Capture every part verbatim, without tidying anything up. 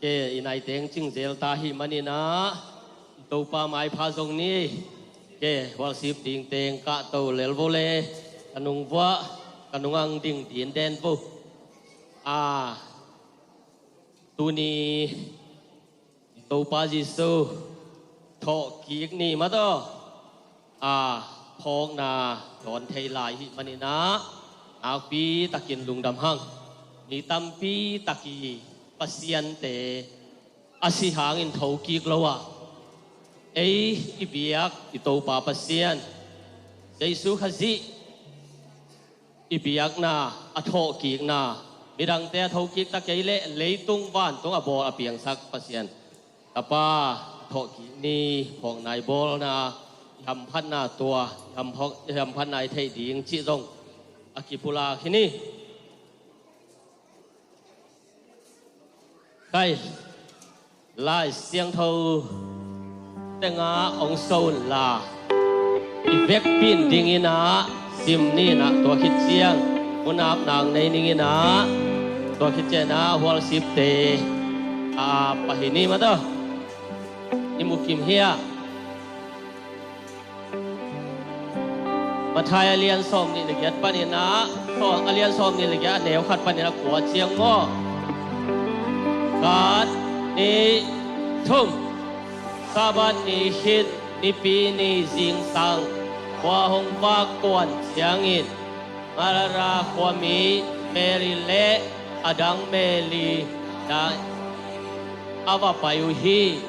I naiteng cingzel ta hi maninah Topa maipha zong ni. Ke hualsip dingteng kahto lel vo le ka nungvuah ka nungang ding din den vo. A tuni Topa Jesu thawhkik ni mataw a phawkna dawn thei lai hi maninah nakpi takin lungdam hang. Mi tampi taki pasiante a si hangin thokik lo a ei i biak i Topa Pasian Jesu Khazih i biakna a thawhkikna midangte a thokik ta kei leh leitung vantung a bawl a piangsak Pasian Tapa a thawhkik ni phawkna i bawlna i hamphatna tua i hamphatna i theih ding cih zong a kipulak hi ni. Kai Lai Siangtho tengah hong so unla i vekpin dinginah sim ninah tua khit ciang munapnang nei ninginah tua khit cianah hualsipte a pahi ni mataw i mukim hiah Matthai a lian sawm nih le giat paninah a lian sawm nih le giat a neu khat paninah kua ciang maw? Khat nih thum. Sabbath ni khit nipi ni zingsang khua hong vak kuan ciangin Gadara khuami Mary le a dang Mary na a va pai uh hi.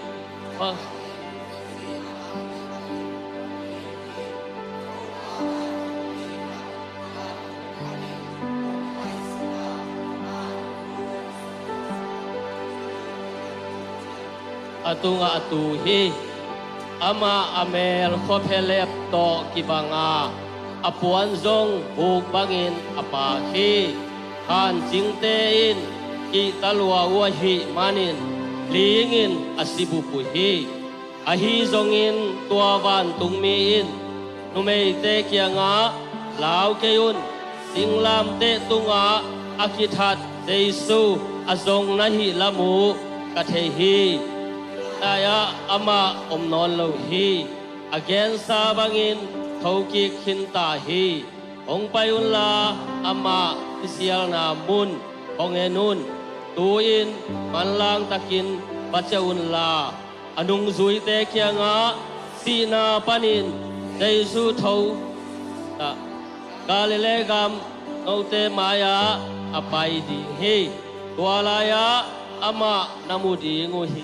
A tungah a tu hi. Amah a mel khuaphelep tawh kibanga a puan zong buk bangin a paak hi. Hancingte in kihta lua uh ahih manin lingin a sibup uh hi. Ahi zongin tua vantungmi in numeite kiangah lau kei un. Singlamteh tungah a kithat Jesu a zong na hih lam uh ka thei hi. Lai-ah amah om nawn lo hi. A gensa bangin thokik khinta hi. Hong pai unla amah kisialna mun hong en un. Tu-in manlang takin va ciah unla a nungzuite kiangah sihna panin Jesu tho ah Galilee gam note mai-ah a pai ding hi. Tua lai-ah amah na mu ding uh hi,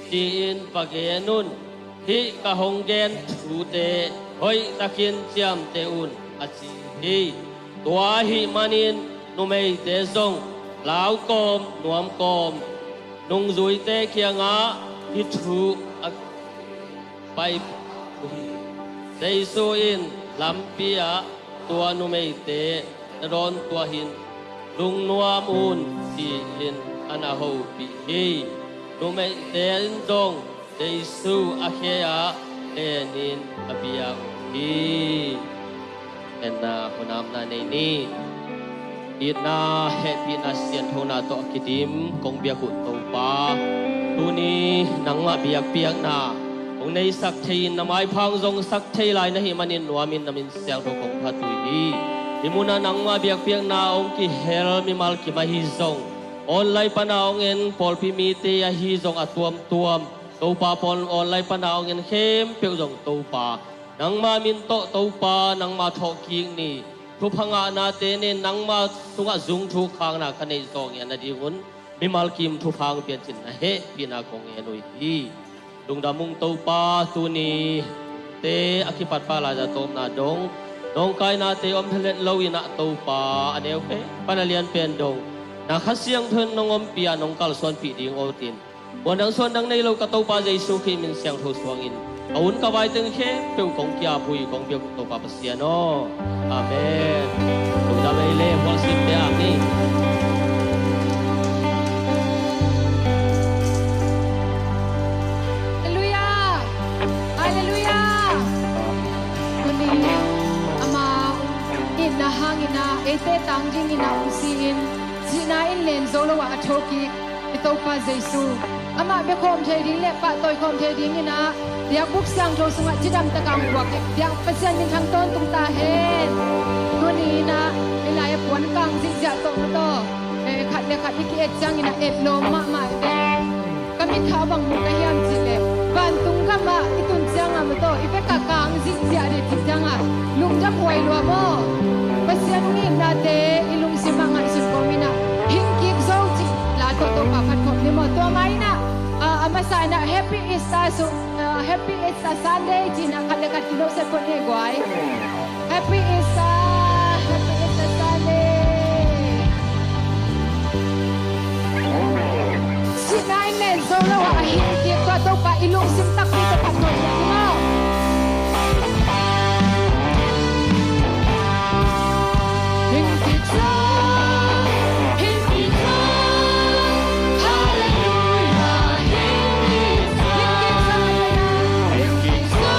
ci-in va gen un. Hih ka hong gen thute hoihtakin ciamteh un, a ci hi. Tua ahih manin numeite zong lau kawm nuam kawm nungzuite kiangah hih thu a pai uh hi. Jesu in lampi ah tua numeite na dawn tuah in lungnuam un, ci-in a na hopih hi. Numeite in zong Jesu a khe ah lenin a biak uh hi. Enna hunamna nei ni. Itna hehpihna sianthona tawh a kidim kong biak uh Topa, tuni nangmah biakpiakna kong neisak thei-in na maiphang zongsak thei lai na hih manin nuamin na min siangtho kong phat uh hi. Hih munah nangmah biakpiakna hong kihel mimal kim ahi zong online pana hong en pawlpi mite ahi zong a tuamtuam Topa pawl online pana hong en khempeuh zong Topa nangma min tawh Topa nangma thawhkik ni thupha ngahnate nen nangma sungah zungthuk khakna ka neih zawh ngiat nadingun mimal kim thupha hong piancin na hehpihna kong ngen uh hi. Lungdam ung Topa, tuni te a kipat pah lai-a tawpna dong nawngkainate om helet loin ah Topa a neu pen pan a lian pen dong na Kha Siangtho in nong ompih a nong kalsuanpih ding awtin muandang suandang nei lo ka Topa Jesu Khrih min siangtho suangin ka un ka vai teng khempeuh kong ki-ap uh hi, kong biak uh Topa Pasian aw. Amen. Lungdam ei le hualsipte a ni. Halleluia. Halleluia. Tuni ama itna hangin ah eite tang dingin ah hong si-in sihna in len zo lo ah a thokik I Topa Jesu, amah biakhawm thei ding le pahtawi khawm thei dingin ah, biakbuk siangtho sungah cidam takin buak hi. Biak Pasian minthang tawntung ta hen. Tuni in ah, i lai a puan kang zihziah tawh maw taw, eh, khat le khat i ki-et ciangin ah, et lawm mahmah hi. Ka mit kha a bang mu ka hiam cih leh, vantung gamah i tun ciangah maw taw, i vek a kang zihziah ding cih ciangah lungdam huai lua maw? Pasian hong itnate i lungsim ah ngaihsun kawmin ah, hing kik zo cih la tawh Topa phat khawm ni maw? Tua mah in ah, ah, a masa in ah Happy Easter sung, ah, Happy Easter Sunday ci-in ah khat le khat kilo set phot ni guai. Happy Easter, Happy Easter Sunday. Sihna in len zo lo a, a hing kik tua Topa i lungsim takpi tawh phat khawm ni maw? Hing kik zo, hing kik zo. Halleluia, hing kik zo, hing kik zo.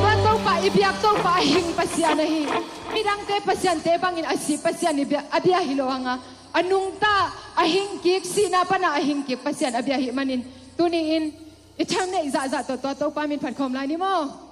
Tua Topa i biak Topa a hing Pasian ahi. Midangte pasiante bangin a si Pasian i bia, a bia hi lo hang a, a nungta, a hingkik, sihna pana a hingkik Pasian a bia ahih manin, tuni-in i thaneih zahzah tawh tua Topa min phat khawm lai ni maw?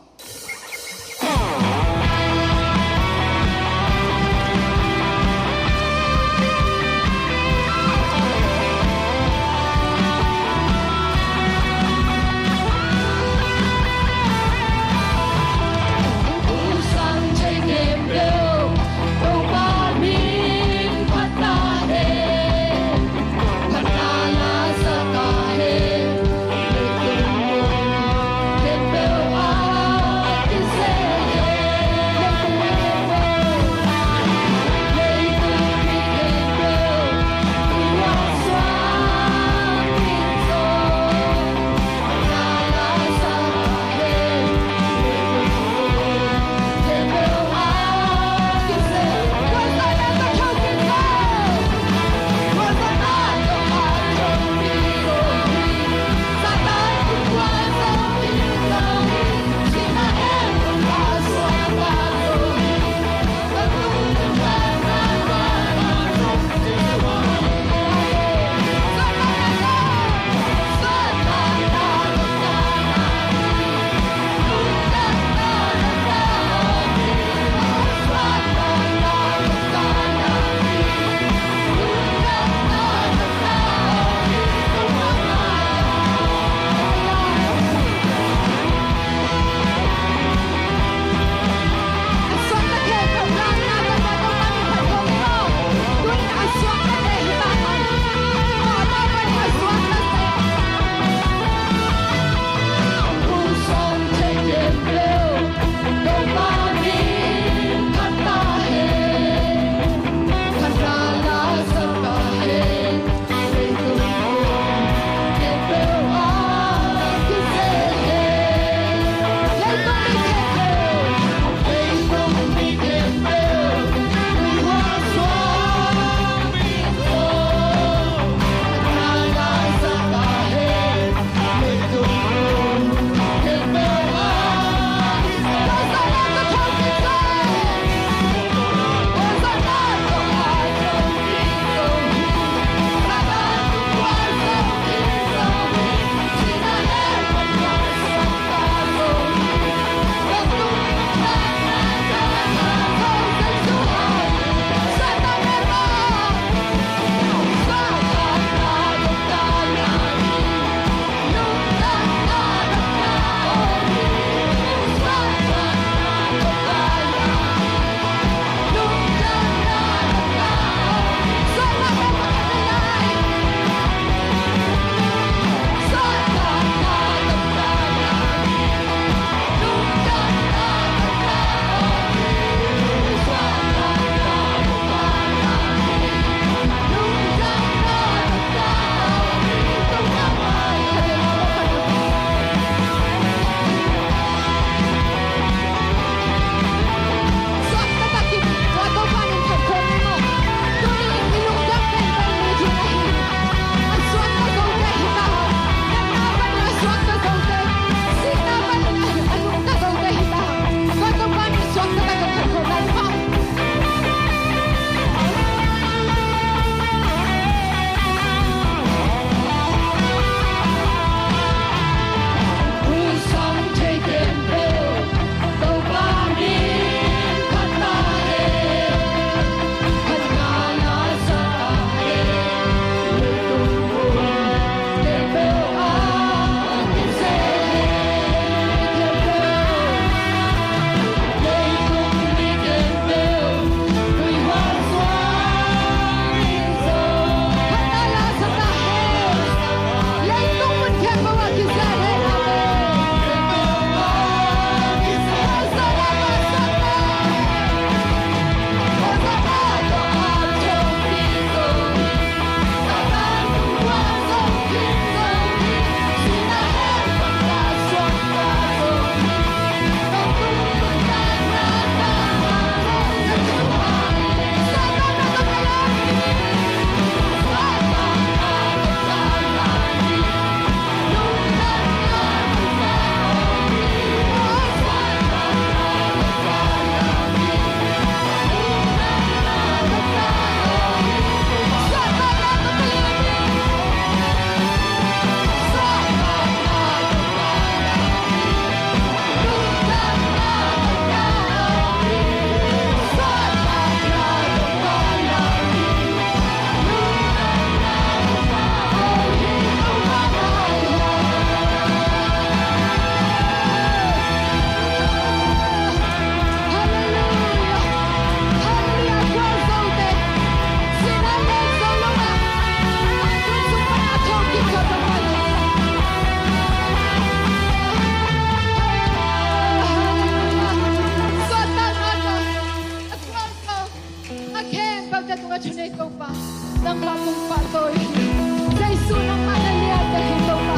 Ka tungah thunei Topa, nangmah kong pahtawi hi. Jesu nangmah na lian ka hi Topa.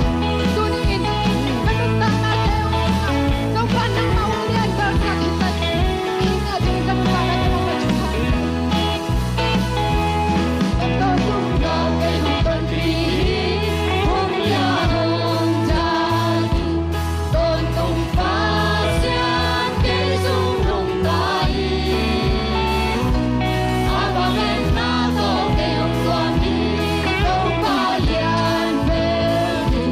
Tuni-in na nuntaknate uh, Topa nangmah uh lian galkak hi ta. Hih na ding ka nuntaknate nangmah thupha. Ka tawntung ka kei hong tonpih hi, hong lian hong dan hi. Tawntung Pasian kei sung nungta hi. A bang en na tawh kei hong tuam hi. Topa lian bel hi.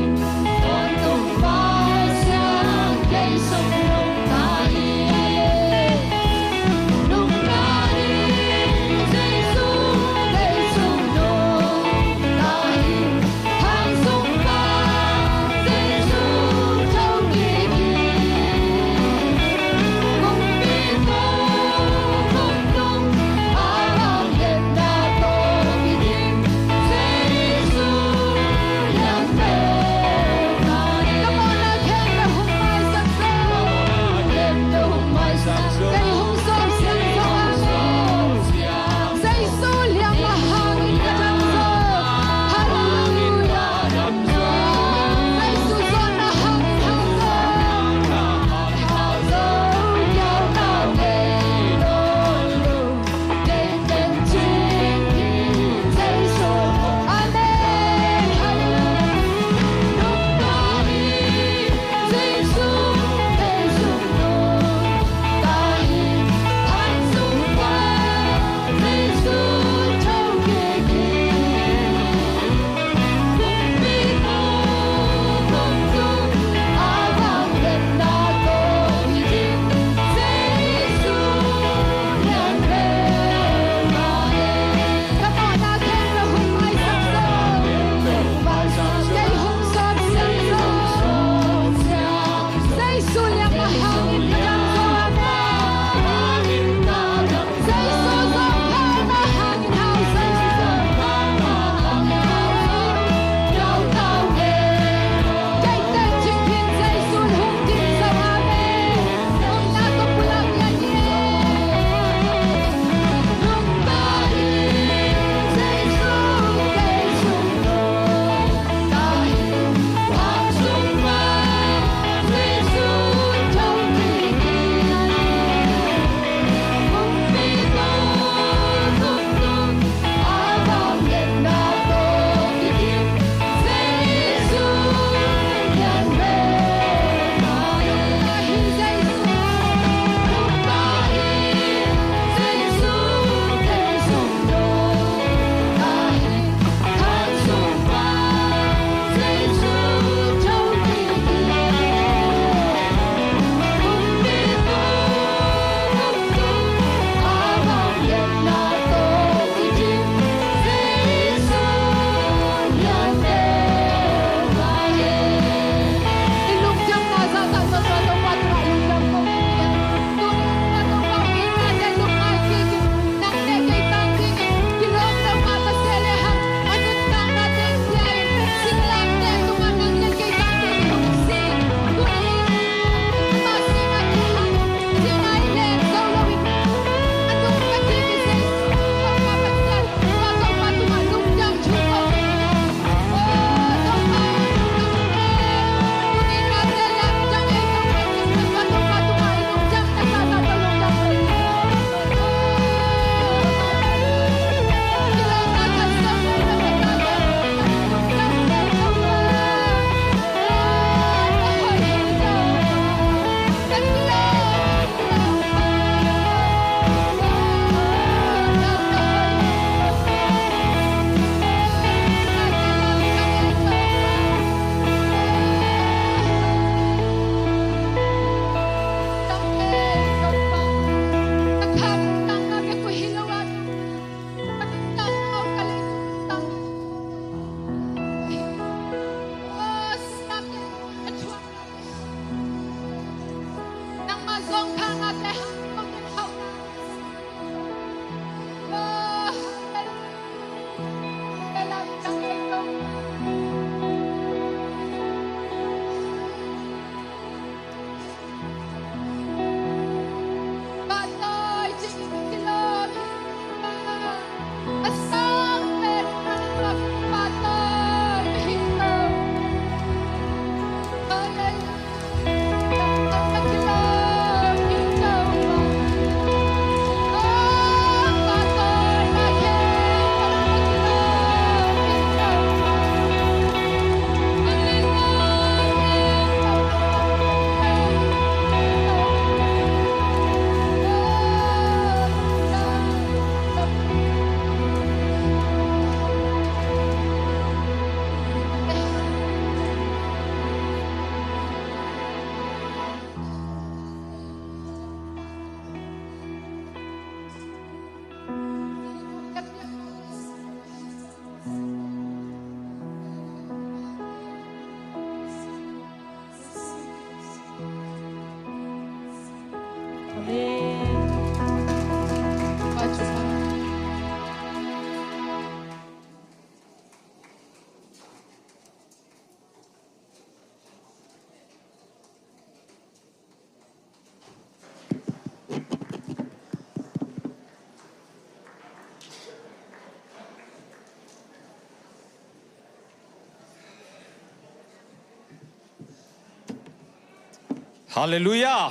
Halleluiah.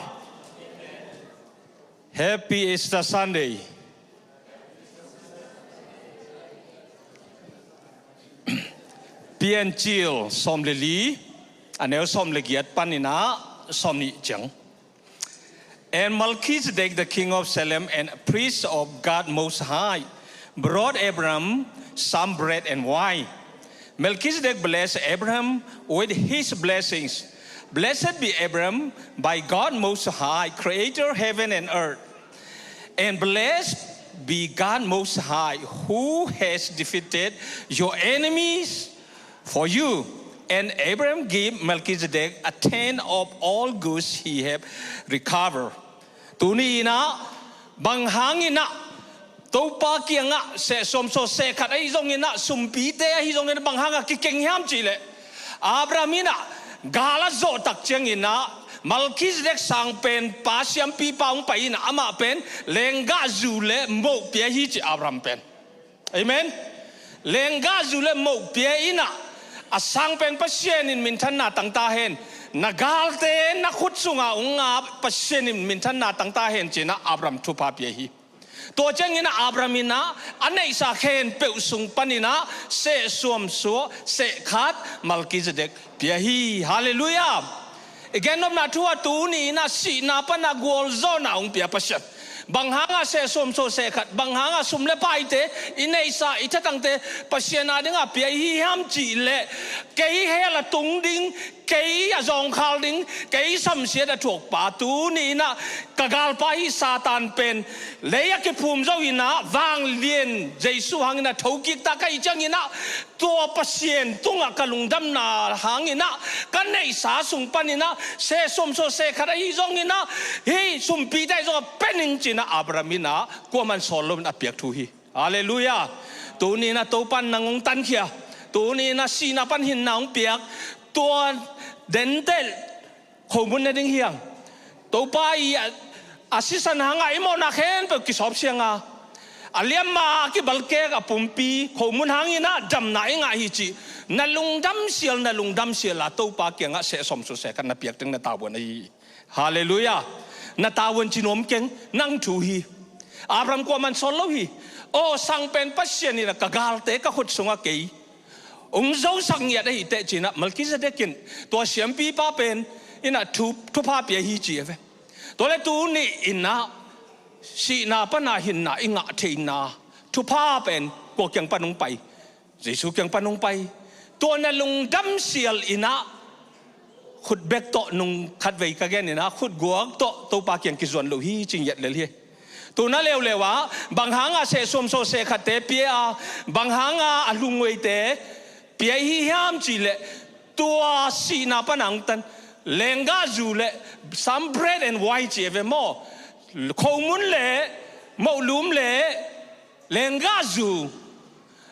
Happy Easter Sunday. Piancil sawm le li, a neu sawm le giat panin ah sawm nih ciang. And Melchizedek, the king of Salem and a priest of God Most High, brought Abraham some bread and wine. Melchizedek blessed Abraham with his blessings. Blessed be Abraham by God Most High, creator heaven and earth. And blessed be God Most High, who has defeated your enemies for you. And Abraham gave Melchizedek a tenth of all goods he had recovered. Tuni in ah, bang hangin ah, Topa kiangah sehsuam sawh sehkhat ahi zongin ah, sumpite ahi zongin ah, bang hangah kikeng hiam cihleh, Abraham in ah gal a zawh tak ciangin ah, Melchizedek sangpen pa siampipa hong pai in ah, amah pen lenggahzu le moh pia hi ci Abraham pen. Amen. Lenggahzu le moh pia in ah, a sangpen Pasian in minthanna tang ta hen, na galte na khut sunga hong nga Pasian in minthanna tang ta hen ci in ah Abraham thupha pia hi. Tua ciangin ah Abraham in ah a neihsa khempeuh sung panin ah sehsuam sawh sehkhat Melchizedek pia hi. Halleluiah. I gennopna thu ah, tuni in ah sihna pan a gualzawhna hong pia Pasian. Bang hangah sehsuam sawh sehkhat, bang hangah sum le paite, i neihsa i thatangte Pasian a dingah pia hi hiam cihleh, kei hell a tung ding, kei a zawngkhal ding, kei samsiat a thuakpa, tuni in ah ka galpa hi Satan pen lei a kiphum zo in ah, vanglian Jesu hangin ah thokik ta ka hih ciangin ah, tua Pasian tungah ka lungdamna hangin ah, ka neihsa sung panin ah sehsuam sawh sehkhat ahi zongin ah, hih sumpite ahi zongah pia ning ci in ah Abraham in ah kuaman sawl loin a piak thu hi. Halleluiah. Tuni in ah Topa in nang hong tankhia. Tuni in ah sihna pan hinna hong piak. Tua dente khomun ne ding hi hang. Topa i a, a sisan hangah i mawhna khempeuh kisawp siang a, a liamma a kibalkek a pumpi khomun hangin ah damna i ngah hi cih na lungdam sial, na lungdam sial a Topa kiangah sehsuam sawh sehkhat na piak teng na tavuan ahi hi. Halleluiah. Na tavuan ci nuam keng, nang thu hi. Abraham kuaman sawl lo hi. Aw, sangpen Pasian in ah ka galte ka khut sungah kei hong zosak ngiat ahi teh ci in ah Melchizedek in, tua siampipa pen in ah thu, thupha pia hi ci a ve. Tua le tuni in ah sihna pan a hinna i ngah theihna thupha pen kua kiang pan hong pai? Jesu kiang pan hong pai. Tua na lungdam sial in ah khut bek tawh nung khatvei ka gen in ah khut guak tawh Topa kiang kizuan lo hi ci ngiat lel hi. Tuna leuleu ah, bang hangah sehsuam sawh sehkhatte pia a, bang hangah a lungweite pia hi hiam cihleh, tua sihna pan a hong tan lenggahzu le some bread and wine ci a ve maw. Khomun le mohlum le lenggahzu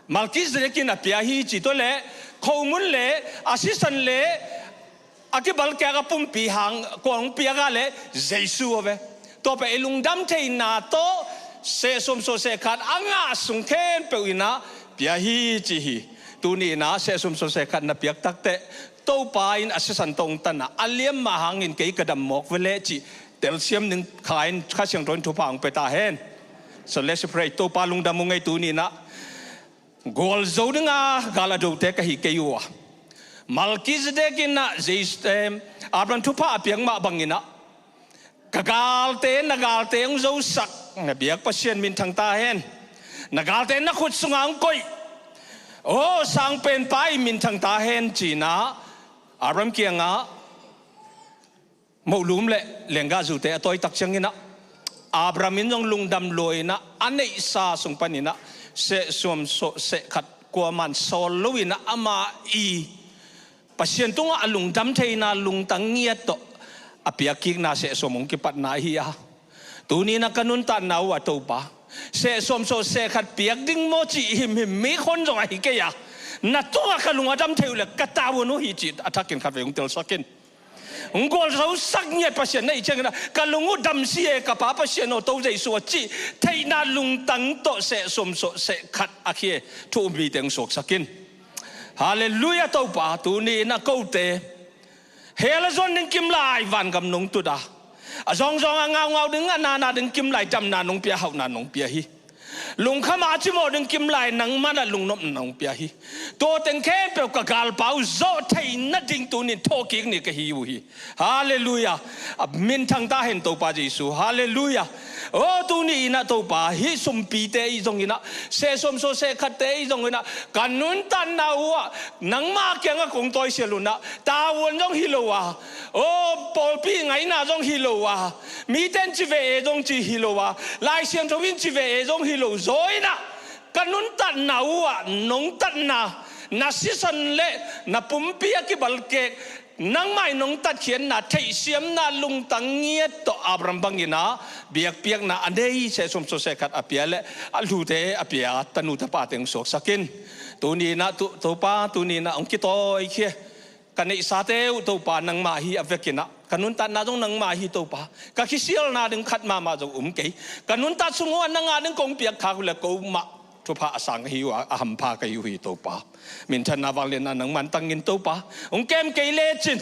Melchizedek in a pia hi ci. Tua le khomun le a sisan le a kibalkek a pumpi hang kua hong piak a leh Jesu a ve. Tua pen i lungdam theihna tawh sehsuam sawh sehkhat a ngah sung khempeuh in ah pia hi ci hi. Tuni in ah sehsuam sawh sehkhat na piak tak teh, Topa in a sisan tawh hong tan a, a liamma hangin kei ka dam mawk ve leh cih telsiam ning kha in Kha Siangtho in thupha hong pia ta hen. So let's pray. Topa lungdam ung ei, tuni in ah gualzo dinga gal a dote ka hi kei uh a, Melchizedek in ah Jesu, em, Abraham thupha a piak mah bangin ah, ka galte, na galte hong zosak na biak Pasian minthang ta hen. Na galte na khut sungah hong koih, aw, sangpenpa i minthang ta hen ci in ah Abraham kiangah mohlum le lenggahzute a tawi tak ciangin ah, Abraham in zong lungdam lua in ah a neihsa sung panin ah sehsuam sawh sehkhat kuaman sawl lo in ah, amah i Pasian tungah a lungdam theihna lungtang ngiat tawh a piakkikna sehsuam hong kipatna ahi a. Tuni in ah ka nuntakna uh ah Topa, sehsuam sawh sehkhat piak ding maw cih himhim mi khon zong ahi kei a, na tungah ka lung a dam thei uh leh ka tavuan uh hi cih a thakin khatvei hong telsak in. Hong gualzosak ngiat Pasian na hih ciangin ah, ka lung uh dam si e, ka Pa Pasian aw, To Jesu aw cih theihna lungtang tawh sehsuam sawh sehkhat a khia thu um mite hong suaksak in. Halleluiah. Topa, tuni in ah kote Hell a zuan ding kimlai vangam nong tut a, a zawngzawng a ngaungau ding, a nana ding kimlai damna nong pia, hauhna nong pia hi. Lungkham a cimawh ding kimlai nangmah na lungnopna nong pia hi. Tua teng khempeuh ka galpa uh zawh theihna ding tunin thawhkik ni ka hi uh hi. Halleluiah. A minthang ta hen Topa Jesu. Halleluiah. O, tuni inah Topa, hih sumpite i zong inah, sehsuam suah sehkhatte i zong inah, ka nuntatna uh ah nangma kiangah kong tawisial unah, tavuan zong hi lo a, o, pawlpi ngaina zong hi lo a, miten ci ve e zong ci hi lo a, Lai Siangtho in ci ve e zong hi lo zaw inah, ka nuntatna uh ah nong tatna, na sisan le na pumpi a kibalkek, nangmah in nong tatkhiatna theihsiamna lungtang ngiat tawh Abraham bang inah biakpiakna a nei, sehsuam suah sehkhat a pia le a lute a pia tanu tapa teng suaksak in. Tuni inah tu, Topa, tuni inah hong kitawikhia ka neihsate uh Topa, nangmah hi a vek inah, ka nuntatna zong nangmah hi Topa. Ka kisialna ding khat mahmah zong um kei. Ka nuntat sung uh ah nang a ding kong piakkhak uh le ko mah thupha a sang ka hi uh a, a hampha ka hi uh hi Topa. Minthanna vangliatna nangman tangin Topa, hong kem kei lecin,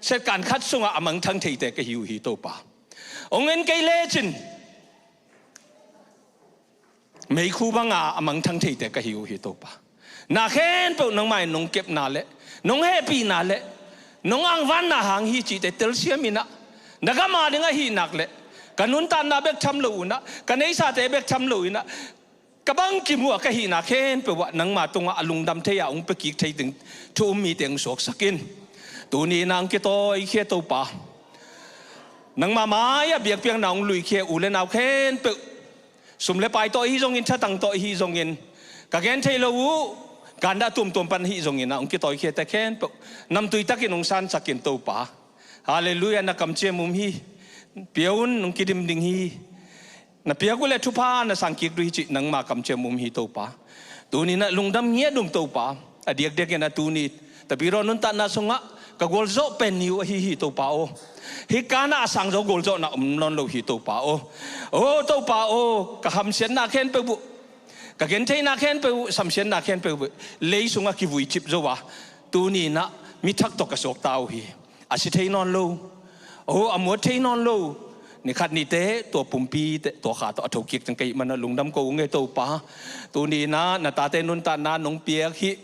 setkan khat sungah a mangthang theite ka hi uh hi Topa. Hong en kei lecin, meikhu banga a mangthang theite ka hi uh hi Topa. Na khempeuh nangmah in nong kepna le nong hehpihna le nong angvanna hang hi cihte telsiam inah, na gam a ding ahih nak le ka nuntatna bek tham lo unah, ka neihsate bek tham lo inah, ka bangkim uh ah ka hihna khempeuh ah nangma tungah a lungdam thei a hong piakik thei ding thu um mite hong suaksak in. Tuni inah hong kitawikhia Topa, nangma mai-ah biakpiakna hong luikhia u le nau khempeuh, sum le pai tawh ahi zongin, thatang tawh ahi zongin, ka gen thei lo uh, ganda tuamtuam pan ahi zongin ah hong kitawikhia te khempeuh namtui takin hong sansak in Topa. Halleluiah, na kamciam um hi. Pia un, hong kidim ding hi. Na piak uh le thupha na sangkik duh hi cih nangma kamciam um hi Topa. Tuni inah lungdam ngiat um Topa. A diakdiak inah tuni Tapidaw nuntatna sungah ka gualzawh pen ni uh ahi hi Topa aw. Hih kanah a sangzaw gualzawhna om nawn lo hi Topa aw. O Topa aw, ka hamsiatna khempeuh uh, ka gentheihna khempeuh uh, samsiatna khempeuh uh lei sungah kivui cip zo a, tuni inah mi thak tawh ka suakta uh hi. A si thei nawn lo, o, a muat thei nawn lo, nikhat nite tua pumpi te, tua kha tawh a thokik teng ka hih manah lungdam ko ung e Topa. Tuni inah na tate nuntatna nong piak hih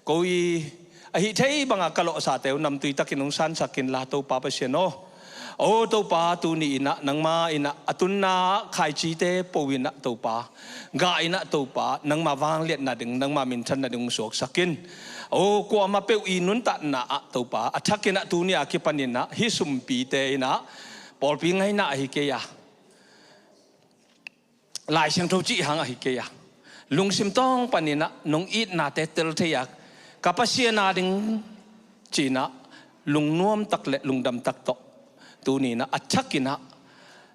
ko i, a hih thei banga ka lawhsate uh namtui takin hong sansak inla Topa Pasian aw. O Topa, tuni inah nangma inah a tunna ah khaicite po inah Topa, gah inah Topa, nangma vangliatna ding, nangma minthanna ding hong suaksak in. O, kuamah peuh i nuntatna ah Topa, a thak inah tuni a kipan inah hih sumpite inah pawlpi ngaina ahi kei a, Lai Siangtho cih hang ahi kei a, lungsim tawng pan inah nong itnate tel thei a, ka Pasian a ding ci inah lungnuam tak le lungdam tak tawh tuni inah a thak inah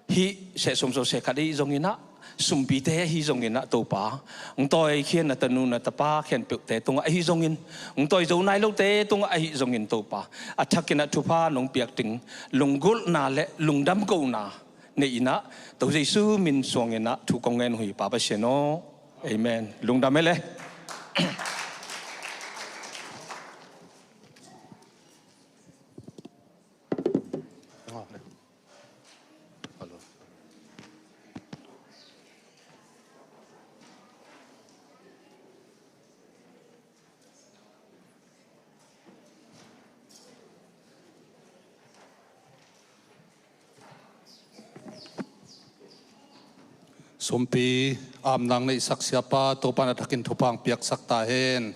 hih sehsuam suah sehkhat ahi zong inah, sumpite ahi zong inah Topa, hong tawikhia na tanu na tapa khempeuhte tungah ahi zongin, hong tawi zo nai lote tungah ahi zongin Topa, a thak inah thupha nong piak ding lunggulhna le lungdam kohna nei inah, To Jesu min suang inah thu kong ngen uh hi Pa Pasian aw. Amen. Lungdam e le. Sumpi, apna hong neihsak siapa Topa na thakin thupha hong piaksak ta hen.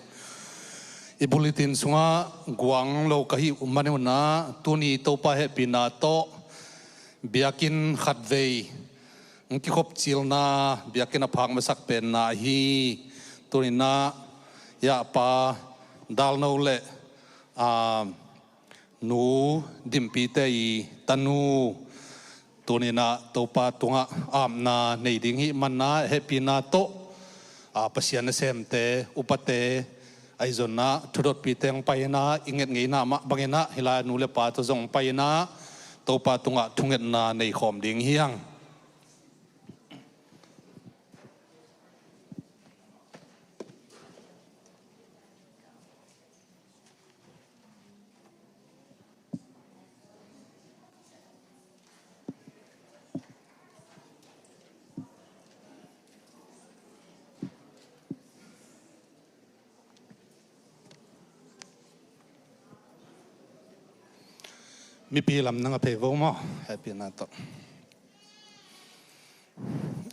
I bulletin sungah guang lo ka hih uh man unah tuni Topa hehpihna tawh biakinn khatvei hong kikhop cilna, biakinn a phak masak penna ahi. Tuni inah i ahpa Dalno le, ah, Nu Dimpite i tanu tuni inah Topa tungah apna nei ding hih manah hehpihna tawh, a, Pasian nasemte, upate, ahi zong inah thudotpite hong pai inah i nget ngeina mah bang inah hih lai nu le pa tawh zong hong pai inah Topa tungah thungetna nei khawm ding hi hang. Mipi lam nang a phei vo maw? Happy na tawh.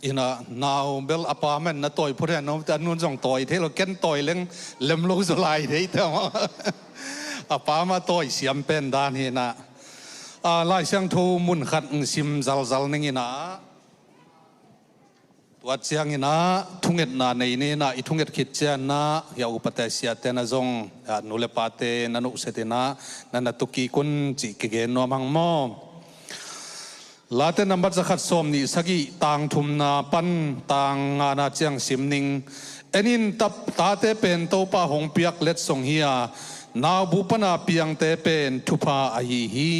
Ina nau bel a pa man na tawi phut hen om te, a nun zong tawi thei lo, ken tawi leng lem lo zaw lai thei te maw? A pa ma tawi siam pen dan hi na. A, Lai Siangtho mun khat sim zalzal ning ina. Tua ciangin ah thungetna nei ni in ah, i thunget khit ciangin ah hih a upate siate na zong, ah, nu le pate na nuhset in ah na na tu kik un cih kigen nuam hang maw? Late nambat zakhat sawmnih sagih, tang thumna pan tang ngana ciang sim ning. En in, ta, tate pen Topa hong piak letsong hi a, naubu pana piangte pen thupha ahi hi.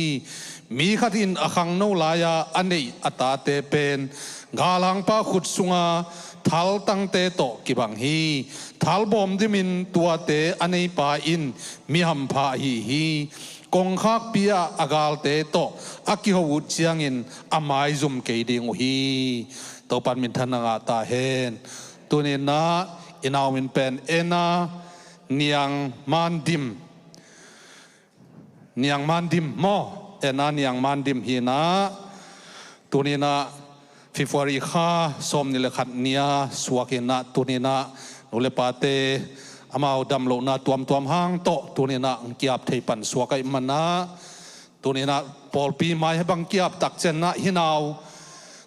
Mi khat in a khangno lai-a a neih a tate pen galhangpa khut sunga thaltangte tawh kibang hi. Thalbawm dimin tuate a neipa in mi hampha ahi hi. Kongkhakpi ah a galte tawh a kiho uh ciangin a maizum kei ding uh hi. Topan minthanna ngah ta hen. Tuni in ah i nau min pen Ena Niang Mandim. Niang Mandim maw? Ena Niang Mandim hi in ah, tuni in ah February kha sawmnih le khat ni-a suak hi in ah, tuni in ah nu le pate amau damlohna tuamtuam hang tawh tuni in ah hong kiap thei pan suak ahih man ah, tuni in ah pawlpi mai-ah bang kiap tak ciangin ah hih nau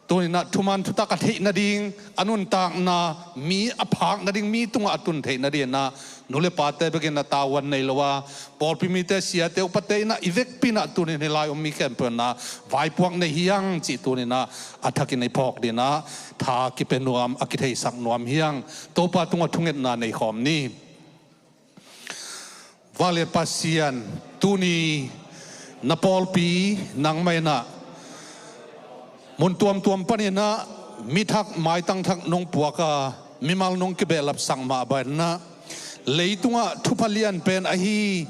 tuni in ah thuman thutak a theih nading, a nuntakna mi a phak nading, mi tungah a tun theih nadingin ah nu le pate bekin ah tavuan nei lo a, pawlpi mite, siate, upate in ah i vekpi in ah tuni in hih lai-ah om mi khempeuh in ah vaipuak nei hi hang cih tuni in ah a thakin i phawk dingin ah tha kipia nuam, a kitheisak nuam hi hang. Topa tungah thungetna nei khawm ni. Vanglian Pasian, tuni na pawlpi nangmah in ah mun tuamtuam panin ah mi thak, maitang thak nong puak a, mimal nong kibehlapsak mah bangin ah leitungah thupha lian pen ahi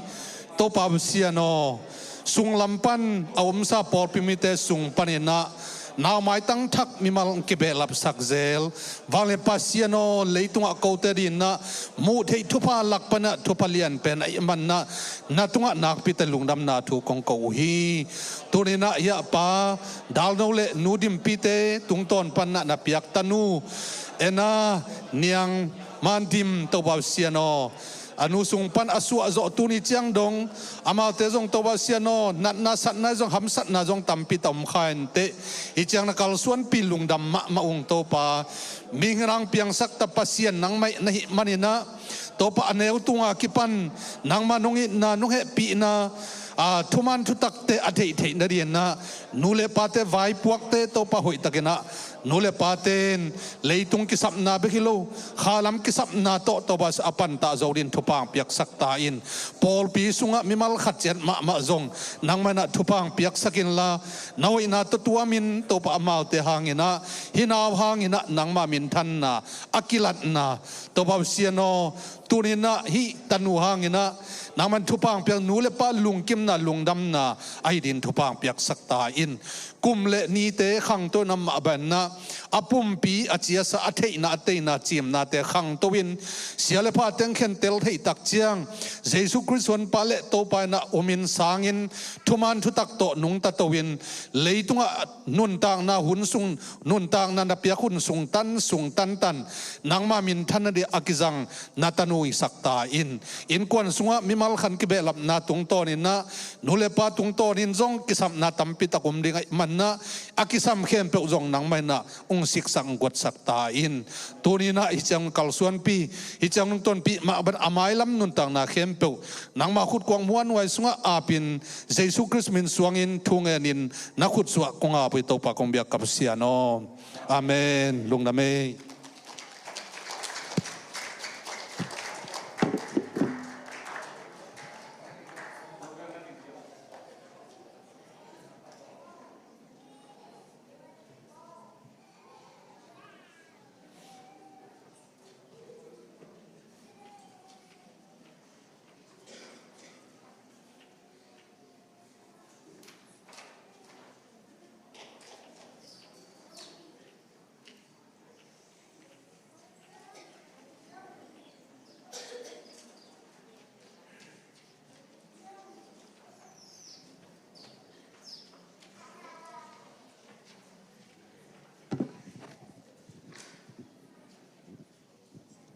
Topa Pasian aw, sunglam pan a omsa pawlpi mite sung panin ah nau maitang thak mimal kibehlapsak zel Vanglian Pasian aw, leitungah kote dingin ah muh theih thupha lak pan ah thupha lian pen ahih man ah na tungah nakpi teh lungdamna thu kong ko uh hi. Tuni in ah hih a pa Dalno le Nu Dimpite tungtawn pan ah na piak tanu Ena Niang Mandim, Topa Pasian aw, a nu sung pan a suah zawh tuni ciang dong amaute zong Topa Pasian aw, natna satna zong, hamsatna zong tampi tawh om kha inteh. Hih ciang na kalsuanpih lungdam mahmah ung Topa. Mihing in hong piangsak ta Pasian nangmah na hih manin ah, Topa, a neu tunga kipan nangmah nong itna, nong hehpihna, a, thuman thutakte a theihtheih nadingin ah nu le pate vaipuakte Topa hoihtakin ah nu le pate in leitung kisapna bek hi lo, khalam kisapna tawh Topa a pantah zo dingin thupha hong piaksak ta in. Pawlpi sungah mimal khat ciat mahmah zong nangmah in ah thupha hong piaksak inla, na hoihna tawh tuamin Topa amaute hangin ah, hih nau hangin ah nangmah minthanna, a kilatna, Topa Pasian aw, tuni in ah hih tanu hangin ah nangmah in thupha hong piak, nu le pa lungkimna, lungdamna ahi dingin thupha hong piaksak ta in. Kum le nite khangto in ah mah bangin ah a pumpi a ciasa, a theihna, a teina, cimnate khangto in sia le pha teng khentel theih tak ciang Jesu Khrist honpa le Topa in ah omin sangin thuman thutak tawh nungta to in leitungah nuntakna hun sung, nuntakna na piak hun sung tan, sung tantan nangmah minthanna dingin a kizang na tanu hisak ta in. Innkuan sungah mimal khat kibehlapna tungtawnin ah nu le pa tungtawnin zong kisapna tampi tak om ding ahih man ah a kisam khempeuh zong nangmah in ah hong siksak, hong guatsak ta in. Tuni in ah hih ciang kalsuanpih, hih ciang nungtonpih mah bangin a mailam nuntakna khempeuh nangmah khut kuang muanhuai sungah apin Jesu Khrist min suangin thu ngenin na khut sungah kong ap uh hi Topa, kong biak ka Pasian aw. Amen. Lungdam ei.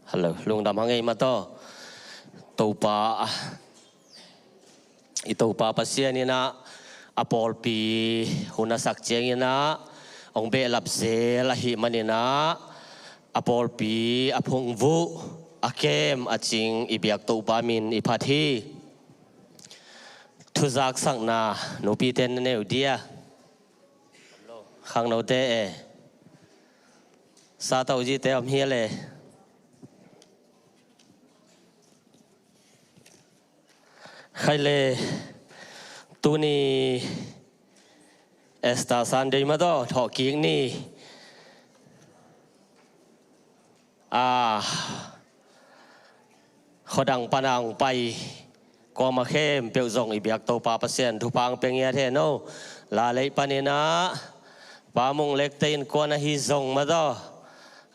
Hello, lungdam hang ei mataw. Topa, i Topa Pasian in ah a pawlpi hun a sak ciangin ah hong behlap zel ahih manin ah a pawlpi a phungvuh, a kem, a cing i biak Topa min i phat hi. Thuzaksakna nupite na nei uh dia? Khangnote e. Sa tawh zite om hi a le. Khai le, tuni Easter Sunday mataw, thawhkik ni. A, khuadang pana hong pai kuama khempeuh zong i biak Topa Pasian thupha hong pia ngiat hen aw. Laleih panin ah Pa Mung Lekte innkuan ahi zong mataw,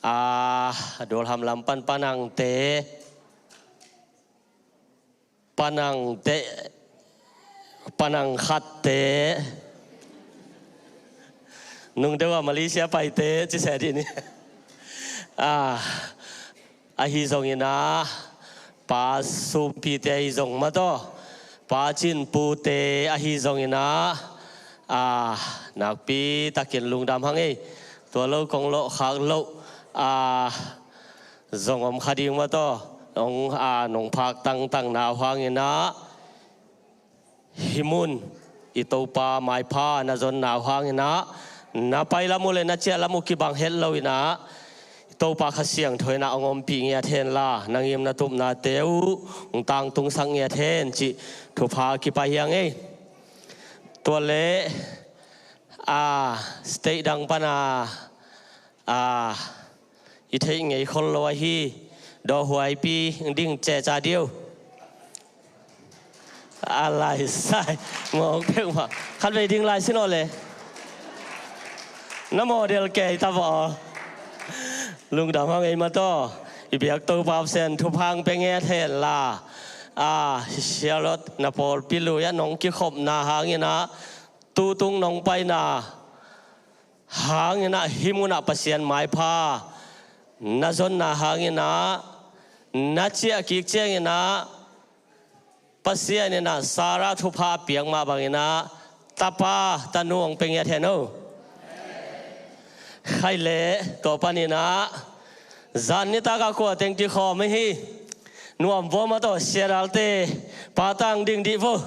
a, Dulham lam pan panangte, panangte, panang khatte, nungdeuh a Malaysia paite, ci se dih ni. A, ahi zongin ah Pa Sumpite ahi zong mataw, Pa Cinpute ahi zongin ah, a, nakpi takin lungdam hang ei. Tua lo kong lawh khak loh, a, zong om kha ding mataw, nong, a, nong phak tangtangna uh hangin ah, hih mun i Topa maipha na zonna uh hangin ah, na pai lam uh le na ciah lam uh kibang het loin ah, Topa Kha Siangtho in ah hong ompih ngiat hen la, na ngim na tupnate uh hong tangtungsak ngiat hen cih thupha kipai hi hang ei. Tua le, a, state dang pana, a, i theih ngei khol lo ahi, dawhhuaipi ding ceca diu. A lai sai, mawk peuhmah. Khatvei ding lai sin aw le. Na model kei ta vawh. Lungdam hang ei mataw. I biak Topa Pasian thupha hong pia ngiat hen la. A, Charlotte na pawlpi lui ah nong kikhopna hangin ah, tutung nong paina hangin ah, hih mun ah Pasian maipha na zonna hangin ah, na ciah kik ciangin ah, Pasian in ah Sarah thupha a piak mah bangin ah, tapa tanu hong pia ngiat hen aw. Khai le, tua panin ah, zan nitak a kua teng kikhawm hi. Nuam vua mataw, siadalte, pa tang ding dih vua.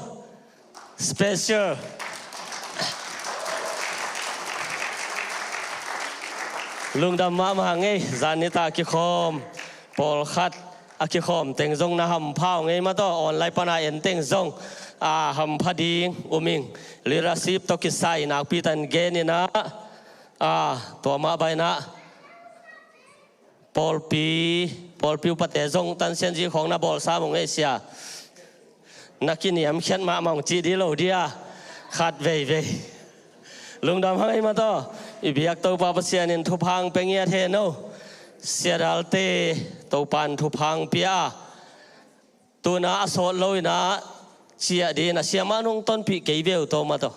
Special. Lungdam mahmah hang ei, zan nitak kikhawm pawlkhat a kikhawm teng zong na hampha uh ngei mataw, online pana en teng zong, a, hampha ding um ing. Leadership tawh kisai nakpi tan genin ah, a, tua mah bangin ah, pawlpi, pawlpi upate zong tansianzi khawng na bawlsa mawk ngei sia. Na kiniamkhiat mahmah hong cih dih lo dia. Khat veivei. Lungdam hang ei mataw. I biak Topa Pasian in thupha hong pia ngiat hen aw. Siadalte, Topa in thupha hong pia a, tu-in ah a sawt loin ah ciah dingin ah siamah nung tonpih kei ve uh tawh mataw.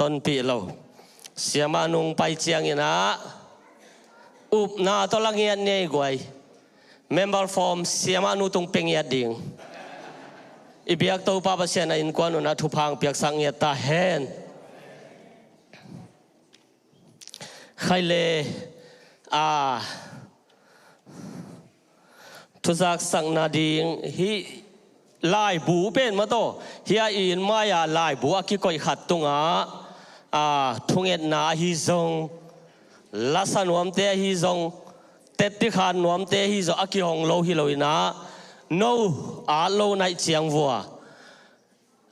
Tonpih lo. Siamah nung pai ciangin ah upna tawh la ngiat ni ei guai. Member form siamah nu tung pia ngiat ding. I biak Topa Pasian a innkuan un ah thupha hong piaksak ngiat ta hen. Khai le, a, thuzaksakna ding hih laibu pen mataw, hih a i inn mai-a laibu a kikoih khat tungah, a, thungetna ahi zong, lasa nuamte ahi zong, tetti khan nuamte ahi zong a kihong lo hi loin ah, no at lo naih ciang vua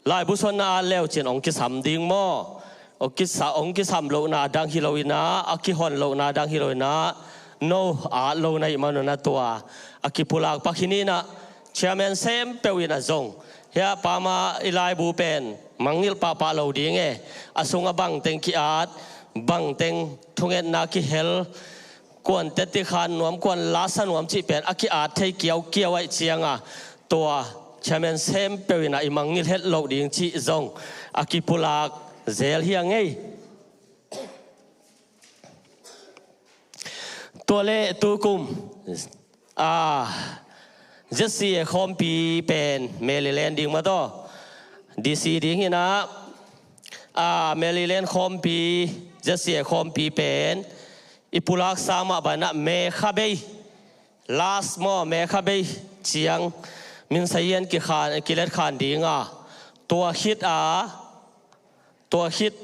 laibu suan na at leu cin hong kisam ding maw? Hong kisa, hong kisam lohna dang hi loin ah, a kihon lohna dang hi loin ah, no at lo na hih manun ah tua a kipulak pak hi ni in ah, chairman sem peuh in ah zong, hih a pama i laibu pen mangngilh pahpah lo ding e, a sungah bangteng ki-at, bangteng thungetna kihel, kuan tetti khan nuam, kuan lasa nuam cih pen a ki-at thei kiaukiau ahih ciangah, tua chairman sem peuh in ah i mangngilh het loh ding cih zong a kipulak zel hi a ngei. Tua leh tukum, ah, Z C A khawmpi pen Maryland ding mah tawh, D C ding hi-in ah, ah, Maryland khawmpi, Z C A khawmpi pen i pulaksa mah bangin ah May kha bei, last maw, May kha bei ciang Minsayen kikhan, kiletkhan ding a, tua khit a, tua khit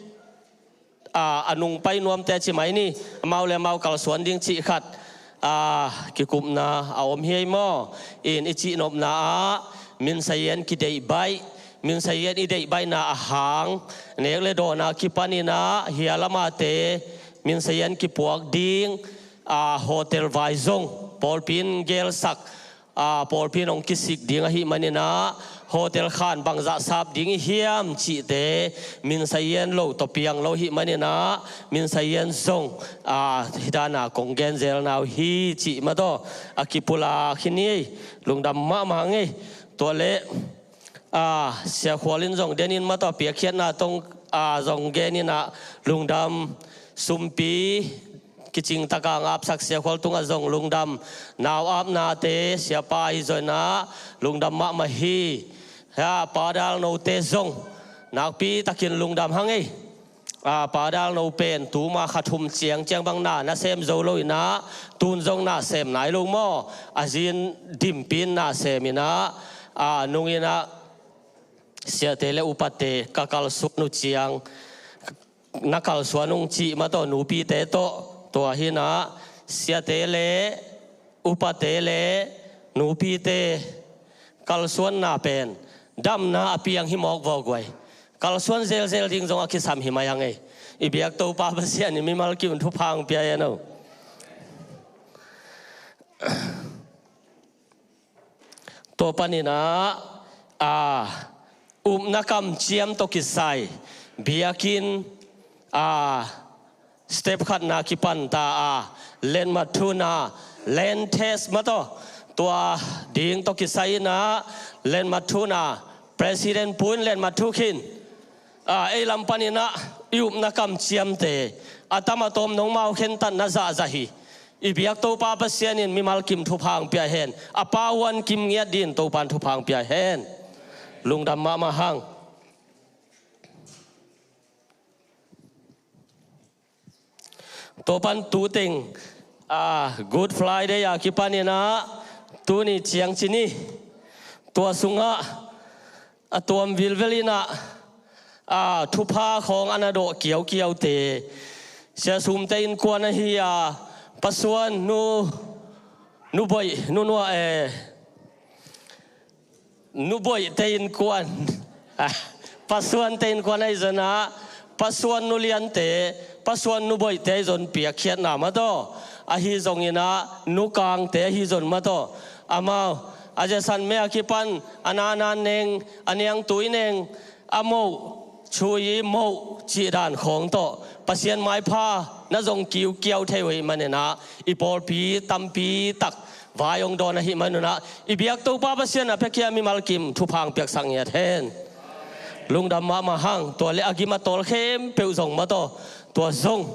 a, a nung pai nuamte ci mai ni, amau leh amau kalsuan ding cih khat, a, kikupna a om hi ei maw. In i cihnopna ah Minsayen kideih baih, Minsayen i deih baihna a hang, nek leh dawn a kipan in ah hia lamte Minsayen kipuak ding, a, hotel vai zong pawlpi in gelsak, a, pawlpi in hong kisik ding ahih manin ah, hotel khan bangzah sap ding i hiam cihte Minsayen lo tawh piang lo ahih manin ah, Minsayen zong, a, hih dan a kong genzel na uh hi cih mah tawh a kipulak hi ni ei, lungdam mahmah hang ei. Tua leh, a, Sia Khual in zong den in mah tawh piakkhiatna tawh, a, zong gen in ah lungdam. Sumpi kicing takin ngapsak Sia Khual tungah zong lungdam. Nau apnate, siapa ahi zongin ah lungdam mahmah hi. A, Pa Dal note zong nakpi takin lungdam hang ei. A, Pa Dal no pen tuma kha thum ciangciang bang na nasem zo lo in ah, tun zong nasem nai lo maw. A zi in dimpin nasem in ah, a, nung in ah siate leh upate ka kalsuan uh ciang, na kalsuan ung cih mah tawh nupite tawh, tua hi-in ah siate leh upate leh nupite kalsuanna pen damna a piang hi mawk vawk guai. Kalsuan zelzel ding zong a kisam hi mai hang ei. I biak Topa Pasian in mimal kim thupha hong pia hen aw. Tua panin ah, a, upna kamciam tawh kisai biakinn, a, step khatna kipan ta a, letmat thuhna, land test mah tawh, tua ding tawh kisai in ah letmat thuhna, President Pu in letmat thu khin. A, ei lam panin ah i upna kamciamte a tam a tawm nongmau khentatna zahzah hi. I biak Topa Pasian in mimal kim thupha hong pia hen. A Pa Huan Kim Ngiat dingin Topa in thupha hong pia hen. Lungdam mahmah hang. Tua pan tu teng, a, Good Friday a kipan in ah, tuni ciang ci ni, tua sungah a tuam vilvel in ah, a, thupha khawng a na dawh kiaukiaute, Sia Sumte innkuan ahi a, Pa Suan, Nu, Nu Boih, Nu Nuah, eh, Nu Boihte innkuan, ah, Pa Suante innkuan ahi zongin ah, Pa Suan Nu Liante, Pa Suan Nu Boihte ahi zong piakkhiatna mah tawh, ahi zongin ah Nu Kangte ahi zong mah tawh, amau a ziasan me a kipan a nana neng, a niangtui neng, a moh, chui moh cih dan khawng tawh Pasian maipha na zong kiukiau thei uh ahih manin ah, i pawlpi tampi tak vai hong dawn ahih manin ah, i biak Topa Pasian a piakhia mimal kim thupha hong piaksak ngiat hen. Lungdam mahmah hang. Tua leh a gim a tawl khempeuh zong mah tawh, tua zong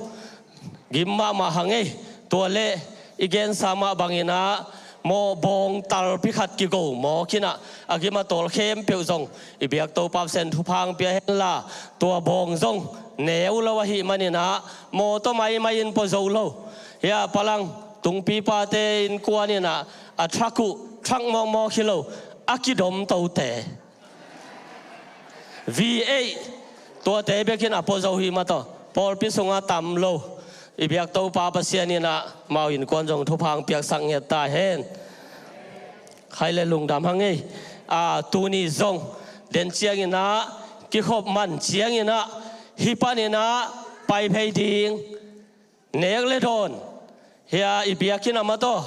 gim mahmah hang ei. Tua leh i gensa mah bangin ah, maw, bawng talpi khat kigo mawk in ah, a gim a tawl khempeuh zong i biak Topa Pasian thupha hong pia hen la, tua bawng zong neu lo ahih manin ah, mawtaw maimai in pua zo lo. Hia, Palang tungpipate innkuan in ah, a truck uh, truck mawkmawk hi lo, a kidom tote, V eight, tuate bekin a pua zo hi mah tawh, pawlpi sungah tam lo. I biak Topa Pasian in ah amau innkuan zong thupha hong piaksak ngiat ta hen. Khai leh lungdam hang ei. A, tuni zong den ciangin ah, kikhop man ciangin ah, hih panin ah pai phei ding, nek leh dawn, hia, i biakinn ah mah tawh,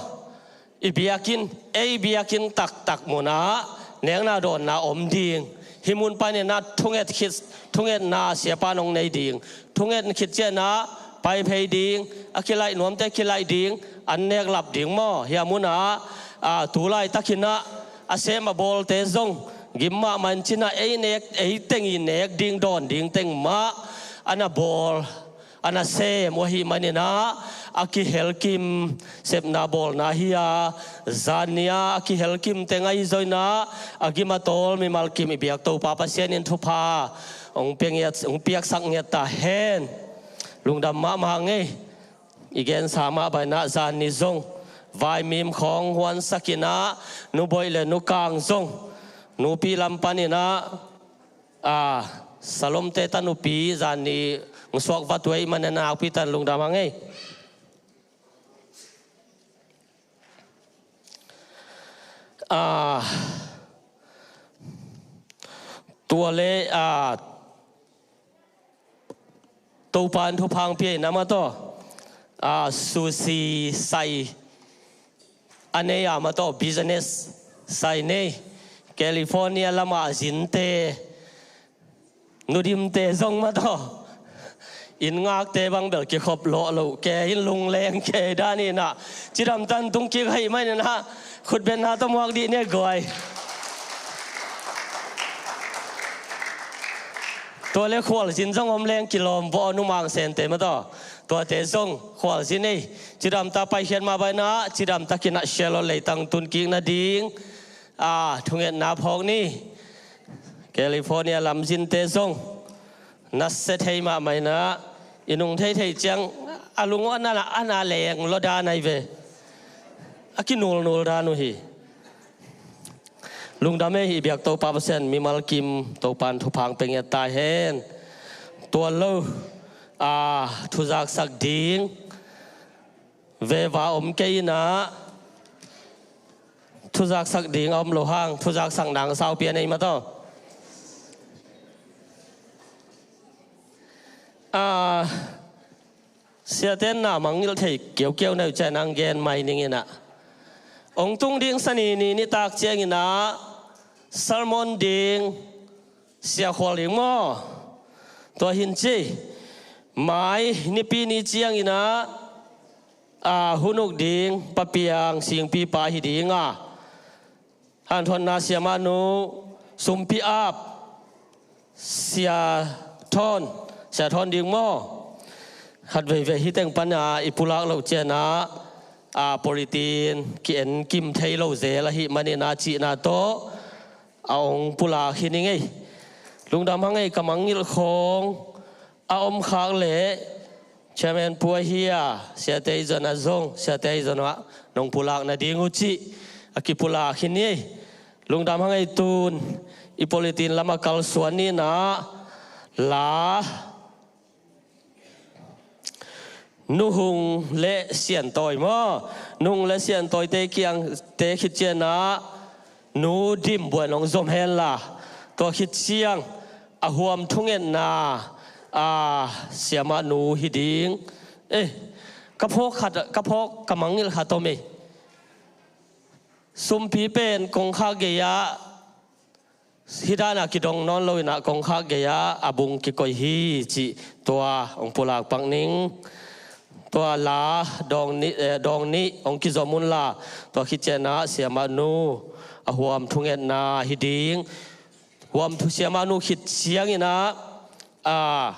i biakinn, ei biakinn taktak mun ah nekna dawnna om ding. Hih mun panin ah thunget khit, thungetna siapa in hong nei ding. Thunget khit ciangin ah pai phei ding, a kilaih nuamte kilaih ding, an nek lap ding maw. Hia, mun ah, a, tu laitakin ah a sem a bawlte zong gim mahmah in cin ah, ei nek, ei teng i nek ding, dawn ding teng mah a na bawl, a nasem uh ahih manin ah, a kihelkim sepna bawlna hi a, zan ni-a a kihelkim teng ahi zongin ah, a gim a tawl mimal kim i biak Topa Pasian in thupha hong pia ngiat, hong piaksak ngiat ta hen. Lungdam mahmah ing ei. I gensa mah bangin ah zan ni zong vaimim khawng huansak in ah, Nu Boih le Nu Kang zong nupi lam panin ah, a, Salomte ta nupi zan ni hong suak vat uh ahih manin ah, nakpi takin lungdam hang ei. A, tua leh, a, Topa in thupha hong pia in ah, mah tawh, a, sushi sai a nei a, mah tawh business sai nei, California lam a zinte, Nu Dimte zong, mah tawh, inn ngakte bang bel kikhop lawh lo, kei in lungleng kei dan in ah, cidam takin tung kik ahih manin ah, khutbetna tawh muak dih ni guai. Tua leh khualzin zong om leng kilawm vawh, Nu Mang Sente, mah tawh, tuate zong khualzin ei. Cidam takin paikhiat mah bangin ah, cidam takin ah Charlotte leitang tun kik nading, a, thungetna phawk ni. California lam zinte zong nasia thei mahmah in ah, i nung theithei ciang a lung uh a na, a na leng lua dan ahi ve. A kinulnul dan uh hi. Lungdam ei, i biak Topa Pasian mimal kim Topa in thupha hong pia ngiat ta hen. Tua lo, a, thuzaksak ding veva om kei in ah, thuzaksak ding a om lo hang, thuzaksak nang saupi a nei, mah tawh. A, siate in na mangngilh thei kiaukiau na uh ciang hong gen mai ning in ah. Hong tung ding Sani ni nitak ciangin ah sermon ding Sia Khual ding maw? Tua hin ci. Mai Nipi ni ciangin ah, a, hun uk ding Pa Piang Singpipa hi ding a, hanthawnna Sia Mah Nu Sumpi Ap, Sia Thawn, Sia Thawn ding maw? Khat veivei hih teng panin ah i pulak loh ciangin ah, a, politin ki-en kim thei lo zel ahih manin ah cihna tawh a hong pulak hi ning ei. Lungdam hang ei, ka mangngilh khawng a om khak leh Chairman Pu ahi a, siate i zon ah zong, siate i zon ah nong pulak nading uh cih a kipulak hi ni ei. Lungdam hang ei. Tun i politin lam ah kalsuan ni in ah, la Nu Hung le Siantawi maw? Nu Hung le Siantawite kiangte khit ciangin ah Nu Dim Buan hong zom hen la, tua khit ciang a huam thungetna, a, Sia Mah Nu hi ding. Eh, ka phawk khat, ka phawk, ka mangngilh khat om ei. Sumpi pen kongkhak gei-ah hih dan a kidong nawn lo in ah, kongkhak gei-ah a bung kikoih hi cih tua hong pulak pak ning. Tua la dawng nih, eh, dawng nih hong kizom un la, tua khit ciangin ah Sia Mah Nu a huam thungetna hi ding. Huam thu Sia Mah Nu khit ciangin ah, a,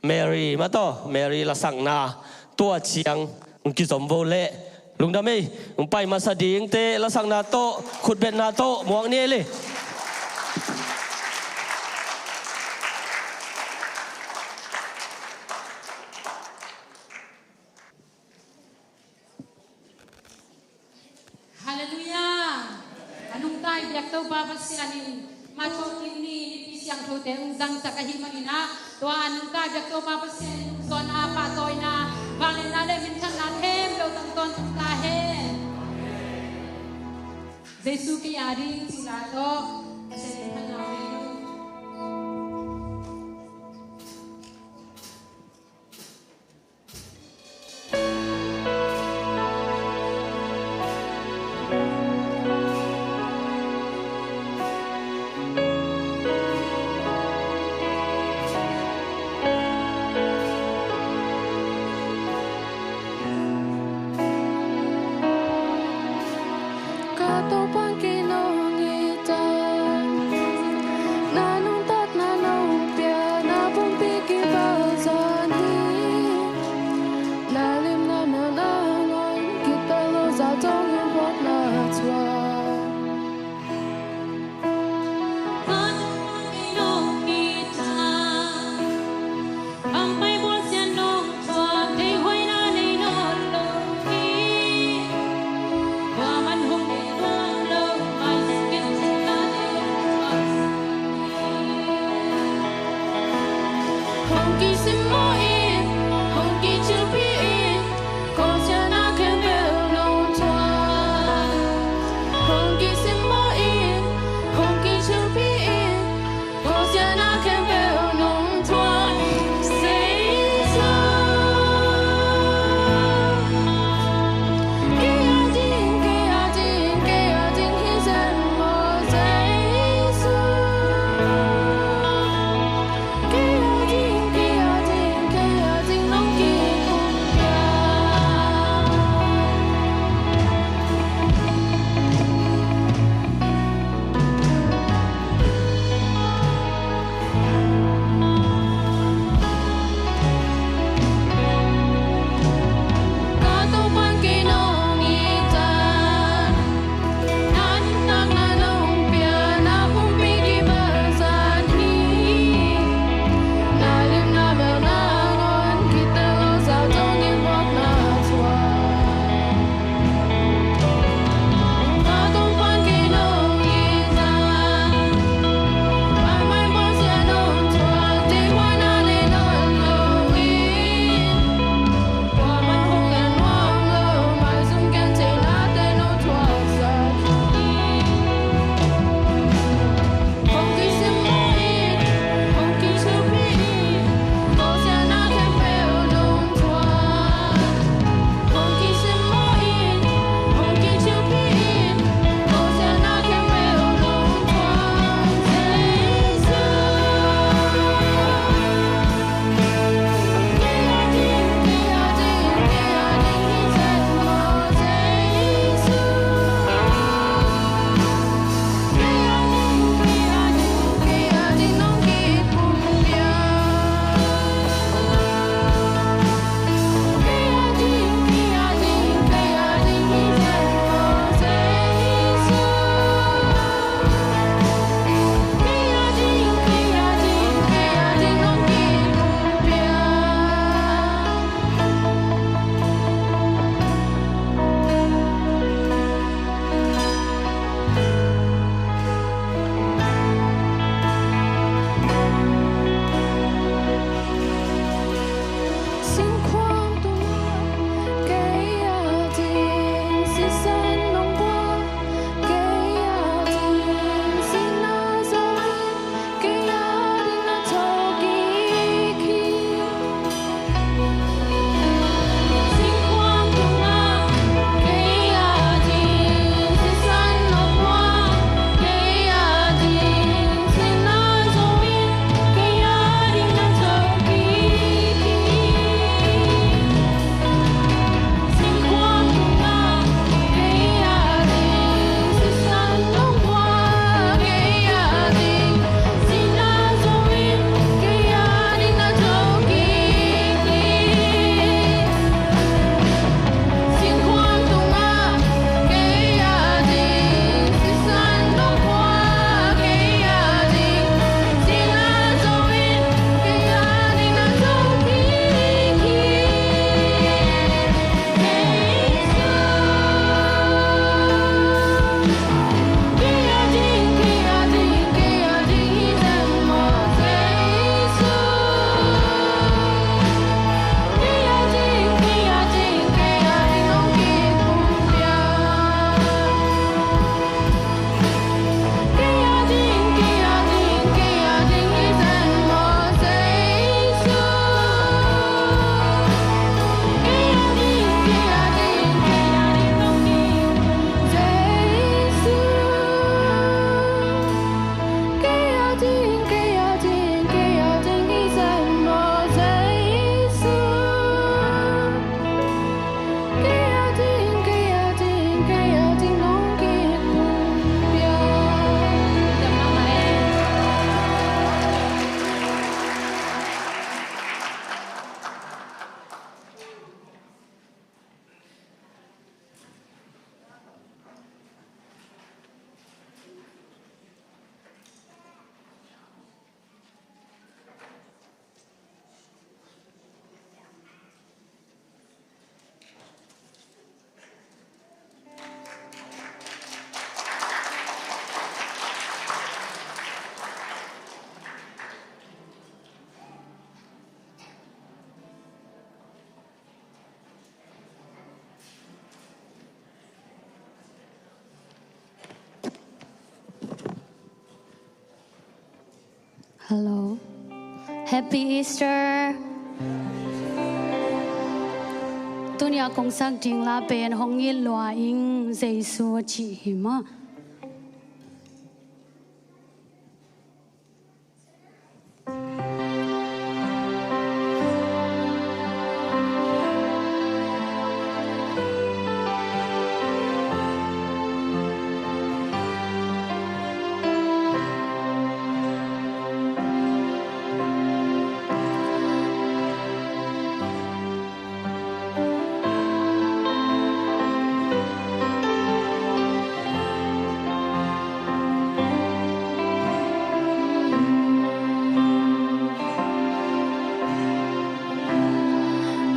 Mary, mah tawh, Mary lasakna tua ciang hong kizom vo leh. Lungdam ei. Hong pai masa dingte lasakna tawh, khutbetna tawh muak ni ei le. Halleluiah. A nungta i biak Topa Pasian in mah thawhkik ni nipi siangthote hong zangsak ahih manin ah, tua a nungta i biak Topa Pasian in hong suahna, pahtawina, vangliatna le minthanna khempeuh tang tawntung ta hen. Jesu kei a ding cih la tawh Pasian in phatna hong nei un. Ka Topa kei nong hi ta. Hello. Happy Easter. Tuni a kong sak ding la pen Hong it lua ing, Jesu a cih hi maw.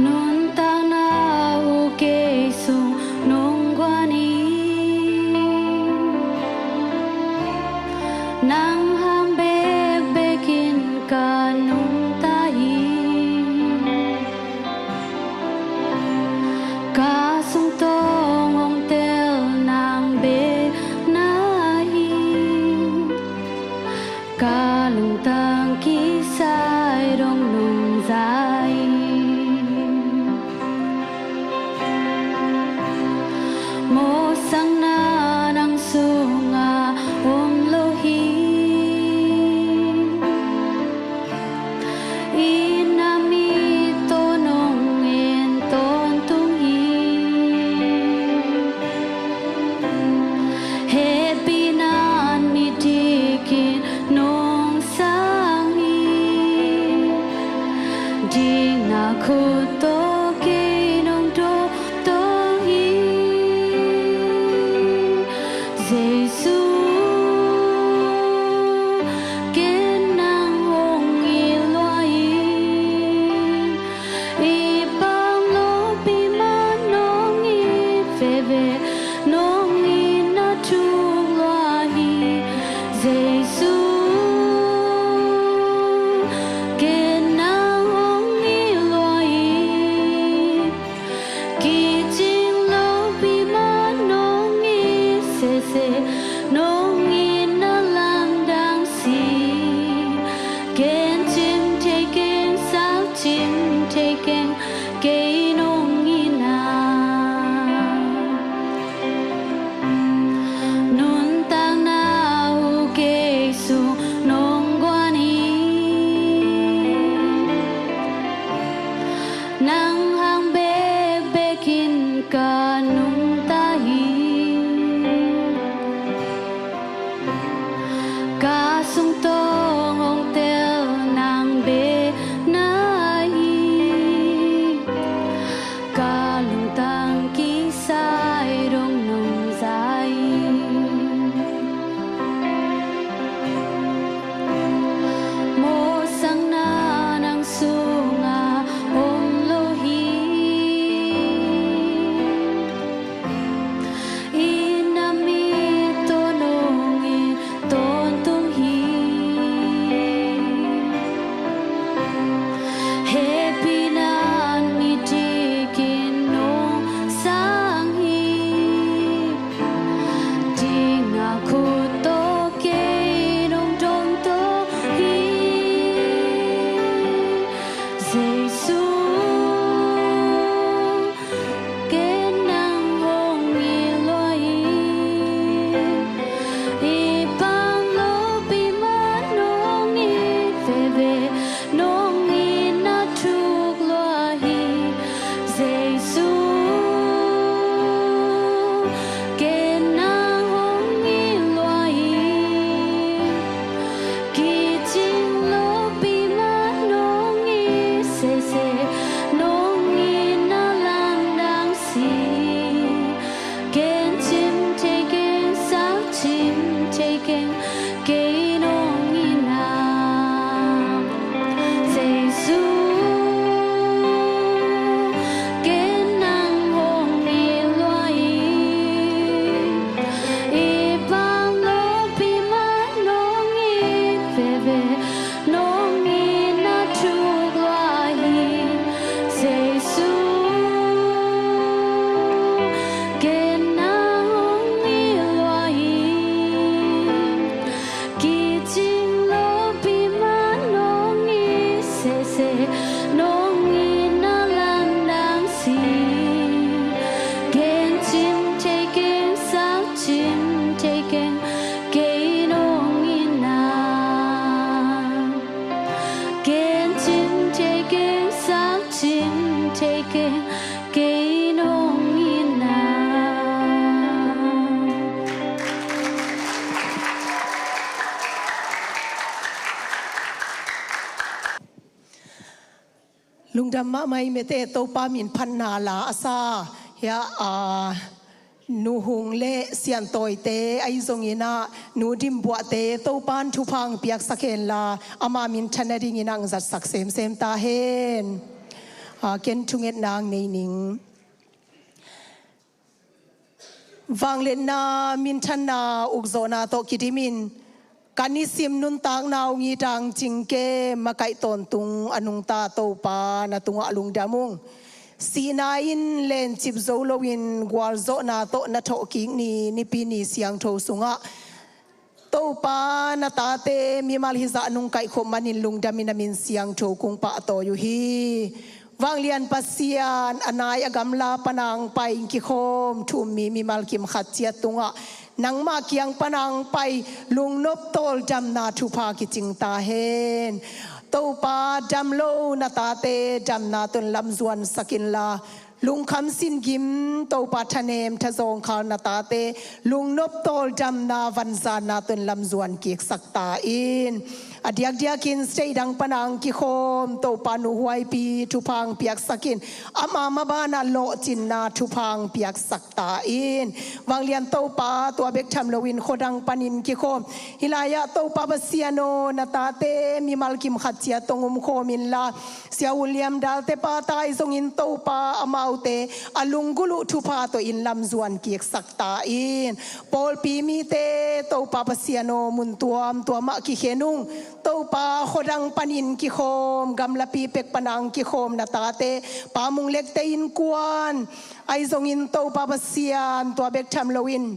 Nuntakna uh kei sung nong guan hi. Nang hang bekbek in ka nungta hi. Ka sung tawng hong tel nang bek na hi. Ka lungtang kisai dong nong za hi. Mawhsakna nang sungah om lo hi. Itna mit tawh nong en tawntung hi. Hehpihna mit dikin nong sang hi. Dikna khut tawh kei nong dawng hi. Jesu, ken nang hong it lua hi. I pam lopi mah nong it veve, nong itna thuk lua hi. Jesu, ken nang hong it lua hi. Kicing lopi mah nong it sese, nong itna lamdang si. Ken cim thei keng, sau cim thei keng, kei nong itna. Nuntakna uh kei sung nong guan hi. Nang hang bekbek in ka nungta hi. Lungdam mahmah ei mete, Topa min phatna la a sa hia, a, Nu Hung le Siantawite ahi zongin ah Nu Dimbuahte Topan thupha hong piaksak henla, ama minthan nadingin hong zatsak semsem ta hen. A, ken thungetna hong nei ning. Vangliatna minthanna ukzawhna tawh kidimin, ka nisim nuntakna hong it a hong cingkem makaih tawntung a nungta Topa na tungah lungdam ung. Sihna in lencip zo loin gualzawhna tawh na thawhkik ni, Nipi ni siangtho sungah Topa na tate mimal hizah nong kaihkhop manin lungdamin a min siangtho kong pahtawi uh hi. Vanglian Pasian, a nai a gamla pana hong pai hong kikhawm thu-um mi mimal kim khat ciat tungah nangmah kiang pana hong pai lungnop tawldamna thupha kicing ta hen. Topa, damlo na tate damna tawh lamzuansak inla, lungkham singim, Topa, thanem thazawng khal na tate lungnop tawldamna vanzanna tawh lamzuan kiksak ta in. A diakdiakin state dang pana hong kikhawm Topa Nu Huaipi thupha hong piaksak in. Ama mabanah lawhcinna thupha hong piaksak ta in. Vanglian Topa, tua bek tham loin khuadang panin kikhawm, hih lai-ah Topa Pasian aw, na tate mimal kim khat ciat tawh hong umkhawm inla, Sia U Liam Dalte pa ta ahi zongin Topa amaute a lunggulh uh thupha tawh in lamzuan kiksak ta in. Pawlpi mite Topa Pasian aw, mun tuamtuam ah kikhen ung. Topa, khuadang panin kikhawm, gamlapi pek pana hong kikhawm na tate Pa Mung Lekte innkuan ahi zongin Topa Pasian, tua bek tham loin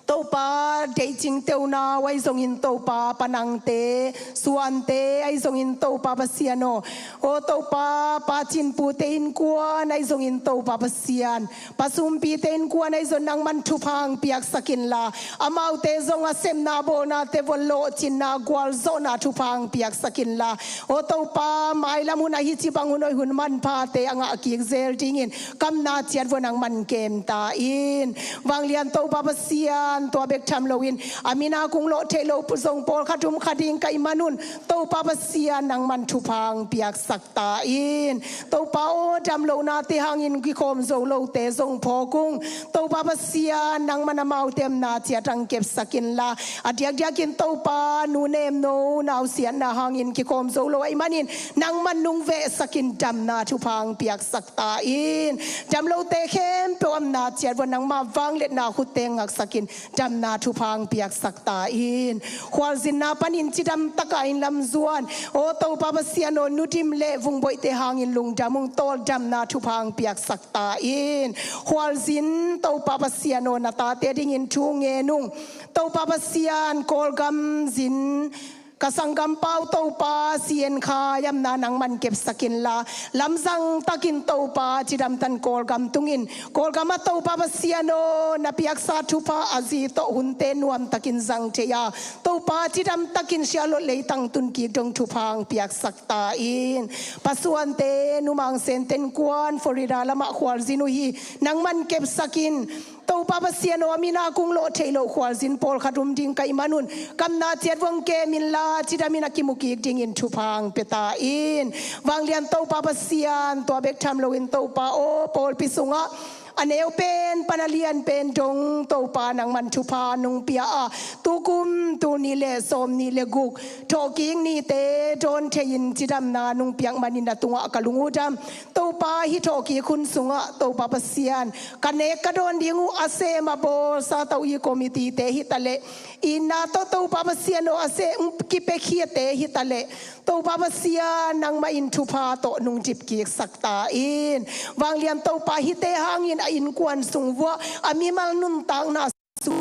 Topa Deihcing Teunau ahi zongin Topa Pa Nangte, Suante ahi zongin Topa Pasian aw, aw Topa Pa Cin Pute innkuan ahi zongin Topa Pasian, Pa Sum Pite innkuan ahi zong nangman thupha hong piaksak inla, amaute zong a sepna bawlnate vua lawhcinna gualzawhna thupha hong piaksak inla, aw Topa, mailam hun ahi ci bang hun hoih hun manphate a ngah kik zel dingin kamna ciat vua nangman kem ta in. Vanglian Topa Pasian, tua bek tham loin a min a kong lawh theih loh zong pawlkhat om kha ding ka hih manun, Topa Pasian, nangman thupha hong piaksak ta in. Topa aw, damlohnate hangin kikhawm zo lote zong phawk ung. Topa Pasian, nangman amaute omna ciat hong kepsak inla, a diakdiakin Topa Nu Nemno nausiatna hangin kikhawm zo lo ahih manin nangman nungvehsak in, damna thupha hong piaksak ta in. Damlote khempeuh omna ciat vua nangma vangliatna khutte ngaksak in, damna thupha hong piaksak ta in. Khualzinna panin cidam taka in lamzuan, aw Topa Pasian aw, Nu Dim le Vung Boihte hangin lungdam ung, tawldamna thupha hong piaksak ta in. Khualzin Topa Pasian aw, na tate dingin thu ngen ung. Topa Pasian, Kawlgam zin ka sanggampa uh Topa, Sian Khai omna nangman kepsak inla, lamzang takin Topa cidam tan Kawlgam tungin, Kawlgam ah Topa Pasian aw, na piaksa thupha a zi tawh hunte nuamtakin zang thei a, Topa cidam takin Charlotte leitang tun kik dong thupha hong piaksak ta in. Pa Suante, Nu Mang Sente innkuan Florida lamah khualzin uh hi, nangman kepsak in. Topa Pasian aw, a min a kong lawh theih loh khualzin pawlkhat om ding ka hih manun kamna ciat vua hong kem inla, cidamin a kimu kik dingin thupha hong pia ta in. Vanglian Topa Pasian, tua bek tham loin Topa aw, pawlpi sungah a neu pen pan a lian pen dong Topa nangman thupha nong pia a, tukum tul nih le sawmnih le guk thawhkik nite dawn thei-in cidamna nong piak manin na tungah ka lung uh dam. Topa, hih thawhkik hun sungah Topa Pasian, ka nek ka dawn ding uh a sem a bawlsa tawh i committee-te hi taleh, itna tawh Topa Pasian aw, a sem kipiakhiate hi taleh, Topa Pasian, nangmah in thupha tawh nong dipkiksak ta in. Vanglian Topa, hihte hangin a innkuan sung vuah a mimal nuntakna sung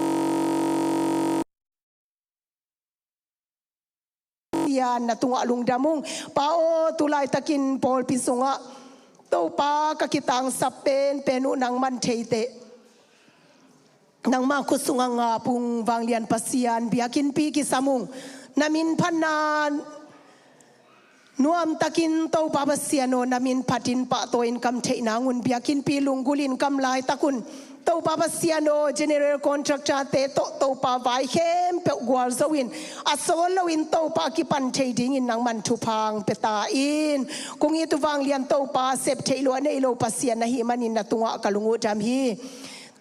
Pasian, na tungah lungdam ung. Pa aw, tu laitakin pawlpi sungah Topa, ka kitangsap penpen uh nangman theiteh, nangma khut sungah ngap ung. Vanglian Pasian, biakinnpi kisam ung. Na min phatna Nuamtakin Topa Pasian aw, na min phatin pahtawi in kam theihna ngun biakinnpi lunggulhin kam laitak un. Topa Pasian aw, general contractor te tawh Topa vai khempeuh gualzo in, a sawl loin Topa kipan thei dingin nangman thupha hong pia ta in. Kong it uh vanglian Topa, sep theih loh a nei lo Pasian na hih manin na tungah ka lung uh dam hi.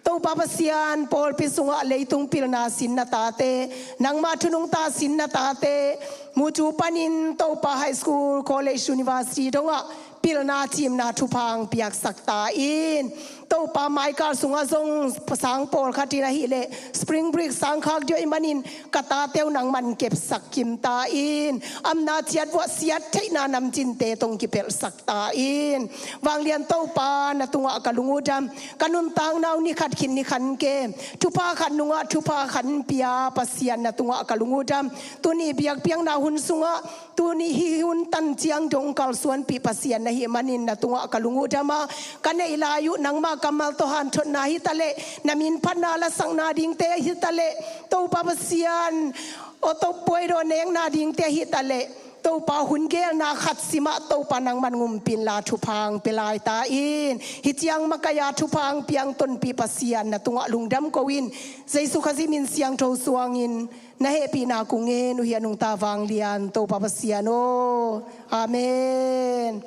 Topa Pasian, pawlpi sungah leitung pilna sin na tate, nangmah thu nungta sin na tate, mutu panin Topa high school, college, university dongah pilna cimna thupha hong piaksak ta in. Topa maikal sungah zong sang pawlkhat in ahih leh Spring Break sangkhak ding ahih manin ka tate uh nangman kepsak kim ta in. Amna ciat vuah siat theihna namcinte tawh hong kipelhsak ta in. Vanglian Topa, na tungah ka lung uh dam. Ka nuntakna uh ni khat khit ni khat kem, thupha khat nungah thupha khat pia Pasian, na tungah ka lung uh dam. Tuni biakpiakna hun sungah, tuni hih hun tan ciang dong kalsuanpih Pasian na hih manin na tungah ka lung uh dam a, ka neih lai uh nangmah kammal tawh hanthotna hi ta leh, na min phatna lasakna dingte hi ta leh, Topa Pasian, aw, Topa puai daw nekna dingte hi ta leh, Topa hun gelna khat simah Topa nangman ngumpin la thupha hong pia lai ta in. Hih ciang makaih a thupha hong piang tonpih Pasian na tungah lungdam ko in, Jesu Khazih min siangtho suangin na hehpihna kong ngen uh hi a, nungta vanglian Topa Pasian aw. Amen.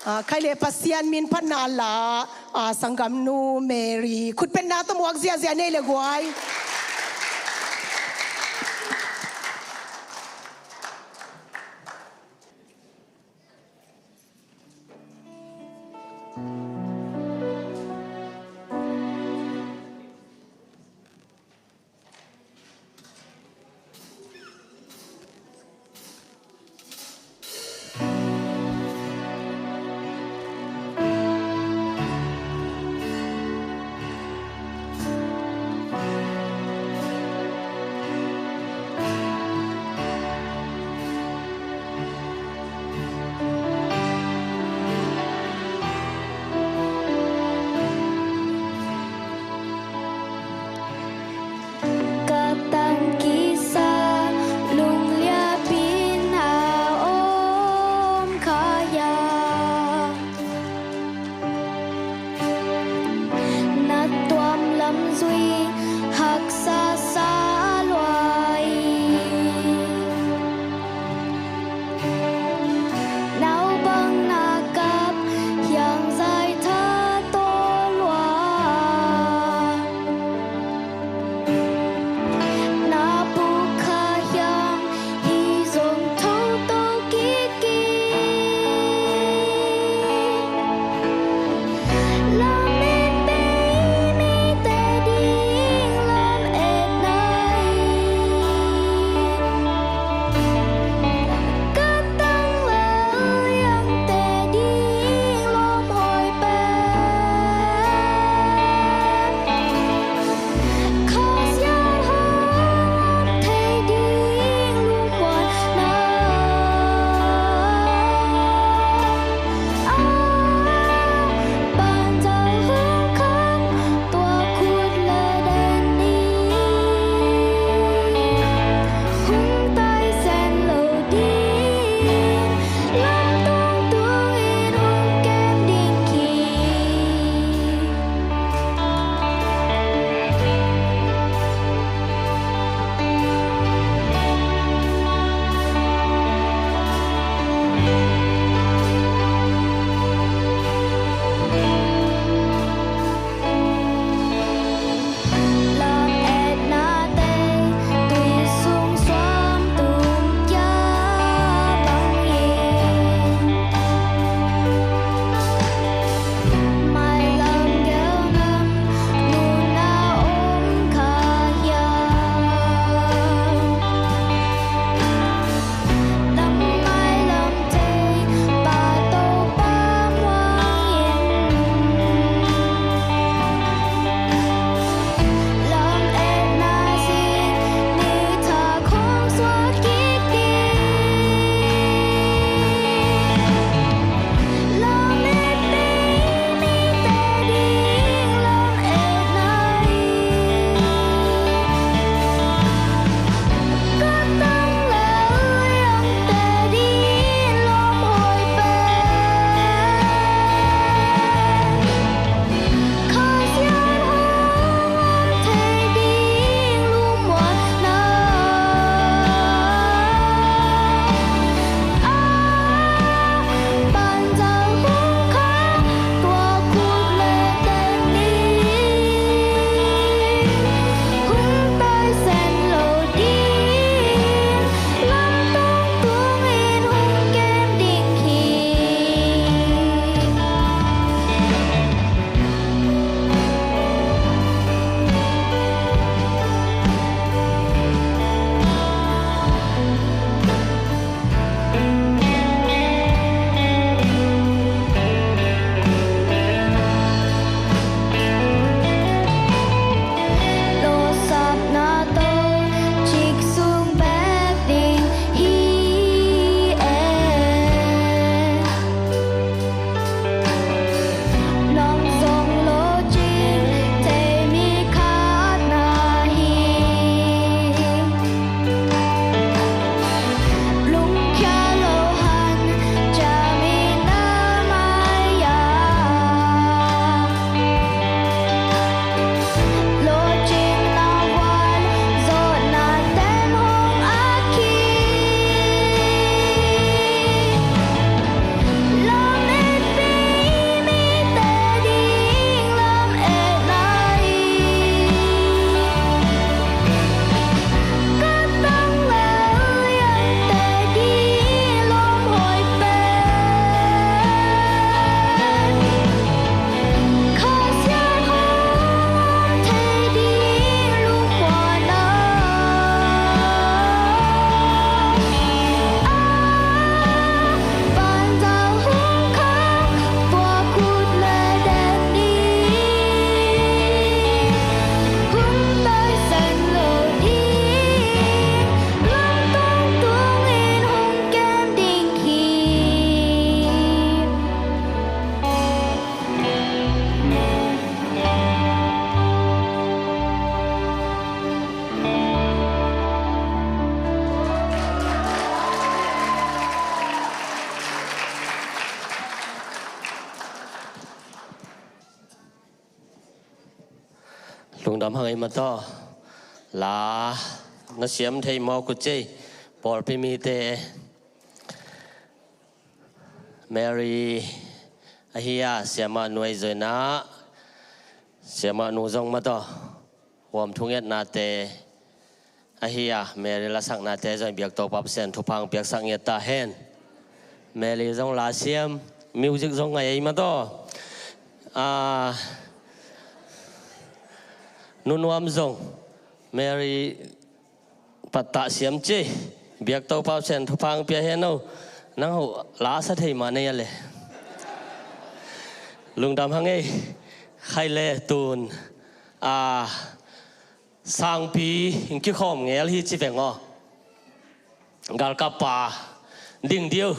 Ah, khai le Pasian min phatna la, ah, sanggamnu Mary, khutbetna tawh muak ziahziah nei le guai. Ka tangkisa lungliap in a om kha hiam? Na tuam lam zui haksa sa lua hi. Nau bang na kap hiang zai tha taw lua. Na puk kha hiam hi zong tho to kik in. Lamet bei mite ding Lungdam hang ei mataw. La na siam thei mawk uh cei. Pawlpi mite, Mary ahi a, siamah nu ei zoina, siamah nu zong mataw, huam thungetnate ahi a, Mary lasaknate zong biak Topa Pasian thupha piaksak ngiat ta hen. Mary zong la siam, music zong ngai ei mataw. Ah, Nu Nuam zong Mary pattah siam ci. Biak Topa Pasian thupha pia hen o. Nang ho la sa thei mah nei a le. Lungdam hang ei. Khai le tun, ah, sangpi in kikhawm ngel hi ci veng aw. Galkap pa ding diu.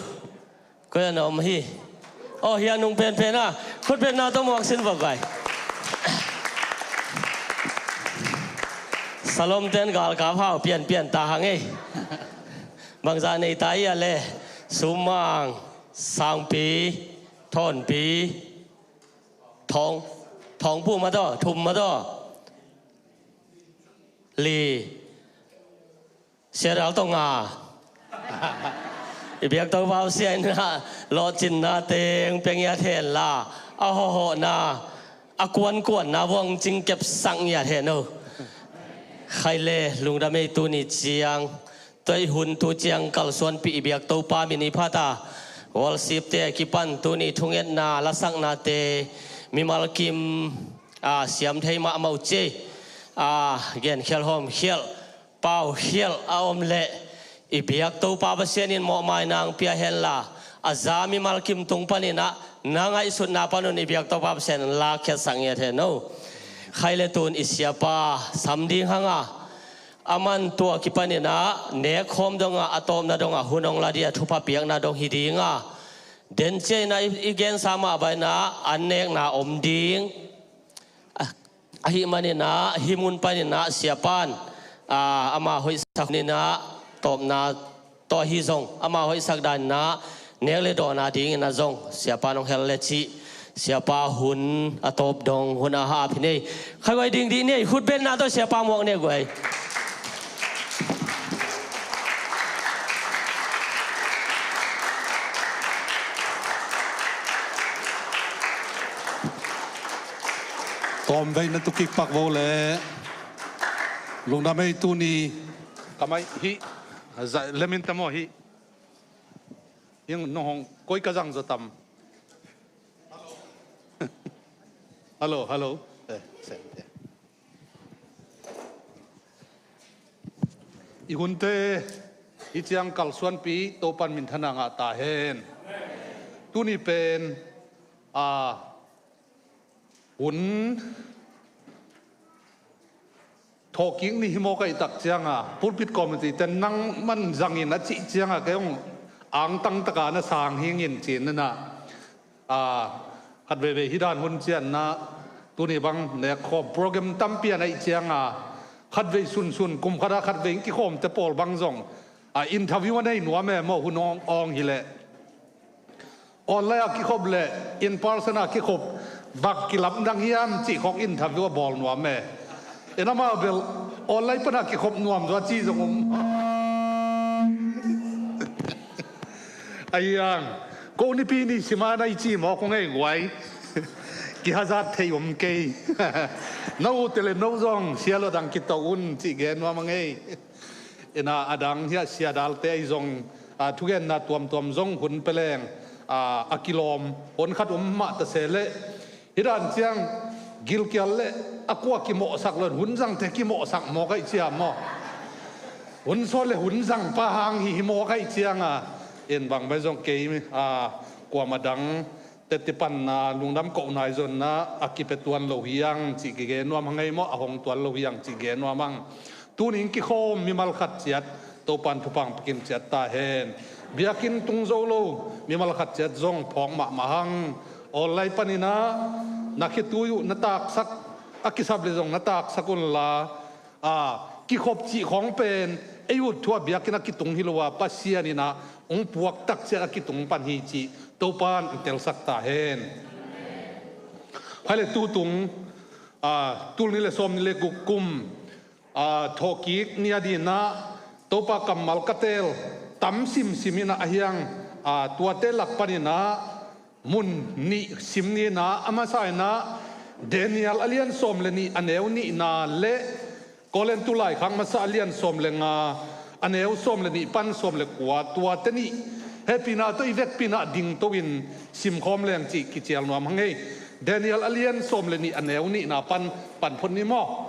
Koi a na om hi. Aw, hi a nung penpen a. Khutbetna tawh muak sin vok gai. Salom ten galkap hau pianpian ta hang ei. Bangzah nei ta i a le. Sumang, sangpi, thawnpi, thawng, thawngpu mataw, thum mataw. Li. Siadal tawh nga. I biak Topa Pasian in ah lawhcinna teng pia ngiat hen la, a hawhawhna, a kuankuanna vuang cing kepsak ngiat hen o. Khai le lungdam ei tuni ciang, tua i hun tu ciang kalsuanpih i biak Topa min i phat a, worship te a kipan tuni thungetna lasaknate mimal kim, a, siam thei mahmah uh ci. A, genkhial hawmkhial paukhial a om leh i biak Topa Pasian in mawhmaina hong pia hen la, a za mimal kim tung panin ah na ngaihsutna panun i biak Topa Pasian in lakkhiatsak ngiat hen o. Khai le tun i siapa sam ding hang a, aman tua kipanin ah nekkhawm dong a, a tawpna dong a hun hong la ding a, thupha piakna dong hi ding a, den ciah in ah i, i gensa mah bang in ah an nekna om ding. A, ahih manin ah hih mun panin ah siapan, a, ama hoihsak hun in ah tawpna tawh ahi zong, ama hoihsak dan in ah nek le dawhna dingin ah zong siapan hong hel le cih. Siapa hun a tawp dong hun a ha ap hi nei. Khai guai ding dih nei, khutbetna tawh siapa muak nei guai. Tawmvei na tukik pak vo le. Lungdam ei tuni. Kamai hi. Lemin tamo hi. Ing nong hong koi ka zang zo tam. Hello, hello. Eh, sen, eh. I hunte i ciang kalsuanpih Topan minthanna ngah ta hen. Tuni pen, a, hun thawhkik ni hi mawk ahih tak cianga pulpit committee ten nang man zangin a cih cianga kei hong angtang taka na sang hingin cin nena. A, khat veivei hi dan hun cianna tuni bang nekkhawm program tampi a neih cianga khat vei sunsun kum khata khat vei kikhawmte pawl bang zong, a, interview a nei nuam e maw, hun awng awng hileh. Online a kikhop le in person a kikhop bang kilap dang hiam cih khawng interview a bawl nuam e. Ina mah bel online pana kikhop nuam zaw ci zong um. Ahiang, ko nipi ni simana i ci maw kong ei guai. Kihazat thei um kei. No tele no zong sialo dang kito un ci gen nuam a ngei. Ina adang hiah siadalte ahi zong, a, thugenna tuamtuam zong hun peleng, a, a kilawm honkhat um mah ta se leh. Hi dan ciang gilkial le a kua kimawhsak lo in hun zangte kimawhsak mawk ahi cia maw? Hun sawt le hun zang pa hang hi hi mawk ahi cianga in bang bai zong kei, a, kuama dang teti panna lungdam kohna i zonna a kipia tuan lo hiang cih kige nuam hang ei maw, a hong tuan lo hiang cih ge nuam hang. Tuning kikhawm mimal khat ciat Topan thupha pikin ciat ta hen. Biakinn tung zo lo mimal khat ciat zong phawk mahmah hang. Online paninah na khitui uh na taksak, a kisap le zong na taksak unla, a, kikhop cih khawng pen ei ut thu a biakinn a kitung hi lo a Pasian inah hong puak tak ciat a kitung pan hi cih Topan hong telsak ta hen. Hai le tutung Tul ni le sawm ni le guk kum thawhkik ni a dinah Topa kammal ka teel tam simsim inah a hiang, tuate lak paninah mun nih sim ninah a masa inah Daniel a lian sawm le nih a neu nihna le Korintu laikhak masa a lian sawm le nga a neu sawm le nih pan sawm le kua, tuate nih hehpihna tawh i vekpi inah dingto in simkhawm leng cih kicial nuam hang ei. Daniel a lian sawm le nih a neu nihna pan pan phot ni maw?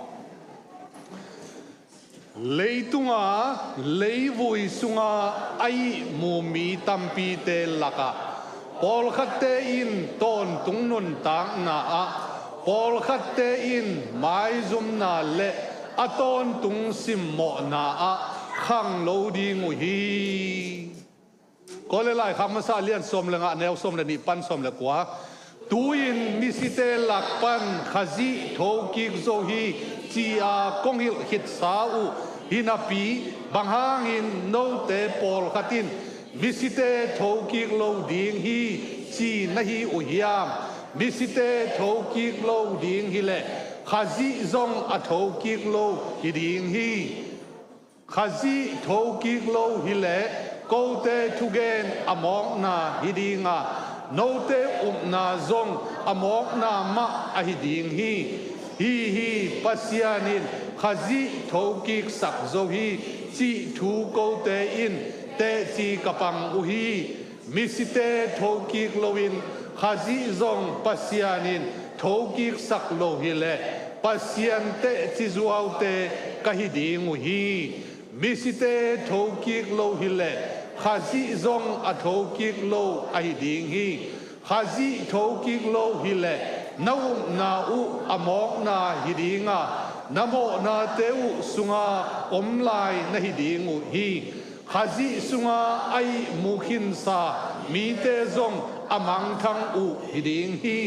Leitunga leivui sunga a ihmu mi tampite lakah pawlkhatte in tawntung nuntakna ah, pawlkhatte in maizumna le a tawntung simmawhna ah khang lo ding uh hi. Korintu laikhak masa a lian sawm le nga a neu sawm le nih pan sawm le kua. Tu-in misite lak pan Khazih thokik zo hi ci-a kong hilh khitsa uh hi napi, bang hangin note pawlkhat in misite thokik lo ding hi ci na hi uh hiam? Misite thokik lo ding hileh Khazih zong a thokik lo hi ding hi. Khazih thokik lo hileh kote thugen a mawkna hi dinga, note upna zong a mawkna mah ahi ding hi. Hi hi, Pasian in Khazih thokiksak zo hi cih thu kote in teci ka pang uh hi. Misite thokik loin Khazih zong Pasian in thokiksak lo hileh Pasian teci zuaute ka hi ding uh hi. Misite thokik lo hileh Khazih zong a thokik lo ahi ding hi. Khazih thokik lo hileh na upna uh a mawkna hi dinga, na mawhnate uh sunga om lai na hi ding uh hi. Khazih sunga a ihmu khinsa mite zong a mangthang uh hi ding hi.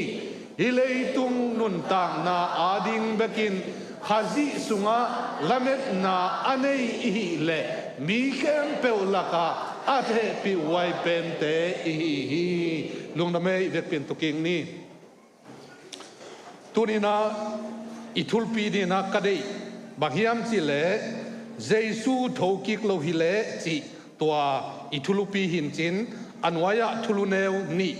Hih leitung nuntakna ading bekin Khazih sungah lametna a nei i hih leh mi khempeuh lakah a hehpih huai pente i hi hi. Lungdam ei, vekpi in tu kik ni. Tuninah i thulupi dinah ka deih bang hiam cihleh Jesu thokik lo hileh cih tua i thulupi hincin a nuai-ah thulu neu nih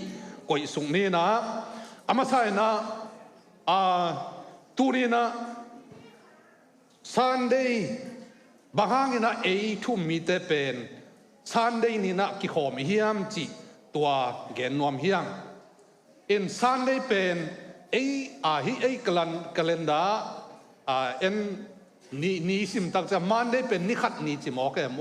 koihsuk ninah a masa inah, a, tuninah Sunday bang hanginah ei thu-um mite pen Sunday ninah kikhawm i hiam cih tua gen nuam hiang. In Sunday pen ei, a, hih ei kalan-, calendar, a, en ni, ni sim tak ciang Monday pen ni khat ni ci mawk em,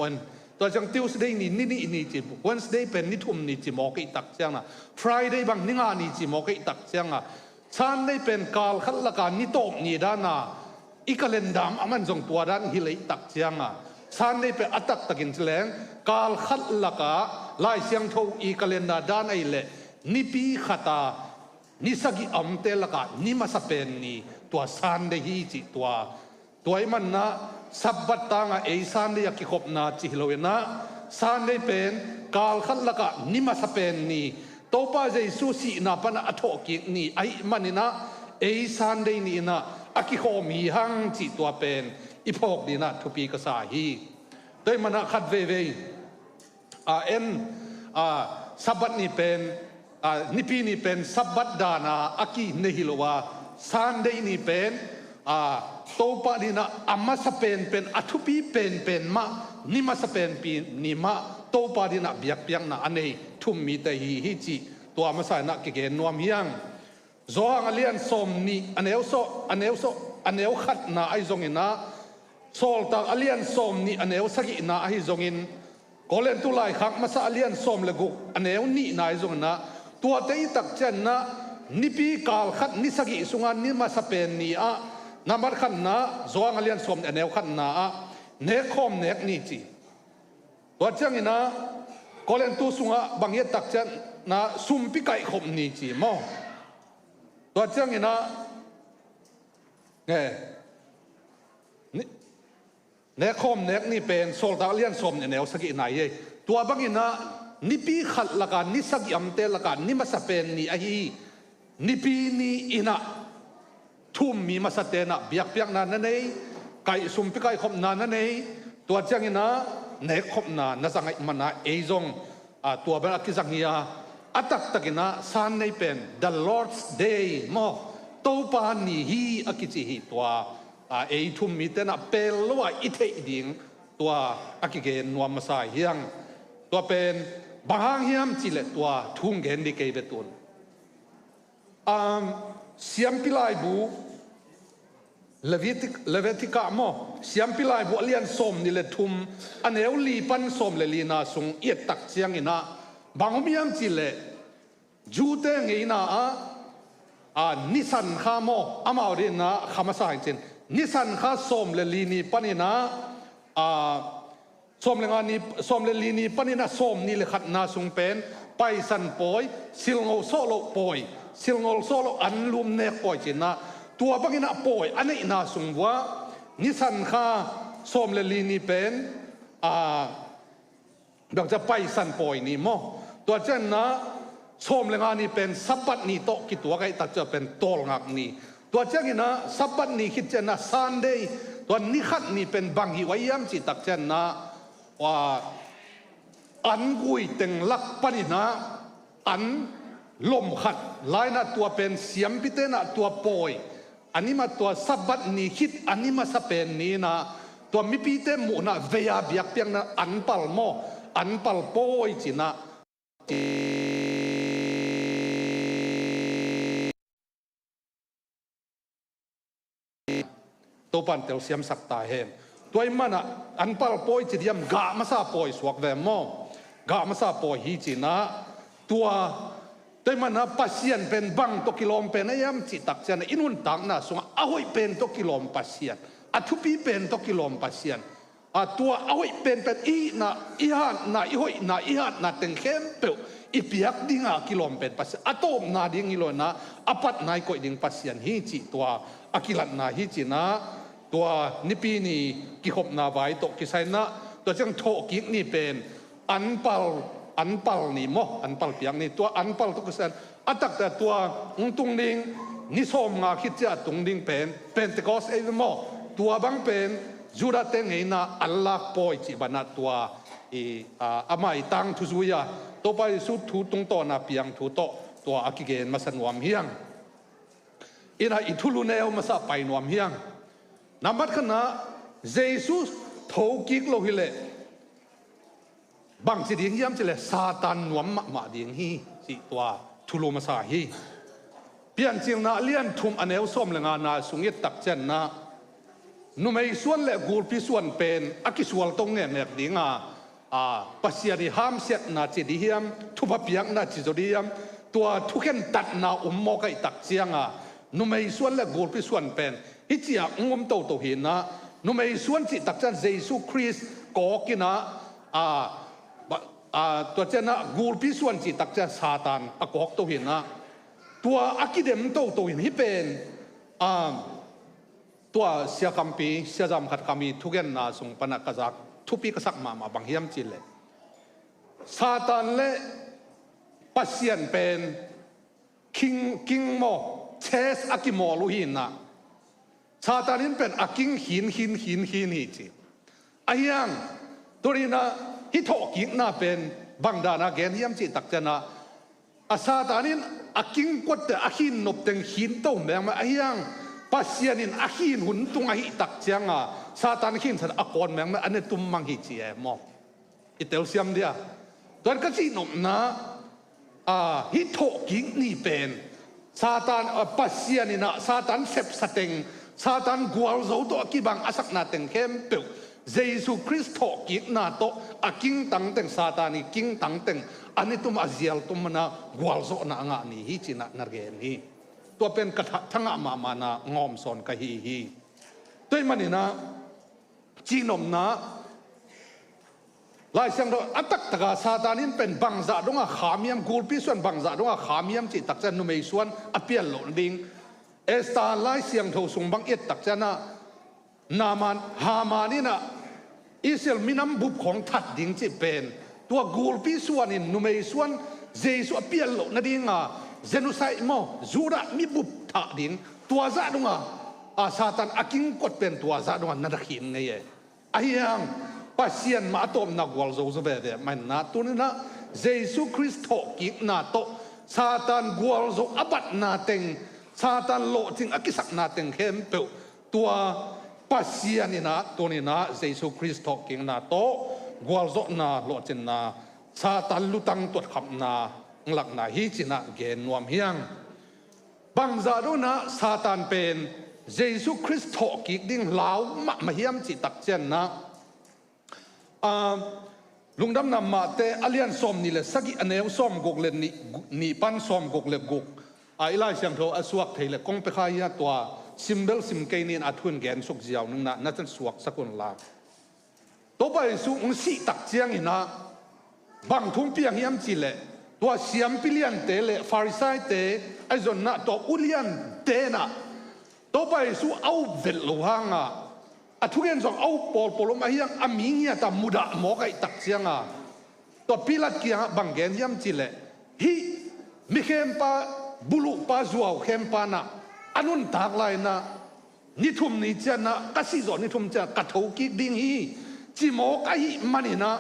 tua ciang Tuesday ni, ni nih ni ci, Wednesday pen ni thum ni ci mawk i tak cianga, Friday bang ni nga ni ci mawk i tak cianga, Sunday pen kal khat laka ni tawp ni dana i calendar a man zong tua dan hi lei tak cianga, Sunday pen a taktakin ci leng kal khat laka Lai Siangtho i calendar dan ahi leh nipi khata ni sagih a omte laka ni masa pen ni tua Sunday hi cih tua. Tua i manna Sabbath tanga ei Sunday a kikhopna ci hi loinah Sunday pen kal khat laka ni masa pen ni, Topa Jesu sihna pana a thawhkik ni ahih maninah ei Sunday ni inah a kikhawm hi hang cih tua pen i phawk dinah thupi ka sa hi. Tua i manah khat veivei, a, en, a, Sabbath ni pen, a, nipi ni pen Sabbath dana a kinei hi lo a, Sunday ni pen, a, Topa dinah a masa penpen, a thupi penpen mah, ni masa penpi ni mah Topa dinah biakpiakna a nei thu-um mite hi hi cih tua masa inah kigen nuam hiang. Johan a lian sawm nih a neu sawm, a neu sawm, a neu khatna ahi zonginah, Sawltak a lian sawm nih a neu sagihna ahi zongin, Korintu laikhak masa a lian sawm le guk a neu nihna ahi zonginah, tuate i tak cianginah nipi kal khat ni sagih sunga ni masa pen ni ah, nambat khatna Johan a lian sawm nih a neu khatna ah nekkhawm nek ni ci. Tua cianginah Korintu sungah bang hiat tak cianginah sumpi kaihkhop ni ci maw? Tua cianginah, eh, ni, nekkhawm nek ni pen Sawltak lian sawm nih a neu sagihna hi ei. Tua banginah nipi khat laka ni sagih a omte laka ni masa pen ni ahi hi. Nipi ni inah thu-um mi masa tenah biakpiakna na nei, kaih sumpi kaikhopna na nei, tua cianginah nekkhopna na zang ahih manah ei zong, a, tua bel a kizang hi a, a taktakinah Sunday pen the Lord's Day maw, Topa ni hi a kici hi. Tua, a, ei thu-um mi tenah pel lo-a i theih ding tua a kigen nuam masa hi hang. Tua pen bang hang hiam cihleh tua thu hong gen dih kei ve tun. Um, Siampi Laibu, Levitic-, Levitika maw, Siampi Laibu a lian sawm nih le thum, a neu li pan sawm le lina sung i et tak cianginah bang om hiam cihleh, Jew-te ngeina ah, a, Nisan kha maw, amau dinah kha masa hi cin, Nisan kha sawm le li ni paninah, a, sawm le nga ni, sawm le li ni paninah sawm nih le khatna sung pen Paisan pawi, silngol sawh loh pawi, silngol sawh loh an lum nek pawi cinah, tua banginah pawi a neihna sung vuah Nisan kha sawm le li ni pen, a, bangcia Paisan pawi ni maw. Tua cianna sawm le nga ni pen Sabbath ni tawh kituak ahih tak ciang pen tawlngak ni. Tua cianginah Sabbath ni khit cianna Sunday, tua ni khat ni pen bang hi uh a hiam cih tak cianna, ua, an gui teng lak paninah an lom khat lainah tua pen siampi tenah tua pawi a ni mah, tua Sabbath ni khit a ni masa pen ni inah tua mipite muhnah vei-a biakpiakna an pal maw, an pal pawi cinah Topan telsiamsak ta hen. Tua ahih manah an pal pawi ci diam, gah masa pawi suak ve maw? Gah masa pawi hi cinah tua, tua ahih manah Pasian pen bang tawh kilawm pen a hiam cih tak cianah i nuntakna sungah a hoih pen tawh kilawm Pasian, a thupi pen tawh kilawm Pasian, a, tua a hoih penpen i hihna, i hatna, i hoihna, i hatna teng khempeuh i piak dinga kilawm pen Pasian, a tawpna ding hi lo inah a patna i koih ding Pasian hi cih tua a kilatna hi cinah, tua Nipi ni kikhopna vai tawh kisai inah tua ciang thawhkik ni pen an pal, an pal ni maw, an pal piak ni, tua an pal tawh kisai in a taktak tua hong tung ding, ni sawm nga khit ciah tung ding pen Pentecost ei ve maw. Tua bang pen Judah-te ngeina an lak pawi cih banah tua i, a, a maitang thu zui-a Topa Jesu thu tungtawna piang thu tawh tua a kigen masa nuam hi hang. Inah i thulu neu masa pai nuam hi hang. Nambat khatna, Jesu thokik lo hileh bangci ding hiam cihleh Satan nuam mahmah ding hi cih tua thulu masa hi. Piancilna a lian thum a neu sawm le ngana sung i et tak cianna numei suan le gulpi suan pen a kisualto ngekngek dinga, a, Pasian i hamsiatna ci dih hiam, thupha piakna ci zaw dih hiam, tua thukhen tatna um mawk ahih tak cianga numei suan le gulpi suan pen hih ciah hong om toto hinah, numei suan cih tak ciang Jesu Khrist kawk inah, a, ba-, a, tua cianah gulpi suan cih tak ciang Satan a kawk to hinah, tua a kidem toto hin hih pen, a, tua Sia Kampi, Sia Zam Khat Khami thugenna sung panah ka zak thupi ka sak mahmah bang hiam cihleh Satan le Pasian pen king, king maw, chess a kimawl uh hinah, Satan in pen a king khin, khin, khin, khin hi ci. Ahi hang, tuninah hih thawhkikna pen bang dana gen hiam cih tak cianah, a, Satan in a king kuatte a khin nop teng khin to mengmeng, ahi hang Pasian in a khin hun tung ahih tak cianga Satan khinsan a kawn mengmeng, a ne tum mang hi ci e maw? I telsiam dia. Tuan ka cihnopna, a, hih thawhkik ni pen Satan, a, Pasian inah Satan sepsa teng, Satan gualzo tawh a kibang a sakna teng khempeuh Jesu Khrist thawhkikna tawh a kingtang teng, Satan i kingtang teng a nitum a zialtum mana gualzawhna a ngah ni hi cinah na gen hi. Tua pen ka tha-, thangah mahmahna ngawm sawn ka hi hi. Tua ahih maninah cihnopna, Lai Siangtho a taktaka Satan in pen bangzah donga kham hiam, gulpi suan bangzah donga kham hiam cih tak ciang numei suan a pial loh nading. Esther Lai Siangtho sung bang i et tak cianah Naaman, Haman inah Israel minam bup khawng that ding cih pen tua gulpi suan in numei suan Jesu a pial loh nadinga genocide maw, Judah mi bup thah ding Tua zah dongah a Satan a kingkuat pen tua zah dongah na na khin ngei e. Ahi hang Pasian mah a tawpna gualzo zaw veve mah inah, tuninah Jesu Khrist thawhkikna tawh Satan gualzo a batna teng, Satan lawhcing a kisakna teng khempeuh tua Pasian inah tuninah Jesu Khrist thawhkikna tawh gualzawhna lawhcinna, Satan lutang tuatkhamna lakna hi cinah gen nuam hiang. Bangzah dongah Satan pen Jesu Khrist thawhkik ding lau mahmah hiam cih takcianna, Lungdamna Mate a lian sawm nih le sagih, a neu sawm guk le nih, nih pan sawm guk le guk a i Lai Siangtho a suak thei le kong pia kha hia, tua simbel sim kei nin a thu in gen suk ziau ningna na can suaksak un la. Topa Jesu hong sih takcianginah bang thu piang hiam cihleh, tua siampi liante le Farisaite a zonnah tua uliantenah Topa Jesu a up velh lo hanga a thugen zong a up pawlpawl om ahiang a mi ngiata mudah mawk aih takcianga tua Pilat kiangah bang gen hiam cihleh, hih mikhempa, buluhpa, zuau khempa nah a nuntak lainah ni thum ni cianah ka sih zawh ni thum cianah ka thokik ding hi, ci mawk ahih maninah,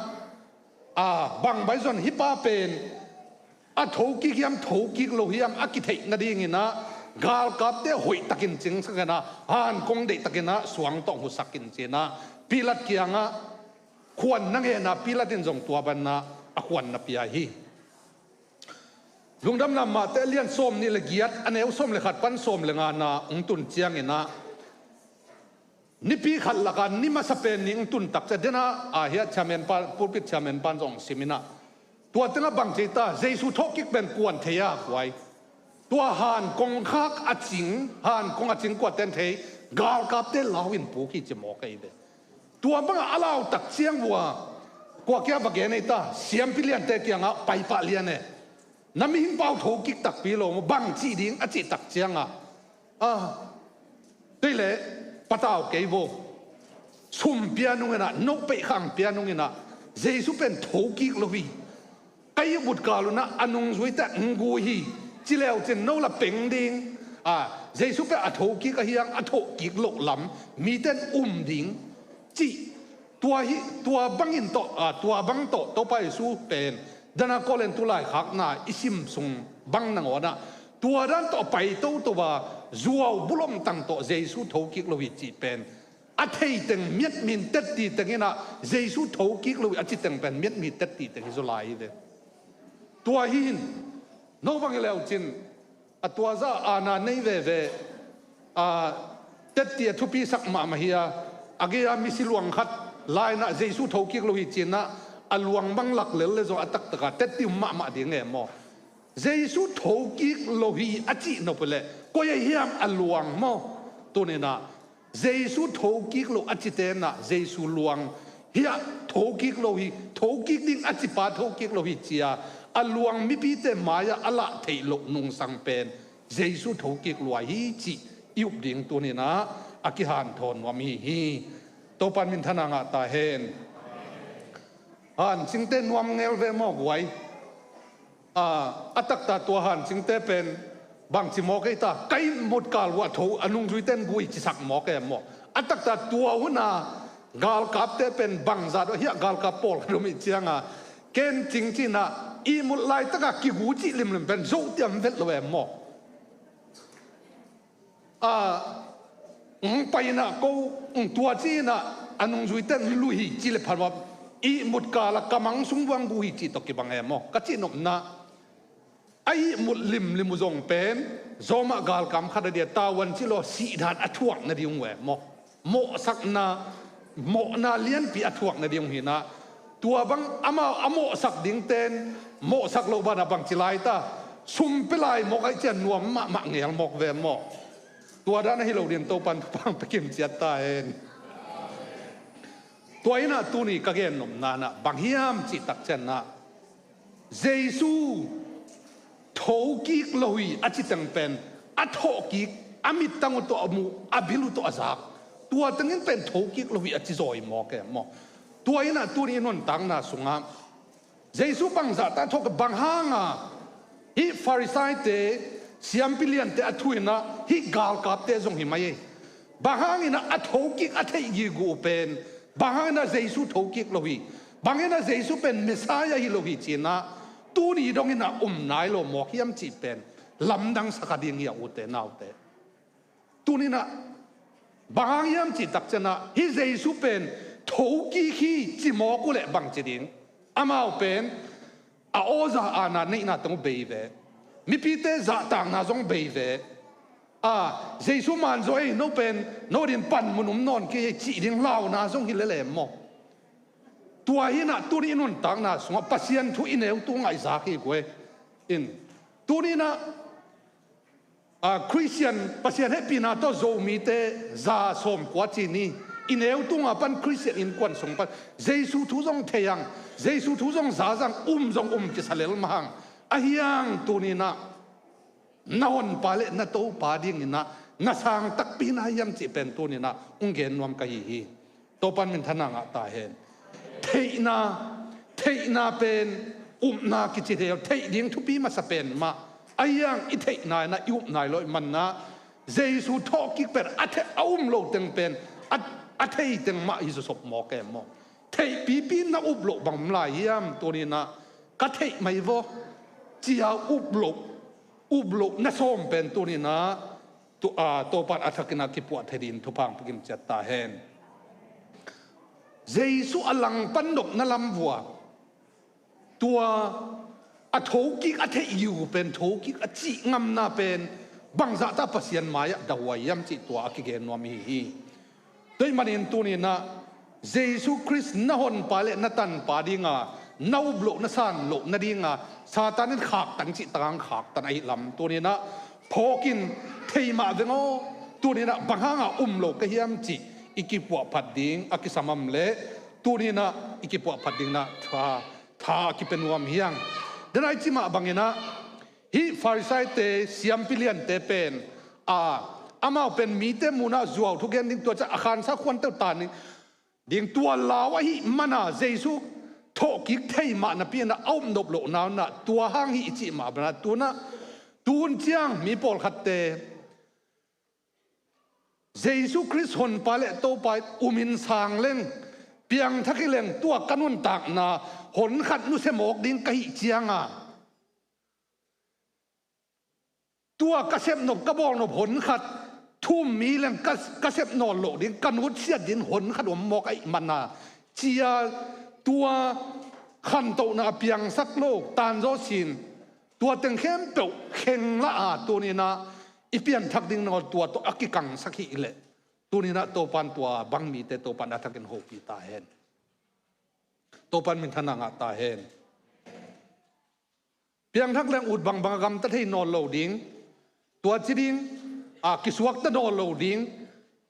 a, bang baizon hih pa pen a thokik hiam, thokik lo hiam a kitheih nadinginah galkapte hoihtakin cingsakinah hankong deihtakinah suang tawh husakin cinah Pilat kiangah khuan na ngena Pilat in zong tua banna a khuan na pia hi. Lungdamna Mate a lian sawm nih le giat a neu sawm le khat pan sawm le ngana hong tun cianginah nipi khat laka ni masa pen ni hong tun takcia dena a hiah chairman pa, pulpit chairman pan zong siminah tua tengah bang cei ta, Jesu thawhkik pen kuan thei a kuai. Tua hankong khak a cing, hankong a cing kuaten thei, galkapte lau in puk hi ci mawk ahi ve. Tua bangah a lautak ciang vua kuakia va gen ei ta, siampi liante kiangah paipah lian e. Na mihing pau thokik takpi lo maw, bang cih ding a cihtak cianga, a, tei le patau kei vo. Sum pia nunginah, nohpeih khang pia nunginah Jesu pen thokik lo hi. Ka ihmut kal unah a nungzuite hong gui hi. Ci leucin no la peng ding. A, Jesu pen a thokik ahiang a thokik loh lam miten um ding cih. Tua hi, tua bangin tawh, a, tua bang tawh Topa Jesu pen dana kawlen tu laikhakna i sim sung bang nangawnah tua dan tawh pai toto a zuau bulomtang tawh Jesu thokik lo hi cih pen a theiteng miatmin tetti tenginah Jesu thokik lo hi a citeng pen miatmi tetti teng hi zaw lai hi ve. Tua hi hin no bang hi leucin a tuaza ana nei veve, a, tetti a thupisak mahmah hi a, a gei-a misi luang khat lainah Jesu thokik lo hi cinah a luang bang lak lel le zong a taktaka tetti um mahmah ding e maw? Jesu thokik lo hi a cih nop uh leh koi a hiam a luang maw? Tuninah Jesu thokik lo a citenah Jesu luang hiah thokik lo hi, thokik ding a cipa thokik lo hi cia a luang mipite mai-ah a lah theih loh nungsang pen Jesu thokik lua hi cih i up ding tuninah a kihanthawn nuam hi hi. Topan minthana ngah ta hen. Hancingte nuam ngel ve maw guai? A, a takta tua hancingte pen bangci mawk ei ta, ka ihmut kal uh a tho a nungzuite in gui cisak mawk e maw? A takta tua huna galkapte pen bangzat uh hiah galkap pawl ka dum ih cianga ken cing cinah ihmut laitaka kigu cih limlim pen zohtiam vet lo e maw? A, ng painah ko, ng tua cinah a nungzuite ng lui hi ci le phalmap ihmut kala kamang sung buang gu hi cih tawh kibang e maw? Ka cih nopna a ihmut limlim uh zong pen zawmah galkam khat a dia tawan ci law sihdan a thuak nading uh e maw? Mawhsakna, mawhna lianpi a thuak nading uh hinah tua bang amau a mawhsak dingten mawhsak loh banah bangci lai ta, sum pia lai mawk aih cian nuam mahmah ngel mawk ve maw? Tua dan ahi lo din Topan thupang pekim ciat ta hen. Tua inah tuni ka gen nopnanah bang hiam cih takcianah Jesu thokik lo hi a citeng pen a thawhkik a mittang uh tawh a muh a bil uh tawh a zak tua tengin pen thokik lo hi a ci zawi mawk e maw? Tua inah tuni i nuntakna sungah Jesu bangzah ta thawk bang hanga hih Farisaite Siampi liante a thu inah hih galkapte zong hi mai ei. Bang hanginah a thokik a theih gige uh pen, bang hanginah Jesu thokik lo hi, bang hanginah Jesu pen Messiah hi lo hi cinah tuni donginah um nai lo mawk hiam cih pen lamdang sa kha ding hi a, ute naute. Tuninah bang hang hiam cih takcianah hih Jesu pen thokik hi ci mawk uh leh bang ci ding? Amau pen a aw za aana neihna teng uh bei ve. Mipite zahtakna zong bei ve. A, Jesu man zaw ei, no pen no din panmun um nawn kei ei cih ding launa zong hi lel e maw? Tua hinah tuni i nuntakna sungah Pasian thu i neu tungah i zak hi guai in. Tuninah a, Khristian, Pasian hehpihna tawh Zomite za sawmkua ci ni, i neu tunga pan Khristian innkuan sung pan Jesu thu zong thei ang, Jesu thu zong za zang, um zong um kisa lel mah hang. Ahi hang tuninah na honpa le na Topa dinginah na sang takpi na hiam cih pen tuninah hong gen nuam ka hi hi. Topan minthanna ngah ta hen. Theihna, theihna pen upna kici thei lo, theih ding thupi masa pen mah. Ahi hang i theihna inah i upna hi lo i manna. Jesu thawhkik pen a, the, a um lo teng pen a, a thei teng mah hi zawsop mawk e maw? Theihpipi na up loh bang om lai hiam? Tuninah ka theih mai vaw cia up loh, up loh na sawm pen tuninah tu, a, Topan a thakinah kipuah thei dingin thupha hong pia kim ciat ta hen. Jesu a langpan nopna lam vua tua a thokik a theih gige uh pen, thokik a cih ngamna pen bangzahta Pasian mai-ah dahuai hiam cih tua a kigen nuam hi hi. Tua ahih manin tuninah Jesu Khrist na honpa le na tanpa dinga na up loh na san loh nadinga Satan in khaktan cih takang khaktan ahi lam tuninah phawkin thei mah veng aw. Tuninah bang hanga um lo ka hiam cih i kipuahphat ding a kisam am leh tuninah i kipuahphat dinginah tha, tha a kipia nuam hi hang. Dena i ci mah banginah hih Farisaite, siampi liante pen a, amau pen mite munah zuau thugen ding, tua ciang a khansa khuanteu tan ding, tua lau ahih mana Jesu thawhkik thei mah napi inah a upnop loh naunah tua hang hi i cih mah banah tunah tun ciang mi pawlkhatte Jesu Khrist honpa le Topa in umin sang leng, piangthak hi leng, tua ka nuntakna honkhat nusia mawk ding ka hih cianga tua ka sepnop, ka bawlnop honkhat thum mi leng ka, ka sep nawn loh ding, ka nutsiat ding honkhat om mawk ahih mana cia tua khantohna a piangsak lo tanzaw sin tua teng khempeuh khenglah a tuninah i pianthak ding nawl tua tawh a kikangsak hi leh tuninah Topan tua bang mite Topan a thakin hopih ta hen. Topan minthanna ngah ta hen. Piangthak leng ut bangbang a gamta thei nawn lo ding, tua ci ding a kisuakta nawn lo ding,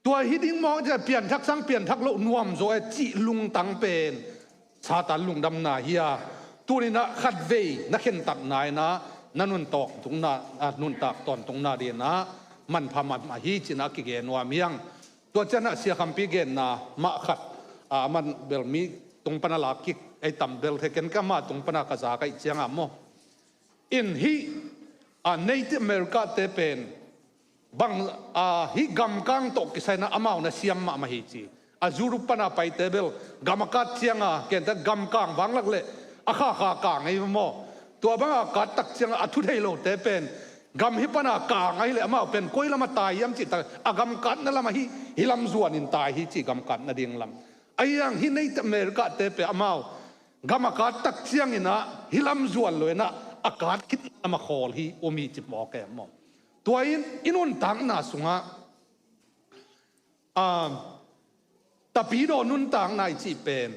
tua hi ding mawk a pianthak sang pianthak loh nuam zaw e cih lungtang pen Satan lungdamna hi a, tuninah khatvei na khentatna inah na nuntak tungna, a, nuntak tawntungna dinah manpha mahmah hi cinah kigen nuam hi hang. Tua cianah Sia Khampi genna mah khat a, man bel mi tung pana lak kik ei tam bel thei ken, ka ma tung pana ka za ka ih ciangah maw? In hih a, Native America te pen bang a, hih gamkang tawh kisai inah amau na siam mahmah hi ci. A Europe pana paite bel gam a kat cianga kente gamkang vanglak leh a khakha kang ei maw? Tua banga kat tak cianga a thu thei lote pen gam hih pana kang ahi leh amau pen koi lama tai hiam cih tak a gamkatna lama hih, hih lam zuanin tai hi ci, gamkatna ding lam. Ahi hang hih Native America te pen amau gam a kat tak cianginah hih lam zuan lo inah a kat khit lama khawl hi um hi ci mawk e maw? Tua in i nuntakna sungah a, tapidaw nuntakna i cih pen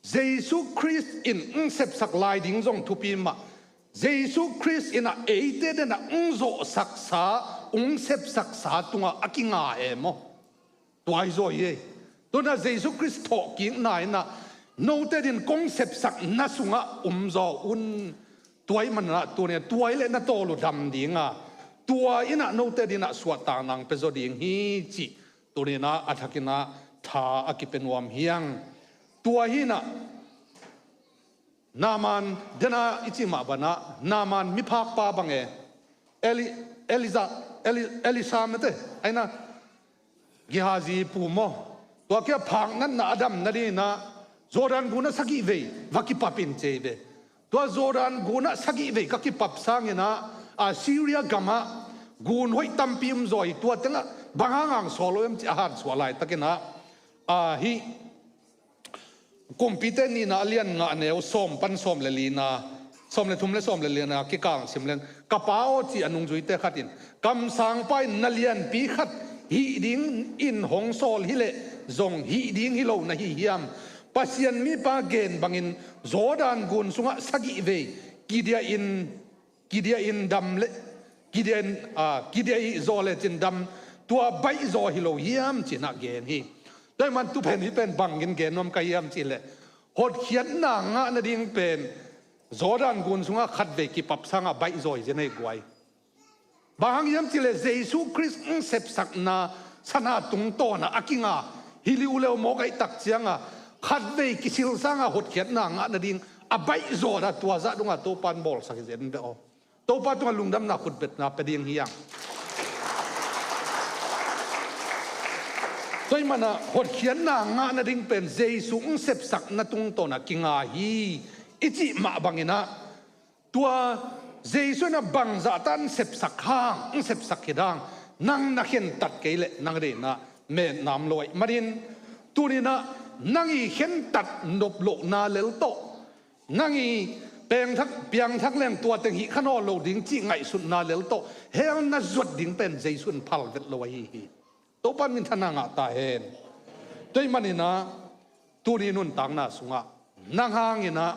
Jesu Khrist in hong sepsak lai ding zong thupi mah. Jesu Khrist inah eite denah hong zawhsaksa, hong sepsaksa tungah a kinga e maw? Tua hi zaw hi ei. Tunah Jesu Khrist thawhkikna inah note din kong sepsakna sungah um zaw un. Tua ih manah tuninah tua ih leh na tawl uh dam dinga, tua inah note dinah suahtakna hong pia zaw ding hi cih tuninah a thakinah tha a kipia nuam hi hang. Tua hinah Naaman, dena i cih mah banah Naaman miphakpa bang e, Eli, Eliza, Eli, Elisa mete, aina Gehazi pu maw. Tua kia phak natna a dam nadingin ah Jordan gun ah sagih vei va kipap in ci ei ve. Tua Jordan gun ah sagih vei ka kipap sangin ah, a, Syria gam ah gun hoih tampi om zaw hi, tua teng ah bang hang hang sawl lo hiam ci a hansuah laitakin ah, a, hih Kumpite nihna a lian nga a neu sawm pan sawm le lina, sawm le thum le sawm le lina kikal sim leng, ka pa aw, ci a nungzuite khat in, kamsangpa in na lianpi khat hih dingin hong sawl hileh zong hih ding hi lo na hi hiam? Pasian mipa gen bangin Jordan gun sungah sagih vei kidia in, kidia in dam le, kidia in, a, kidia ih zaw lecin dam, tua baih zaw hi lo hiam, ci-in ah gen hi. Tua ahih man tu pen hih pen bangin gen nuam ka hiam cih leh, hotkhiatna ngah nading pen Jordan gun sungah khatvei kipap sangah baih zaw hi zen ei guai. Bang hang hiam cih leh Jesu Khrist hong sepsakna sana tungtawn ah a kinga hi liuleu mawk ahih tak ciangah khatvei kisil sangah hotkhiatna ngah nading a baih zaw a, tua zah dongah Topa in bawlsak hi zen ve aw. Topa tungah lungdamna khutbetna pia ding hi hang. Tua ahih man ah hotkhiatna ngah nading pen Jesu hong sepsakna tungtawn ah kinga hi i cih mah bangin ah, tua Jesu in ah bangzah tan sepsak hang, hong sepsak khit hang, nang na khentat kei leh nang deihna metna om lo ahih manin, tuni-in ah nang i khentat nop lohna lel tawh, nang i pengthak, piangthak leng tua teng hih kha nawn lo ding cih ngaihsutna lel tawh hell na zuat ding pen Jesu in phal vet lo ahi hi. Topa in minthanna ngah ta hen. Tua ahih manin ah tuni nuntakna sungah nang hangin ah,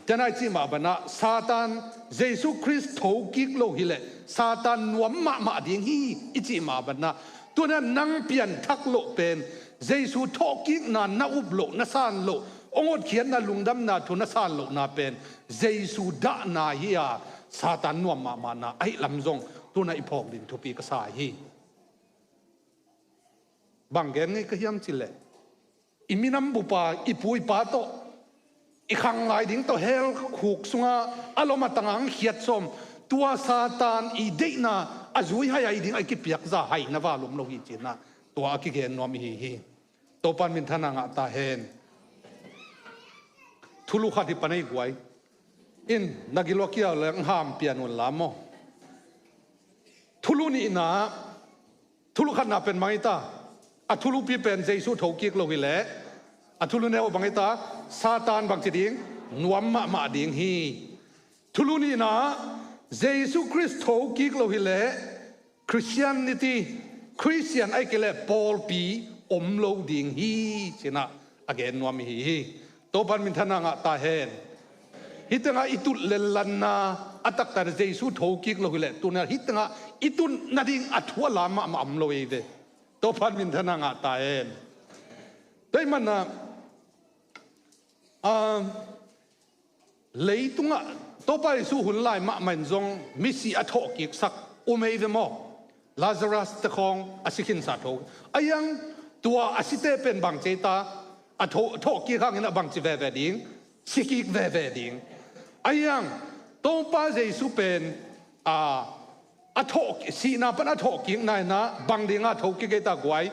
tua nai cih mah bangin ah Satan, Jesu Khrist thokik lo hileh Satan nuam mahmah ding hi i cih mah bangin ah, tuni-in ah nang pianthak loh pen Jesu thawhkikna na up loh, na san loh, hong hotkhiatna lungdamna thu na san lohna pen Jesu dahna hi a, Satan nuam mahmahna ahih lam zong tu-in ah i phawk ding thupi ka sa hi. Bang gen ngei ka hiam cih leh, i minam bupa, i pu i pa tawh, i khanglai ding tawh hell khuk sungah a lom a tang ah hong khiat sawm, tua Satan i deihna a zui hai hai ding a i kipiakza hai na va lum lo hi ci-in ah tua a kigen nuam i hi hi. Topa in minthanna ngah ta hen. Thulu khat hi pan ei guai. In na gil uh a kiau leng hong ham pian un la maw. Thulu nihna, thulu khatna pen bang hi ta? A thulupi pen Jesu thokik lo hileh, a thulu neu bang hi ta? Satan bangci ding? Nuam mahmah ding hi. Thulu nihna, Jesu Khrist thokik lo hileh Christianity, Christian ahih kei leh pawlpi om lo ding hi ci-in ah a gen nuam i hi hi. Topa in minthanna ngah ta hen. Hih tengah i tut lellanna a taktak Jesu thokik lo hileh tuni-in ah hih tengah i tut nading a thu a lam mahmah om lo ei ve. Topa in minthanna ngah ta hen. Tua ahih man ah, ah, leitungah Topa Jesu hun lai mahmah in zong misi a thawhkiksak om ei ve maw? Lazarus te khawng a si khinsa tho. Ahi hang tua a site pen bangci ei ta? A thawh, thawhkik hangin ah bangci veve ding? Sikik veve ding. Ahi hang Topa Jesu pen, a, a thawh, sihna pan a thawhkikna in ah bang dingah thokik ei ta guai?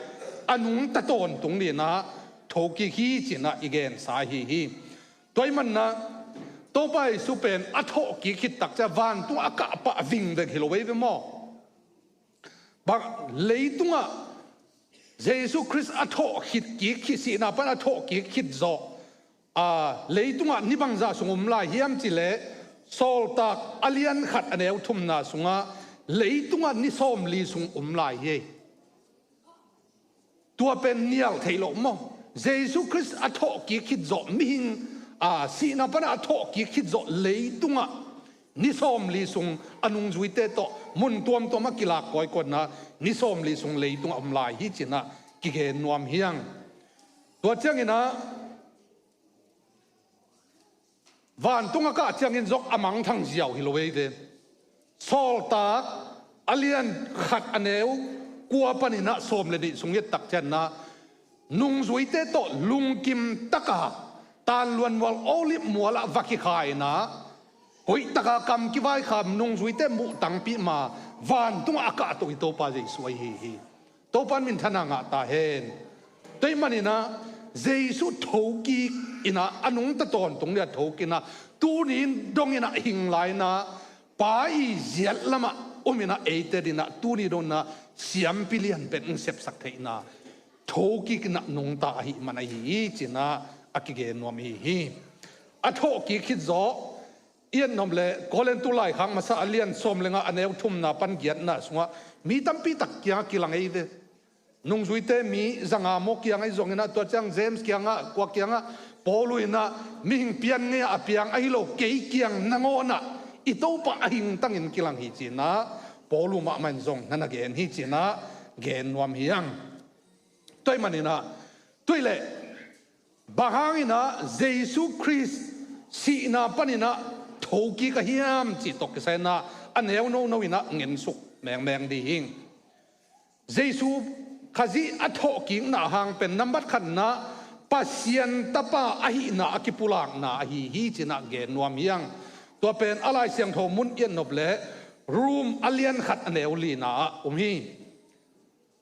A nungta tawntung dingin ah thokik hi ci-in ah i gensa ahi hi. Tua ahih man ah Topa Jesu pen a thawhkik khit tak ciang vantung a kah pah vingveng hi lo ei ve maw? Bang leitungah Jesu Khrist a thawhkik khit, sihna pan a thawhkik khit zawh, a, leitungah ni bangzah sung om lai hiam cih leh, Sawltak a lian khat a neu thumna sungah leitungah ni sawmli sung om lai hi. Tua pen nial theih loh maw? Jesu Khrist a thawhkik khit zawh mihing, a, sihna pan a thawhkik khit zawh leitungah ni sawmli sung a nungzuite tawh mun tuamtuam a kilak kawikawi-in ah ni sawmli sung leitungah om lai hi ci-in ah kigen nuam hi hang. Tua ciangin ah vantung a kah ciangin zong a mangthang ziau hi lo ei ve. Sawltak a lian khat a neu kua panin ah sawm le nih sung i et tak ciangin ah nungzuite tawh lungkim taka Tanluanmual Olive mual ah va kikha-in ah, hoih taka kam kivaikham, nungzuite muh tangpi ma, vantungah a kahto i Topa Jesu ahi hi. Topa in minthanna ngah ta hen. Tua ahih maninah Jesu thokik inah a nungta tawntung liah thokinah tuni in dong inah hing lai inah Pa i ziat lamah um inah eite dinah tuni dong inah siampi lian pen hong sepsak theihna thokik inah nungta ahih man ahi hi cinah a kigen nuam ahi hi. A thawhkik khit zawh i et nop leh Korintu laikhak masa a lian sawm le nga a neu thumna pan giatna sungah mi tampi tak kiangah kilang ei ve. Nungzuite mi zanga maw kiang ahi zonginah tua ciang James kiangah kua kiangah Paulu inah mihing pian ngei a piang ahi lo kei kiang nangawnah i Topa a hingtangin kilang hi cinah Paulu mahmah in zong na na gen hi cinah gen nuam hi ang. Tua ahih maninah tua hileh bang hanginah Jesu Khrist sihna paninah thokik a hiam cih tawh kisai inah a neu nono inah ngensuk mengmeng dih hing. Jesu Khazih a thawhkikna hang pen nambat khatna Pasian tapa ahihna a kipulakna ahi hi cinah gen nuam hi ang. Tua pen a Lai Siangtho mun i et nop leh Rom a lian khat a neu lina ah um hi.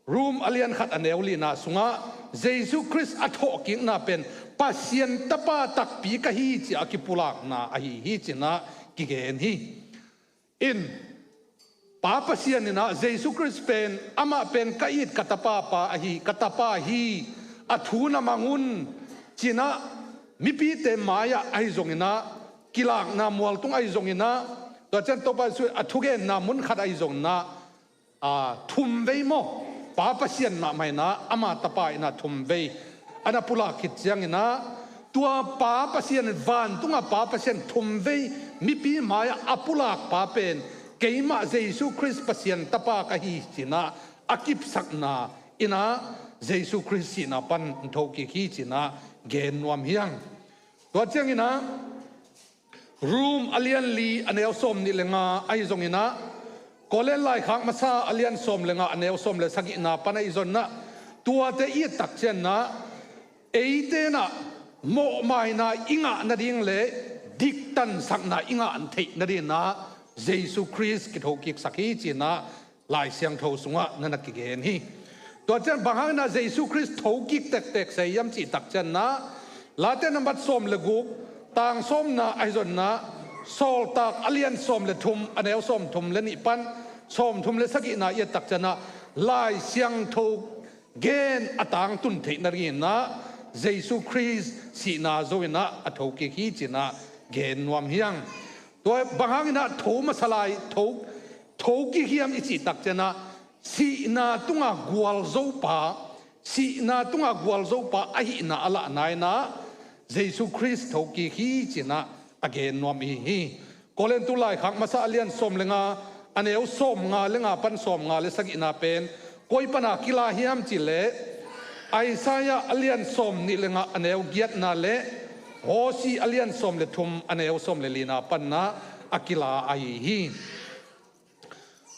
Rom a lian khat a neu lina sungah Jesu Khrist a thawhkikna pen Pasian tapa takpi ka hi ci a kipulakna ahi hi cinah kigen hi. In Pa Pasian inah Jesu Khrist pen amah pen ka it ka tapa pa ahi ka tapa hi a thu na mang un cinah mipite mai-ah ahi zonginah kilakna mualtung ahi zonginah tua cian Topa Jesu a thugenna mun khat ahi zonginah thumvei maw Pa Pasian mahmah inah ama tapa inah thumvei a na pulak khit cianginah tua Pa Pasian vantunga Pa Pasian thumvei mipi mai-ah a pulak pa pen keimah Jesu Khrist Pasian tapa ka hi cinah a kipsakna inah Jesu Khrist sihna pan thokik hi cinah gen nuam hi ang. Tua cianginah Rom a lian li a neu sawm nih le nga ahi zonginah Korin laikhak masa a lian sawm le nga a neu sawm le sagihna pan ahi zonginah tuate i et tak cianginah eite inah mawhmaina i ngah nading le diktansakna i ngah theih nadinginah Jesu Khrist kithokiksak hi cinah Lai Siangtho sungah na na kigen hi. Tua cian bang hanginah Jesu Khrist thokik tektek se hiam cih tak cianginah Late nambat sawm le guk tang sawmna ahi zonginah Sawltak a lian sawm le thum a neu sawm thum le nih pan sawm thum le sagihna i et tak cianginah Lai Siangtho gen a tangtun theih nadinginah Jesu Khrist sihna zo inah a thokik hi cinah gen nuam hi ang. Tua bang hanginah tho masa lai tho thokik hiam i cih tak cianginah sihna tunga gualzopa sihna tunga gualzopa ahihna a lahna inah Jesu Khrist thokik hi cinah a gen nuam ahi hi. Korintu laikhak masa a lian sawm le nga a neu sawm nga le nga pan sawm nga le sagihna pen koi pana kila hiam cih leh Isaiah a lian sawm nih le nga a neu giatna le Hosea a lian sawm le thum a neu sawm le lina panna a kila ahi hi.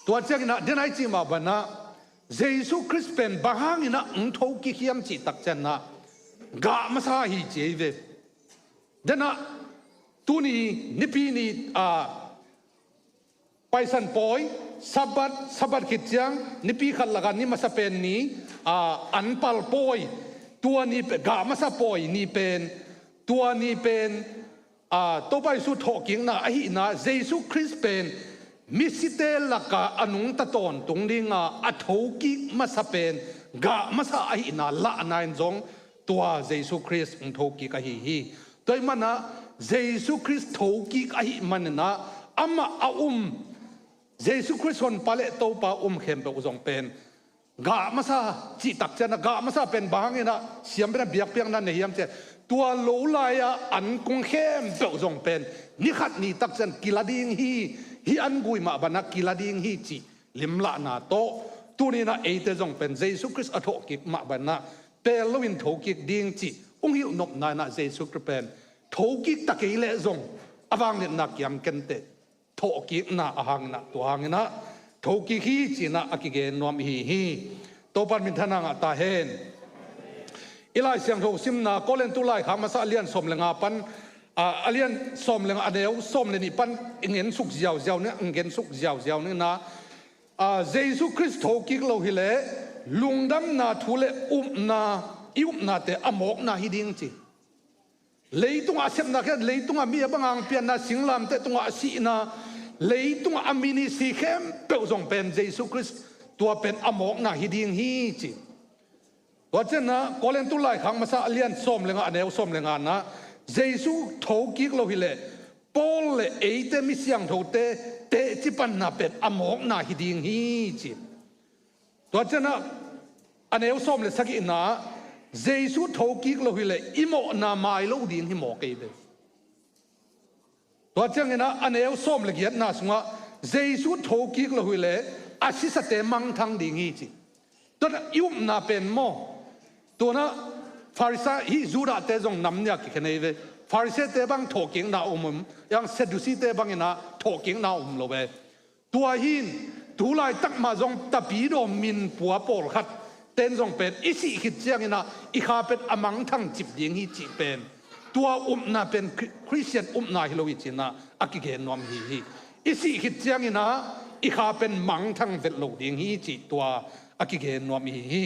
Tua cianginah dena i cih mah banah Jesu Khrist pen bang hanginah hong thokik hiam cih tak cianginah gah masa hi ci ei ve. Dena tuni nipi ni a Paisan pawi, Sabbath, Sabbath khit ciang nipi khat lakah ni masa pen ni a an pal pawi, tua ni gah masa pawi ni pen tua ni pen a Topa Jesu thawhkikna ahihna Jesu Khrist pen misite lakah a nungta tawntung dinga a thokik masa pen gah masa ahihna lahna in zong tua Jesu Khrist hong thokik ahi hi. Tua ahih manah Jesu Khrist thokik ahih maninah amah a um Jesu Khrist honpa le Topa um khempeuh zong pen gah masa cih tak cianginah gah masa pen bang hanginah siam pen a biakpiakna nei hiam ciah tua lo lai-a an kung khempeuh zong pen ni khat ni tak ciang kila ding hi. Hih an gui mah banah kila ding hi cih limlahna tawh tuninah eite zong pen Jesu Khrist a thawhkik mah banah pel loin thokik ding cih hong hilh nopna inah Jesu Khrist pen thokik ta kei leh zong a vangliatna kiam kenteh thawhkikna a hanginah tua hanginah thokik hi cinah a kigen nuam ahi hi. Topa in minthanna ngah ta hen. I Lai Siangtho simna Korintu laikhak masa a lian sawm le nga pan a lian sawm le nga a neu sawm le nih pan i ngensuk ziauziau ni a ngensuk ziauziau ninah A, Jesu Khrist thokik lo hileh lungdamna thu le upna, i upnate a mawkna hi ding ci. Leitungah a sepna khit, leitungah mi a bang hong pianna, singlamteh tungah a sihna, leitungah a ministry khempeuh zong pen Jesu Khrist tua pen a mawkna hi ding hi ci. Tua ciangin ah Korintu laikhak masa a lian sawm le nga, a neu sawm le nga-na, Jesu thokik lo hileh Paul le eite mi siangthote teci panna pen a mawkna hi ding hi ci. Tua ciangin ah a neu sawm le sagihna, Jesu thokik lo hileh i mawhna mai lo ding hi mawk ei ve. Tua ciangin ah a neu sawm le giatna sungah Jesu thokik lo hileh a sisate mangthang ding hi ci. Tua i upna pen maw? Tua-in ah Pharisee, hih Judahte zong nam nih a kikhen ei ve. Phariseete bang thawhkikna um um, a, Sadduceete bangin ah thawhkikna um lo ve. Tua hi-in tulaitak mah zong tapidaw minpua pawlkhat ten zong pen i sih khit ciangin ah i kha pen a mangthang cip ding hi cih pen, tua upna pen Khri-, Khristian upna hi lo hi ci-in ah a kigen nuam hi hi. I sih khit ciangin ah i kha pen mangthang vet lo ding hi cih tua a kigen nuam hi hi.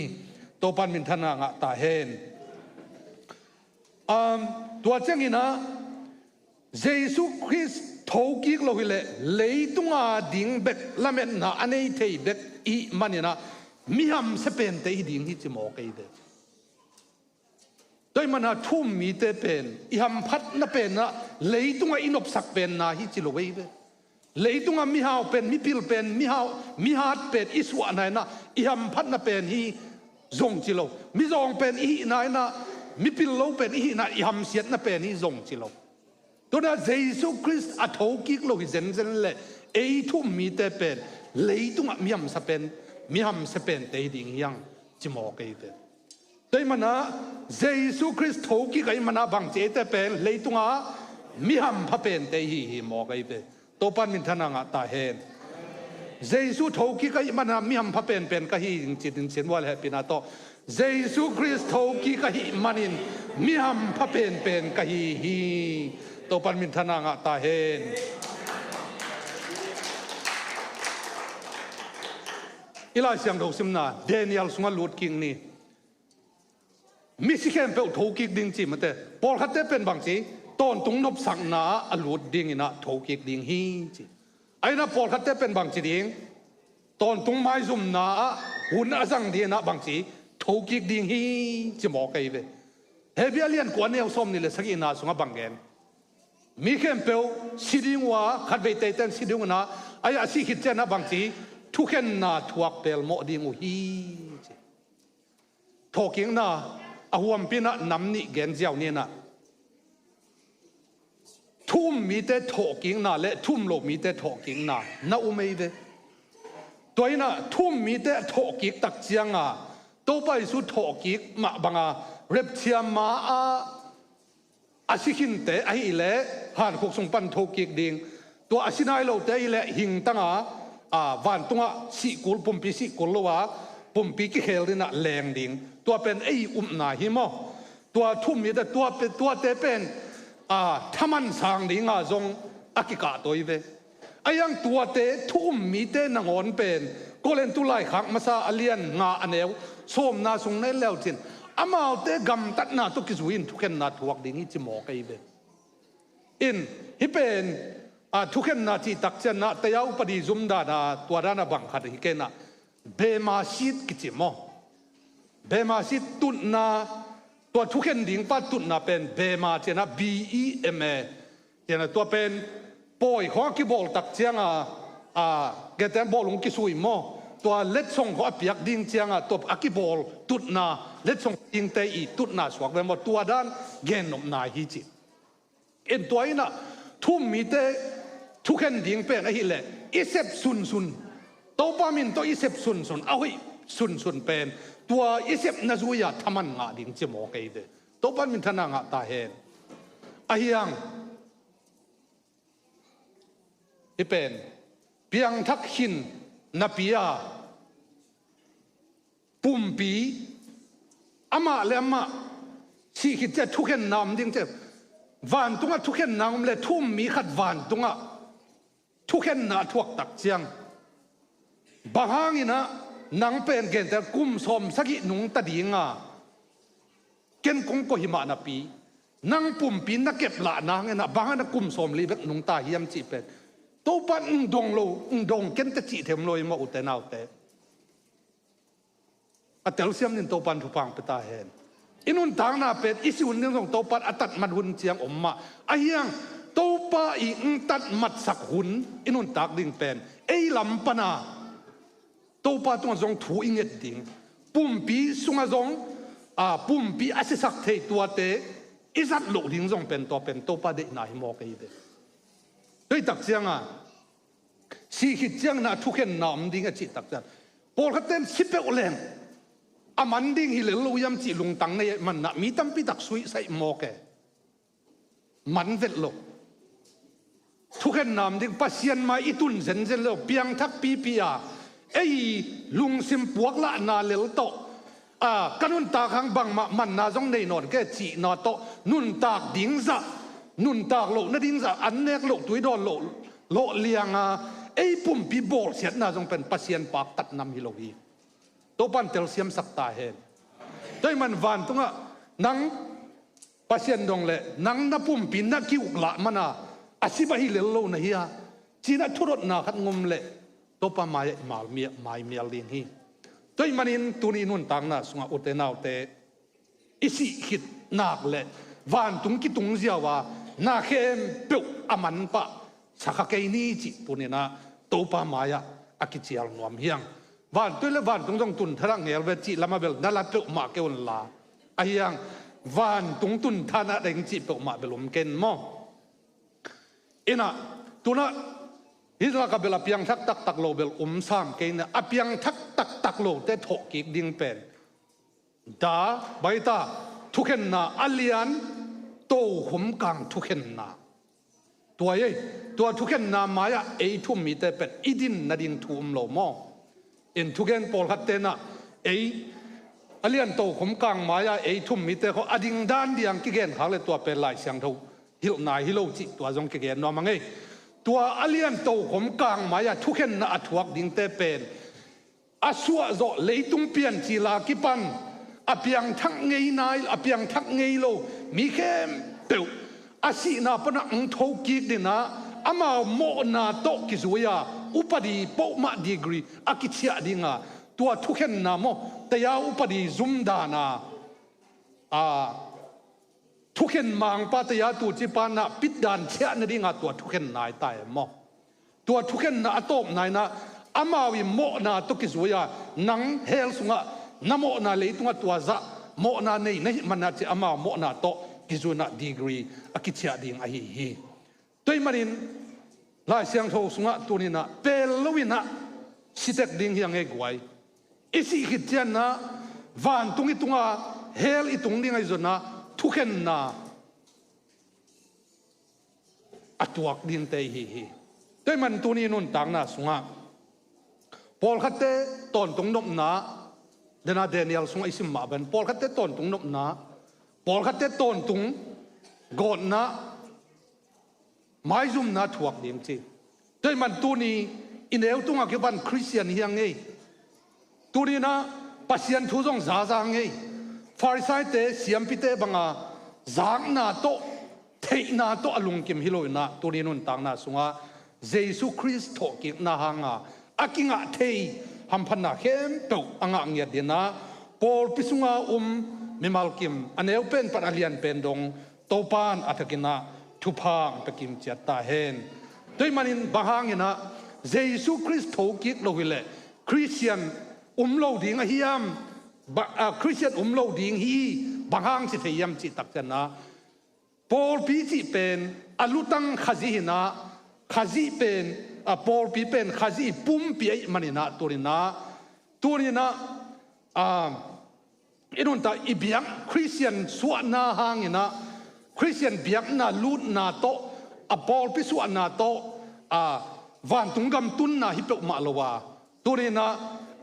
Topa'n minthanna ngah ta hen. Um, tua ciangin ah Jesu Khrist thokik lo hileh leitunga ding bek lametna a nei thei bek i hih manin ah mi hamsia pente hi ding hi ci mawk ei ve. Tua ahih manin ah thu-um mite pen i hamphatna pen ah leitungah i nopsak penna hi ci lo ei ve. Leitungah mihau pen, mipil pen, mihau, mihat pen i suahna in ah i hamphatna pen hi zong ci lo. Mizawng pen i hihna in ah, mipil lo pen i hihna, i hamsiatna pen hi zong ci lo. Tua-in ah Jesu Khrist a thokik lo hi zenzen leh ei thu-um mite pen leitungah mi hamsia pen, mi hamsia pente hi ding hi hang ci mawk ei ve. Tua ahih manin ah Jesu Khrist thokik ahih manin ah bangci eite pen leitungah mi hampha pente hi hi mawk ei ve. Topa'n minthanna ngah ta hen. Jesu thokik ahih manin ah mi hampha penpen ka hi ding ci-in, sin ua le hehpihna tawh. Jesu Khrist thokik ahih manin mi hampha penpen ka hi hi. Topa'n minthanna ngah ta hen. I Lai Siangtho simna Daniel sungah lut kik ni. Misi khempeuh thokik ding ci mate. Pawlkhatte pen bangci, tawntung nopsakna-ah a lut dingin ah thokik ding hi ci. Ahi-in ah pawlkhatte pen bangci ding, tawntung maizumna-ah hun a zang dingin ah bangci, thokik ding hi ci mawk ei ve. Hebru a lian kua, a neu sawmnih le sagihna sungah bang gen? Mi khempeuh si ding uh a, khatvei teite'n si ding uh a, ahi a sih khit ciangin ah bangci, thukhenna thuak pelmawh ding uh hi ci. Thawhkikna a huampi-in ah nam nih gen ziau ni-in ah, thu-um mite thawhkikna le thu-um lo mite thawhkikna na um ei ve. Tua in ah thu-um mite a thawhkik tak ciangin Topa Jesu thawhkik mah bangin rapture ma-ah a si khinte ahih leh hankhuk sung pan thokik ding. Tua a si nai lote ahih leh hingtang a, a, vantungah sihkul, pumpi sihkul lo a, pumpi kikhel dingin ah leng ding. Tua pen ei upna hi maw? Tua thu-um mite, tua pe-, tuate pen, a, thaman sang dingin zong a kikah tawi ve. Ahi hang tuate thu-um mite nangawn pen Korintu laikhak masa a lian nga, a neu sawmna sung na en le uh cin, amaute gamtatna tawh kizui-in thukhenna thuak ding hi ci mawk ei ve. In, hih pen, a, thukhenna cih tak ciangin ah tayau padi zum dan a, tua dan a bang khat hi kei-in ah, bema seat kici maw? Bema seat, tutna, tua thukhen ding pa tutna pen bema ci-in ah, B E M A. Ci-in ah tua pen pawi khawng a kibawl tak ciangin, a, a, geten bawlung kisui maw? Tua letsong khawng a piak ding ciangin, tua a kibawl tutna, letsong dingte i tutna suak ve maw? Tua dan gennopna hi ci. In, tua in ah thu-um mite thukhen ding pen ahih leh i sep sunsun, Topa min tawh i sep sunsun, a hoih sunsun pen tua i sepna zui-a thaman ngah ding ci mawk ei ve. Topa minthanna ngah ta hen. Ahi hang hih pen piangthak khin napi-a pumpi amah le amah sih khit ciang thukhenna om ding ci. Vantungah thukhenna om leh thu-um mi khat vantungah thukhenna a thuak tak ciang, Bang hangin ah nang pen gentehna kum sawm sagih nungta ding a, ken kong koih hi mah napi, nang pumpi na kep lahna hangin ah bang hangin ah kum sawm li bek nungta hiam cih pen Topa in dong lo, dong kei in teh cih thei om lo hi maw, ute naute. A telsiam dingin Topa in thupha hong pia ta hen. I nuntakna pen i si hun ding zong Topa in a tatmat hun ciang om mah. Ahi hang Topa in tatmatsak hun i nuntak ding pen ei lam pan a Topa tungah zong thu i nget ding, pumpi sungah zong, a, pumpi a sisak thei tuate i zat loh ding zong pen, tua pen Topa deihna hi mawk ei ve. Tua hi tak ciang a, sih khit ciangin ah thukhenna om ding a cih tak ciang, pawlkhatte in si peuh leng a man ding hi lel lo hiam cih lungtang nei ahih manin ah mi tampi tak suihsaih mawk e. Man vet lo. Thukhenna om ding, Pasian mai i tun zenzen lo, piangthak pipi a, ei lungsim puaklahna lel tawh, a, ka nuntak hang bangmah manna zong nei nawn kei cihna tawh nuntak ding zah, nuntak loh nading zah, an nek loh, tui dawn loh, loh liang a, ei pumpi bawlsiatna zong pen Pasian paktat nam hi lo hi. Topa in telsiamsak ta hen. Tua ahih manin vantungah nang Pasian dong leh nang na pumpi na ki-uklah man a, a si bang hi lel lo na hi a, ci-in ah thudotna khat ngum leh Topa mai-ah i mal mia-, maimial ding hi. Tua ahih manin tuni nuntakna sungah, ute naute, i sih khit nak leh vantung kitung ziau a, na khempeuh a man pah sa kha kei ni cih tuni-in ah Topa mai-ah a kicial nuam hi hang. Vantung leh vantung zong tun tha dah ngel ve cih lam ah bel na la peuhmah kei un la, ahi hang vantung tun tha na ding cih peuhmah bel om kei in maw. Inah, tu-in ah hih lak ah bel a piangthak taktak lo bel om sam kei in ah, a piangthak taktak lote thawhkik ding pen Da, Baita, thukhenna a lian, tokhom kang thukhenna. Tua ei, tua thukhenna mai-ah ei thu-um mite pen i din nading thu um lo maw? In thugen pawlkhatte in ah ei a lian tokhom kang mai-ah ei thu-um mite khawng a ding dan diang kigen khak leh tua pen Lai Siangtho hilhna hi lo cih tua zong kigen nuam a ngei. Tua a lian tokhom kang mai-ah thukhenna a thuak dingte pen a suahzawh leitung piancil a kipan a piangthak ngei nai, a piangthak ngei lo mi khempeuh a sihna panah hong thokik ding a, amau mawhna tawh kizui a, upadi pohmah degree a kiciah ding a, tua thukhenna maw, taya upadi zumdan a, a, thukhen mangpa taya tuucipa in ah pitdan ciah nading a tua thukhenna hi ta e maw? Tua thukhenna a tawpna in ah amau i mawhna tawh kizui a, nang hell sungah na mawhna leitungah tua zah mawhna nei na hih man a ci, amau mawhna tawh kizui in ah degree a kiciah ding ahi hi. Tua ahih manin Lai Siangtho sungah tuni-in ah pel lo-in ah si tek ding hi a ngei guai. I sih khit ciangin ah vantung i tung a, hell i tung ding ahi zongin ah thukhenna a tuak dingte i hi hi. Tua ahih manin tuni nuntakna sungah pawlkhatte tawntung nopna, dena Daniel sungah i sim mah bangin pawlkhatte tawntung nopna, pawlkhatte tawntung gawtna, maizumna thuak ding ci. Tua ahih manin tuni i neu tungah kipan Khristian hi a ngei. Tuni-in ah Pasian thu zong zaza ngei. Farisaite, siampite bang a zakna tawh, theihna tawh a lungkim hi lo-in ah tuni nuntakna sungah Jesu Khrist thawhkikna hang a a kingah thei hamphatna khempeuh a ngah ngiat dingin ah pawlpi sunga um mimal kim, a neu pen pan a lian pen dong Topa in a thakin ah thupha hong pia kim ciat ta hen. Tua ahih manin bang hangin ah Jesu Khrist thokik lo hi leh Khristian um lo ding a hiam? Ba-, a, Khristian um lo ding hi, bang hang ci thei hiam cih tak ciangin ah pawlpi cih pen a lutang Khazih hi-in ah, Khazih pen, a, pawlpi pen Khazih i pumpi ahih manin ah tuni-in ah, tuni-in ah, a, i nuntak i biak Khristian suahna hangin ah Khristian biakna lutna tawh, a pawlpi suahna tawh, a, vantung gam tunna hi peuhmah lo a, tuni-in ah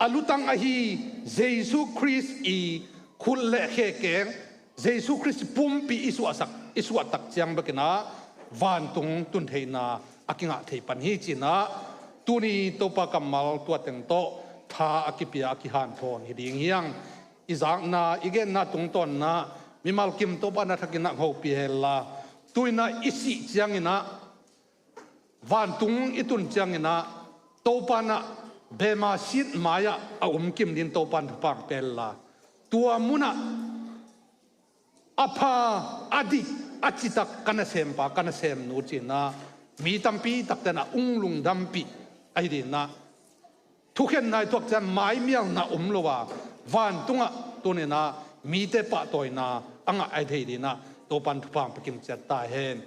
a lutang ahi Jesu Khrist i khut le khe keng, Jesu Khrist pumpi i suahsak, i suahtak ciang bekin ah vantung tun theihna a kingah thei pan hi ci-in ah Tuni Topa kammal tua teng tawh tha a kipia a kihanthawn hi ding hi hang. I zakna, i genna tungtawnna mimal kim Topa na thakin ah hopih hen la, tu-in ah i sih ciangin ah, vantung i tun ciangin ah, Topa in ah bema seat mai-ah a um kim dingin Topa in thupha hong pia hen la, tua munah a pha, a dik, a citak ka nasempa, ka nasemnu ci-in ah mi tampi takte in ah hong lungdampih ahi dingin ah, thukhenna i tuak ciang maimialna om lo a, vantungah tuni-in ah mite pahtawina a ngah ahi thei dingin ah Topa in thupha hong pia kim ciat ta hen.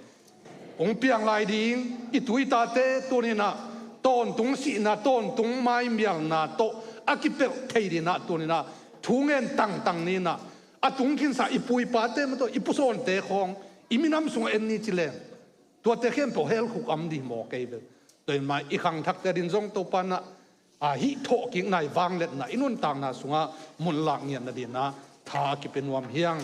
Hong piang lai ding i tu i tate tuni-in ah tawntung sihna, tawntung maimialna tawh a kipelh thei dingin ah tuni-in ah thu ngen tangtang ni-in ah, a tung khinsa i pu i pate mah tawh, i pu Sawnte khawng i minam sungah en ni ci leng, tuate khempeuh hell khuk am ding hi maw kei ve. Tua ahih manin i khangthakte adingin zong Topa in ah, a, hih thawhkikna, i vangliatna, i nuntakna sungah mun lak ngiat nadingin ah tha a kipia nuam hi hang.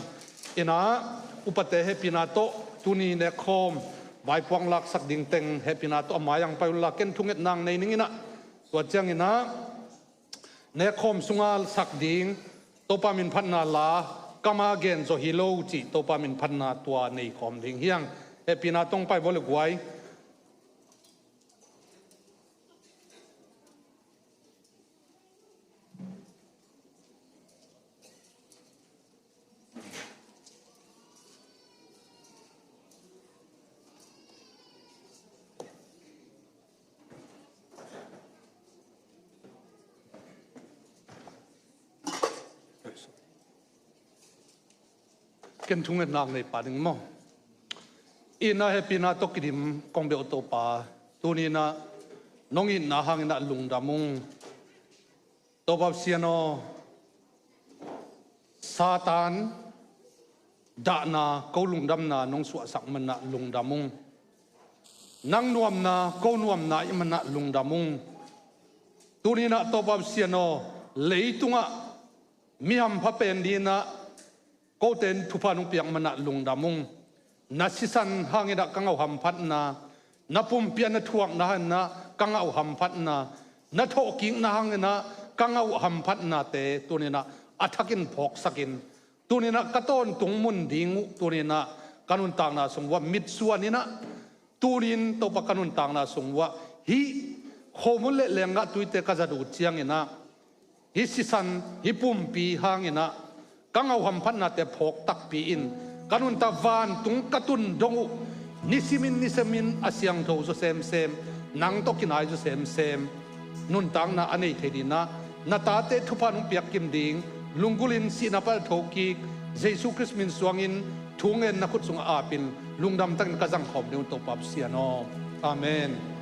In ah, upate hehpihna tawh tuni nekkhawm vaipuak laksak ding teng hehpihna tawh a mai-ah hong pai un la, ken thungetna hong nei ning in ah, tua ciangin ah nekkhawm sungah sak ding Topa min phatna la, kam a gen zaw hi lo cih Topa min phatna tua nei khawm ding hi hang. Hehpihna tawh hong pai vua le guai. Ken thungetna hong nei pah ning maw. In ah hehpihna tawh kidim kong bia uh Topa, tuni-in ah nong itna hangin ah lungdam ung. Topa Pasian aw, Satan dahna ko lungdamna nong suahsak manin ah lungdam ung. Nang nuamna ko nuamna ahih manin ah lungdam ung. Tuni-in ah Topa Pasian aw, leitungah mi hampha pen dingin ah kote in thupha nong piak manin ah lungdam ung. Na sisan hangin ah ka ngah uh hamphatna, na pumpi ah na thuakna hangin ah ka ngah uh hamphatna, na thawhkikna hangin ah ka ngah uh hamphatnate tuni-in ah a thakin phawksakin, tuni-in ah ka tawntung mun ding uh tuni-in ah ka nuntakna sung uah mitsuan in ah, tuni-in Topa ka nuntakna sung uah hih khomun le lenggah tuite ka zat uh ciangin ah, hih sisan, hih pumpi hangin ah ka ngah uh hamphatnate phawk takpi in, ka nuntak vantung ka tun dong uh nisimin nisimin a siangtho zaw semsem, nang tawh kinai zaw semsem nuntakna a nei thei dingin ah na tate thupha nong piak kim ding, lunggulhin sihna pan a thokik Jesu Khrist min suangin thu ngen na khut sungah apin lungdam takin ka zangkhawm ding uh Topa Pasian aw. Amen.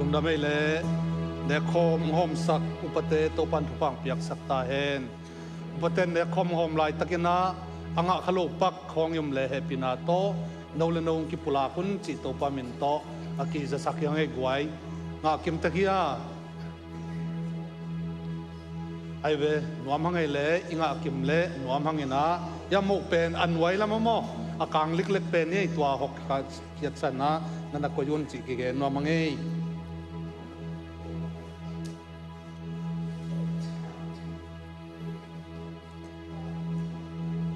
Lungdam ei le, nekkhawm hong hawmsak upate Topan thupha piaksak ta hen. Upate nekkhawm hawm laitakin ah a ngah kha lo pak khawng i om le hehpihna tawh no le no hong kipulak un cih Topa min tawh a kizasak hi ing ei guai. Ngah kim tek hi a. Ai ve, nuam hang ei le, i ngah kim le nuam hang in ah, i a moh pen a nuai lam a maw, a kang liklek pen hi ei, tua hawk kha khiatsan ah na na koih un cih kigen nuam hang ei.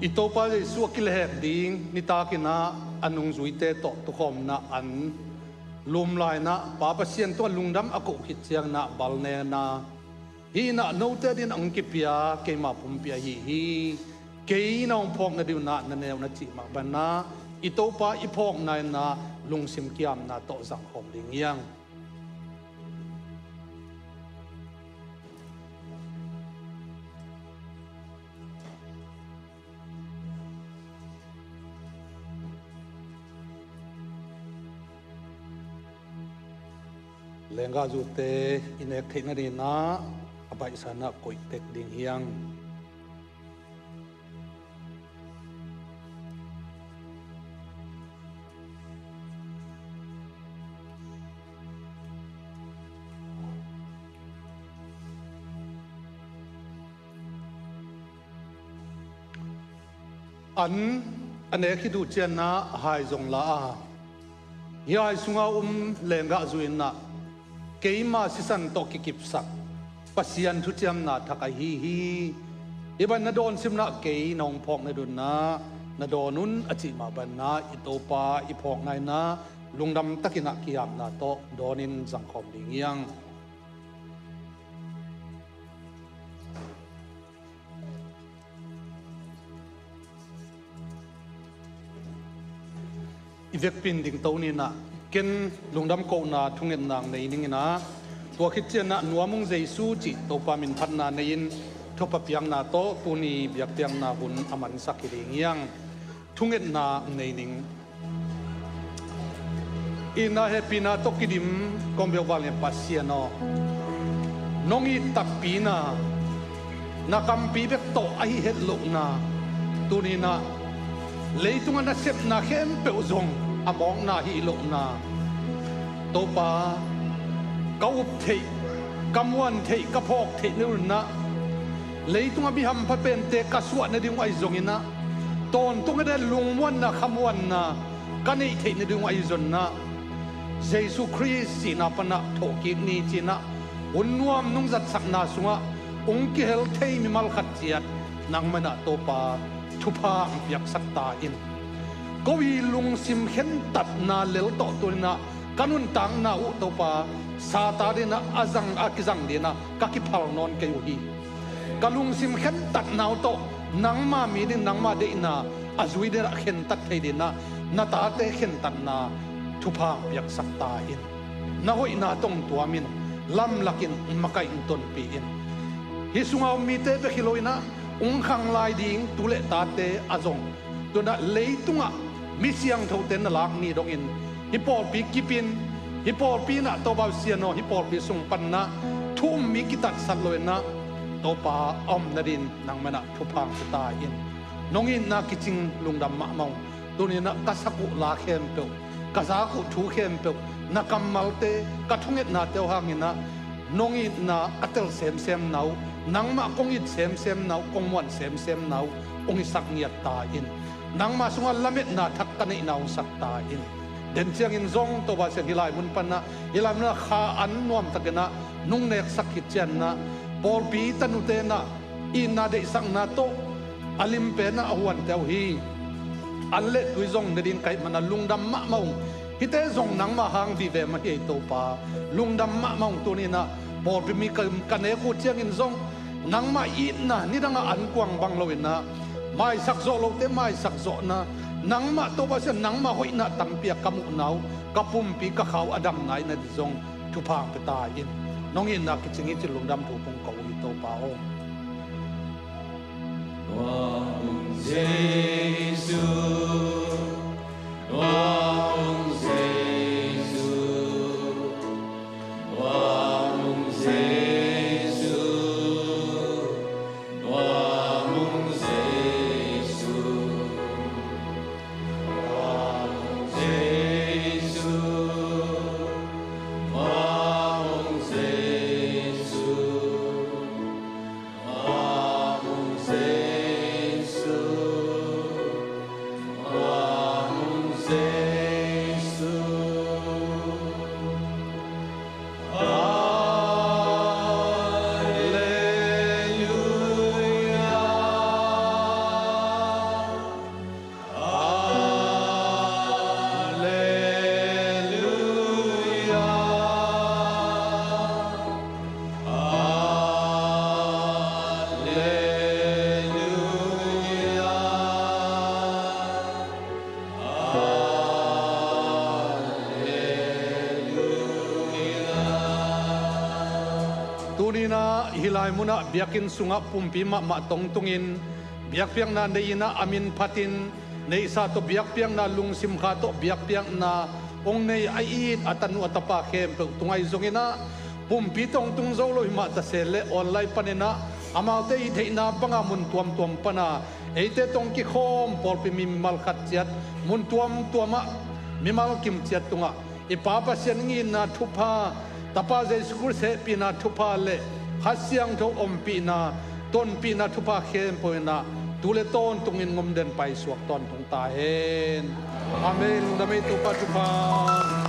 I Topa Jesuh a kilehhek ding nitakin ah a nungzuite tawh tukhawmna an lumlai in ah Pa Pasian tungah lungdam a koh khit ciangin ah balnena, hih in ah note adingin hong kipia keima pumpi ahi hi. Kei na hong phawk nading un ah na ne un a cih mah bangin ah i Topa i phawkna in ah lungsim kiamna tawh zangkhawm ding hi hang. Lenggahzute i nek theih nadingin ah a baihsa in ah koih tek ding hi hang. An a nek khit uh ciangin ah hai zong la a, hih hai sunga om lenggahzu in ah keima sisan tawh kikipsak Pasian thuciamna thak ahi hi. Hih bangin na dawnsim in ah kei na hong phawk nading un ah na dawn un a cih mah bangin ah i Topa i phawkna in ah lungdam takin ah kiamna tawh dawnin zangkhawm ding hi hang. I vekpi in dingto ni in ah, ken lungdam kohna thungetna nei ning in ah, tua khit ciangin ah Nuam Ung Jesu cih Topa min phatna nei-in thupha piakna tawh tuni biakpiakna hun a mansak hi ding hi hang. Thungetna nei ning. Itna hehpihna tawh kidim kong biak val ngen Pasian aw, nong it takpi in ah na kampi bek tawh ahi het loh in ah, tuni in ah leitungah na sepna khempeuh zong a mawkna hi loh in ah, Topa, ka up theih, ka muan theih, ka phawk theih nading un ah, leitungah mi hampha pente ka suah nading uh ahi zongin ah, tawntung a den lungmuanna, khamuanna ka neih theih nading uh ahi zongin ah, Jesu Khrist sihna pan ah thawhkik ni ci-in ah hun nuam nong zatsakna sungah hong kihel thei mimal khat ciat nangmah in ah Topa thupha hong piaksak ta in. Ko i lungsim khentatna lel tawh tuni in ah ka nuntakna uh Topa, Satan adingin ah a zang, a kizang dingin ah ka kiphal nawn kei uh hi. Ka lungsim khentatna uh tawh nangma mi ding, nangma deihna a zui dingin ah khentat thei dingin ah na tate khentatna thupha hong piaksak ta in. Na hoihna tawh hong tuam in, lamlak in, makaih in, tonpih in. Hih sunga om mite bek hi lo in ah, hong khang lai ding tu le tate a zong, tuni in ah leitungah mi siangthote na lak ni dongin, hih pawlpi kip in, hih pawlpi in ah Topa Pasian aw, hih pawlpi sung pan in ah thu um mi kitatsat lo in ah, Topa, a om nadingin nangmah in ah thupha hong pia ta in. Nong itna kicing lungdam mahmah ung. Tuni in ah ka sak uh la khempeuh, ka zak uh thu khempeuh, na kammalte, ka thungetnate uh hangin ah nong itna a tel semsem na uh, nangmah kong it semsem na uh, kong muan semsem na uh hong hisak ngiat ta in. Nangmah sungah lametna thak ka neihna hong sak ta in. Den ciangin zong Topa Pasian hih lai mun panah, hih lai munah kha an nuamtakinah nung neksak khit cianah pawlpi tanute nah itna deihsakna tawh a limpenah a huante uh hi. An le tui zong ne ding ka hih manah lungdam mahmah ung. Hihte zong nangmah hang vive mah hi ei Topa. Lungdam mahmah ung. Tuninah pawlpi mi ka, ka nek uh ciangin zong nangmah itna nidangah an kuang bang loinah maisak zawh lote maisak zawhna, nangmah Topa Pasian nangmah hoihna tampi a ka muhna uh, ka pumpi ka kha uh a damna in a dih zong thupha hong pia ta in. Nong itna kicing hi cin lungdam thu kong ko uh hi Topa aw. Nuam ung Jesu, nuam ung Jesu, nuam ung Jesu, nuam ung Jesu, nuam ung Jesu, nuam ung Jesu. Tuninah hih lai munah biakinn sungah pumpi mahmah tongtungin biakpiakna nei-inah a min phatin neihsa tawh biakpiakna, lungsim kha tawh biakpiakna hong nei a it a tanu a tapa khempeuh tungah i zonginah pumpi tongtung zo lo himah tase le online paninah amaute i theihna banga mun tuamtuam pana eite tong kikhawm pawlpi mi mimal khat ciat mun tuamtuamah mimal kim ciat tungah i Pa Pasian ngitna thupha, Tapa Jesu Khrist hehpihna thupha le Kha Siangtho ompihna, tonpihna thupha khempeuh inah tu le tawntungin ngomden paisuak tawntung ta hen. Amen. Lungdam ei Topa thupha.